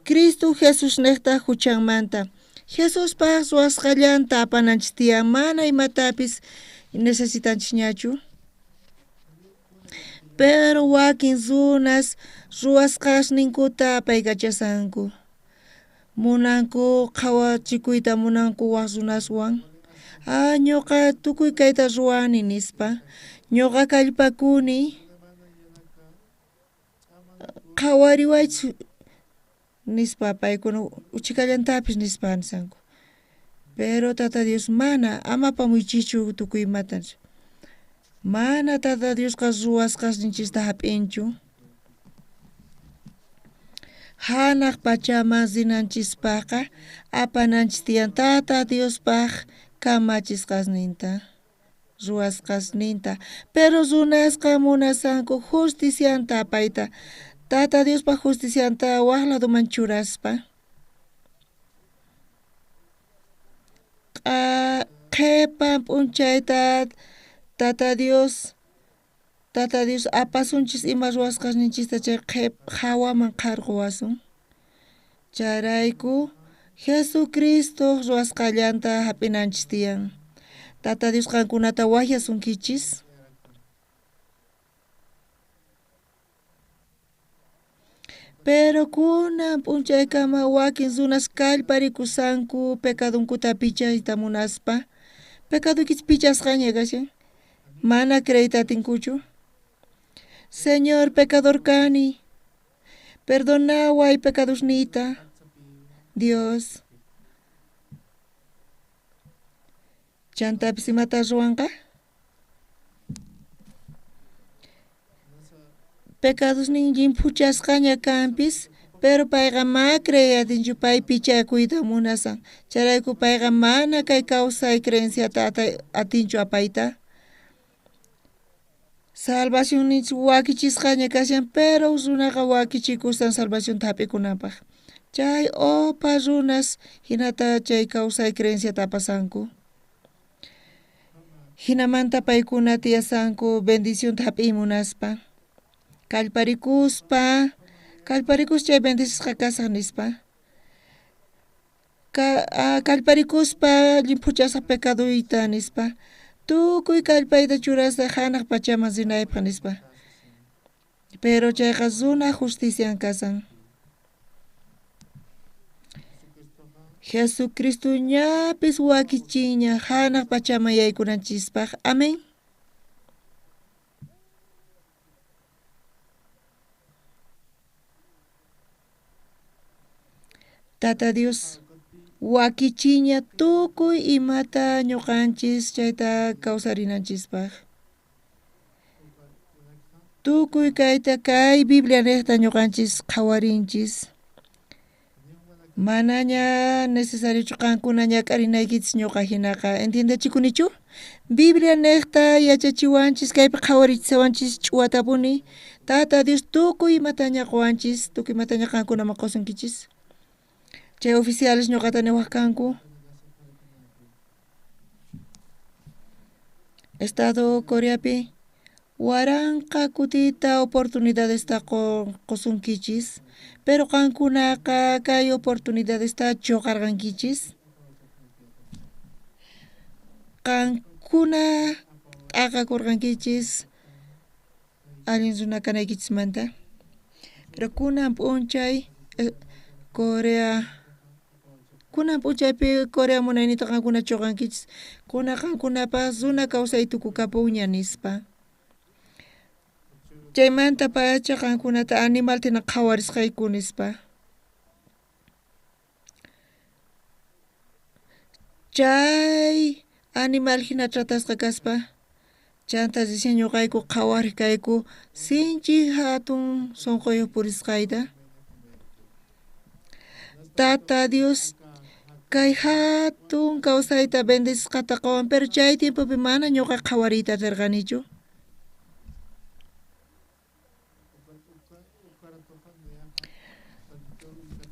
Cristo Jesusniqta huchanmanta. Jesuspaq ruwasqallanta apananchis tiyan mana imatapis necesitanchisñachu. Pero wakin runas ruwasqasninkuta apaykachashanku. Munanku qhawachikuyta munanku waj runaswan. Ah, ñuqa tukuy kayta ruwani nispa. Ñuqa kallpakuni. Qhawariwaychis nispa paykuna uchikallantapis nispa nisanku. Pero Tata Dios mana ama apamuychischu tukuy imata. Mana Tata Diosqa ruwasqasninchista hap'inchu. Hanaq pachaman rinanchispaqqa apananchis tiyan Tata Diospaq kamachisqasninta, ruwasqasninta. Pero runasqa munasanku justicianta apayta, Tata Diospaq justicianta waj ladoman churaspa. Qhepan p'unchayta Tata Dios Tata Dios apasunchis ima ruwasqasninchista chay hawaman qharquwasun. Chayrayku Jesucristoq ruwasqallanta hap'inanchis tiyan. Tata Dios qankunata waqyasunkichis. Pero kunan p'unchaykama wakin runas kallparikushanku pecadonkuta pichayta munaspa. Pecaduykichis pichasqaña kashan. Mana creeyta atinkuchu. Señor, pecador kani. Perdonaway pecadosniyta. Dios. Chantapis imata ruwanqa? Pecadosnin llimphuchasqaña kanpis, pero payqa ma creey atinchu pay pichakuyta munasan. Chayrayku payqa mana kay kawsay creenciata atinchu apayta. Salvacionninchis wakichisqaña kashan, pero runaqa wakichikusan salvacionta hap'ikunanpaq. Chay opa runas hinata chay kawsay creenciata apasanku. Hinamanta paykuna tiyasanku bendicionta hap'iy munaspa. Kallparikuspa, kallparikus chay bendicisqa kasaq nispa. Kallparikuspa llimphuchasaq pecaduyta nispa. Tukuy kallpayta churasaq hanaq pachaman rinaypaq nispa. Pero chayqa runa justician kasan. Jesucristo ñapis wakichinña hanaq pachaman yaykunanchispaq. Amén. Tata Dios wakichiña tukuy imata ñuqanchis chayta kawsarinanchispaq. Tukuy kayta kay Biblia niqta ñuqanchis qhawarinchis. Manaña necesariochu qankuna ñak'arinaykichis ñuqa hinaqa. ¿Entiendechikunichu? Biblia niqta yachachiwanchis kaypi qhawarichisawanchis ch'uwatapuni. Tata Dios tukuy imataña quwanchis, tukuy imataña qankunaman qusunkichis. Chay oficiales ñuqata niwaq kanku. Estado Coreapi waranqa kutita oportunidadesta qusunkichis, pero qankunaqa kay oportunidadesta chuqarqankichis. Qankuna t'aqakurqankichis allin runa kanaykichismanta. Pero kunan p'unchay Corea kunan p'unchaypi Corea munaynita qankuna chuqankichis, kuna qankunapas runa kawsay tukukapunña nispa. Chaymanta pacha qankunata animalta hina qhawarisqayku nispa. Chay animal hina tratasqa kaspa, Chanta recién ñuqayku qhawariq kayku sinchi hatun sunquyuq purisqayta. Tata Dios kay hatun kawsayta bendecisqata quwan, pero chay tiempopi mana ñuqa qhawariyta atirqanichu.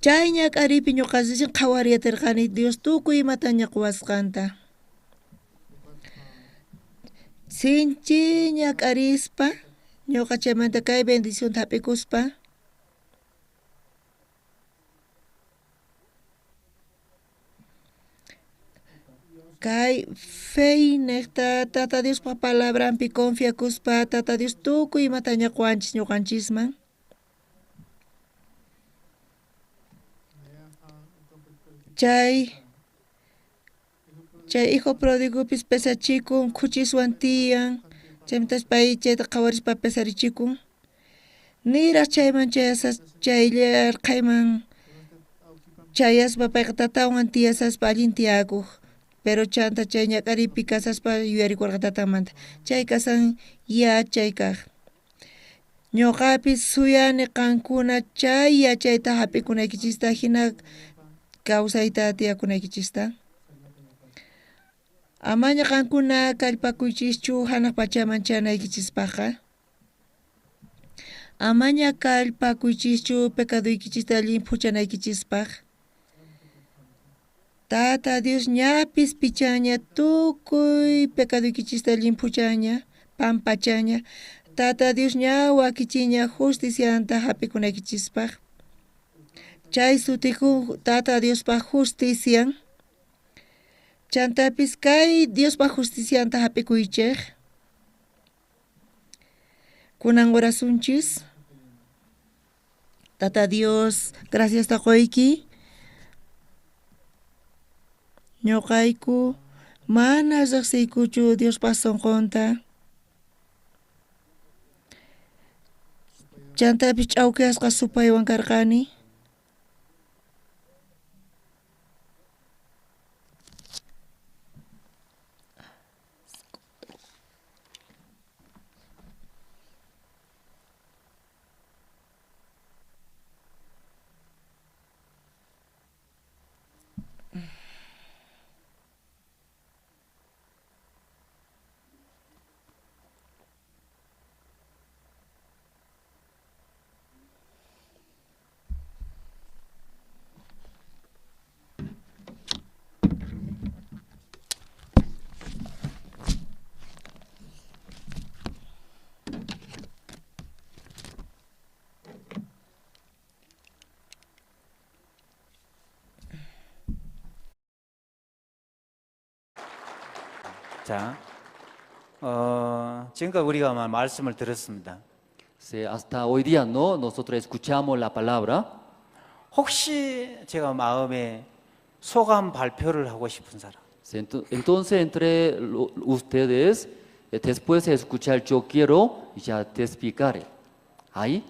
Chay ñak'ariypi ñuqa recién qhawariy atirqani Dios tukuy imataña quwasqanta. Sinchi ñak'arispa ñuqa chaymanta kay bendicionta hap'ikuspa kay fe niqta Tata Diospa palabranpi confiakuspa Tata Dios tukuy imataña quwanchis ñuqanchisman. Chay chay hijo pródigopis pesachikun khuchiswan tiyan, chaymantas pay chayta qhawarispa pesarichikun. Niraq chayman chayasas chay yarqhayman chayaspa payqa tatawan tiyasaspa allin tiyakuq, pero chanta chay ñak'ariypi kasaspa yuyarikurqa tatanmanta. Chay kasan yachay kaq. Ñuqapis suyani qankuna chay yachayta hap'ikunaykichista hina kawsayta tiyakunaykichista. Amaña qankuna kallpakuychischu hanaq pachaman chanaykichispaqqa. Amaña kallpakuychischu pecaduykichista llimphuchanaykichispaq. Tata Dios ñapis pichaña tukuy pecaduykichista llimphuchaña, pampachaña. Tata Dios ña wakichiña justicianta hap'ikunaykichispaq. Chay sutikun Tata Diospa justician. Chantapis kay Diospa justicianta hap'ikuychej. Kunan orasunchis. Tata Dios, gracias taquyki. Ñuqayku mana riqsiykuchu Diospa sunqunta. Chantapis ch'awkiyasqa supaywan karqani. 자, 지금까지 우리가 말씀을 들었습니다. Sí, hasta hoy día, ¿no? Nosotros escuchamos la palabra. 혹시 제가 마음에 소감 발표를 하고 싶은 사람? Sí, entonces entre ustedes, después de escuchar yo quiero, ya te explicaré. Ahí.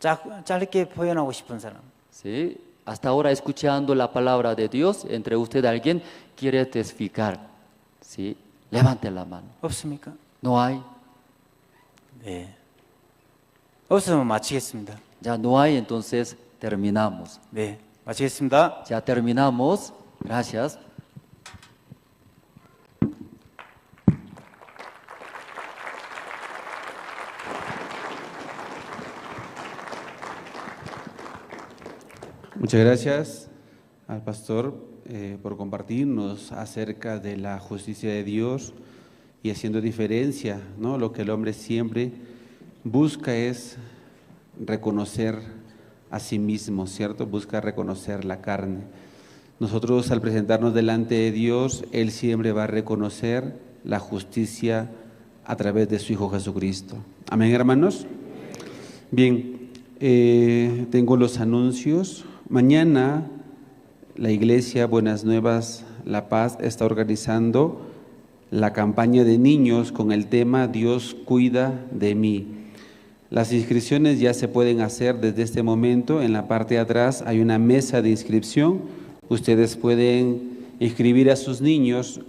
짧게 표현하고 싶은 사람. Sí, hasta ahora escuchando la palabra de Dios, entre ustedes alguien quiere testificar. Sí, levante la mano. 없습니까? No hay. 네. 없으면 마치겠습니다. Ya no hay, entonces terminamos. 네, 마치겠습니다. Ya terminamos. Gracias. Muchas gracias al pastor por compartirnos acerca de la justicia de Dios y haciendo diferencia, ¿no? Lo que el hombre siempre busca es reconocer a sí mismo, ¿cierto? Busca reconocer la carne. Nosotros al presentarnos delante de Dios, Él siempre va a reconocer la justicia a través de su Hijo Jesucristo. Amén, hermanos. Bien, tengo los anuncios. Mañana la Iglesia Buenas Nuevas La Paz está organizando la campaña de niños con el tema Dios cuida de mí. Las inscripciones ya se pueden hacer desde este momento. En la parte de atrás hay una mesa de inscripción. Ustedes pueden inscribir a sus niños.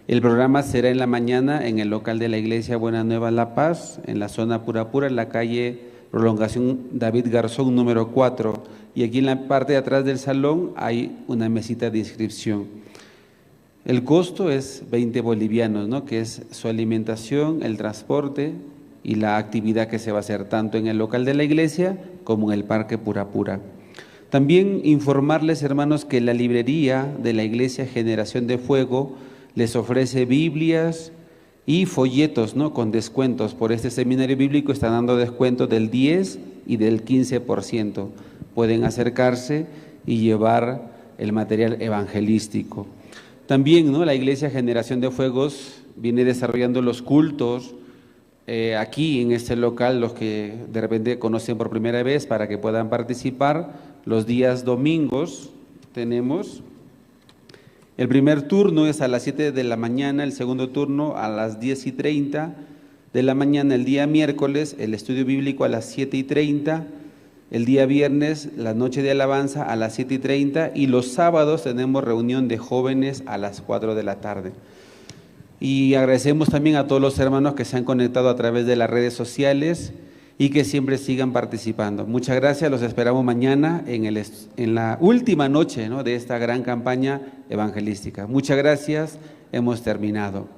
El programa será en la mañana en el local de la Iglesia Buena Nueva La Paz, en la zona Purapura, en la calle Prolongación David Garzón número 4. Y aquí en la parte de atrás del salón hay una mesita de inscripción. El costo es 20 bolivianos, ¿no? Que es su alimentación, el transporte y la actividad que se va a hacer tanto en el local de la iglesia como en el Parque Purapura. También informarles, hermanos, que la librería de la Iglesia Generación de Fuego les ofrece Biblias y folletos, ¿no? Con descuentos. Por este seminario bíblico están dando descuentos del 10 y del 15%. Pueden acercarse y llevar el material evangelístico. También, ¿no? La Iglesia Generación de Fuegos viene desarrollando los cultos aquí en este local, los que de repente conocen por primera vez, para que puedan participar. Los días domingos tenemos el primer turno es a las 7 de la mañana, el segundo turno a las 10:30 de la mañana, el día miércoles, el estudio bíblico a las 7:30, el día viernes, la noche de alabanza a las 7:30 y los sábados tenemos reunión de jóvenes a las 4 de la tarde. Y agradecemos también a todos los hermanos que se han conectado a través de las redes sociales y que siempre sigan participando. Muchas gracias, los esperamos mañana en la última noche, ¿no?, de esta gran campaña evangelística. Muchas gracias, hemos terminado.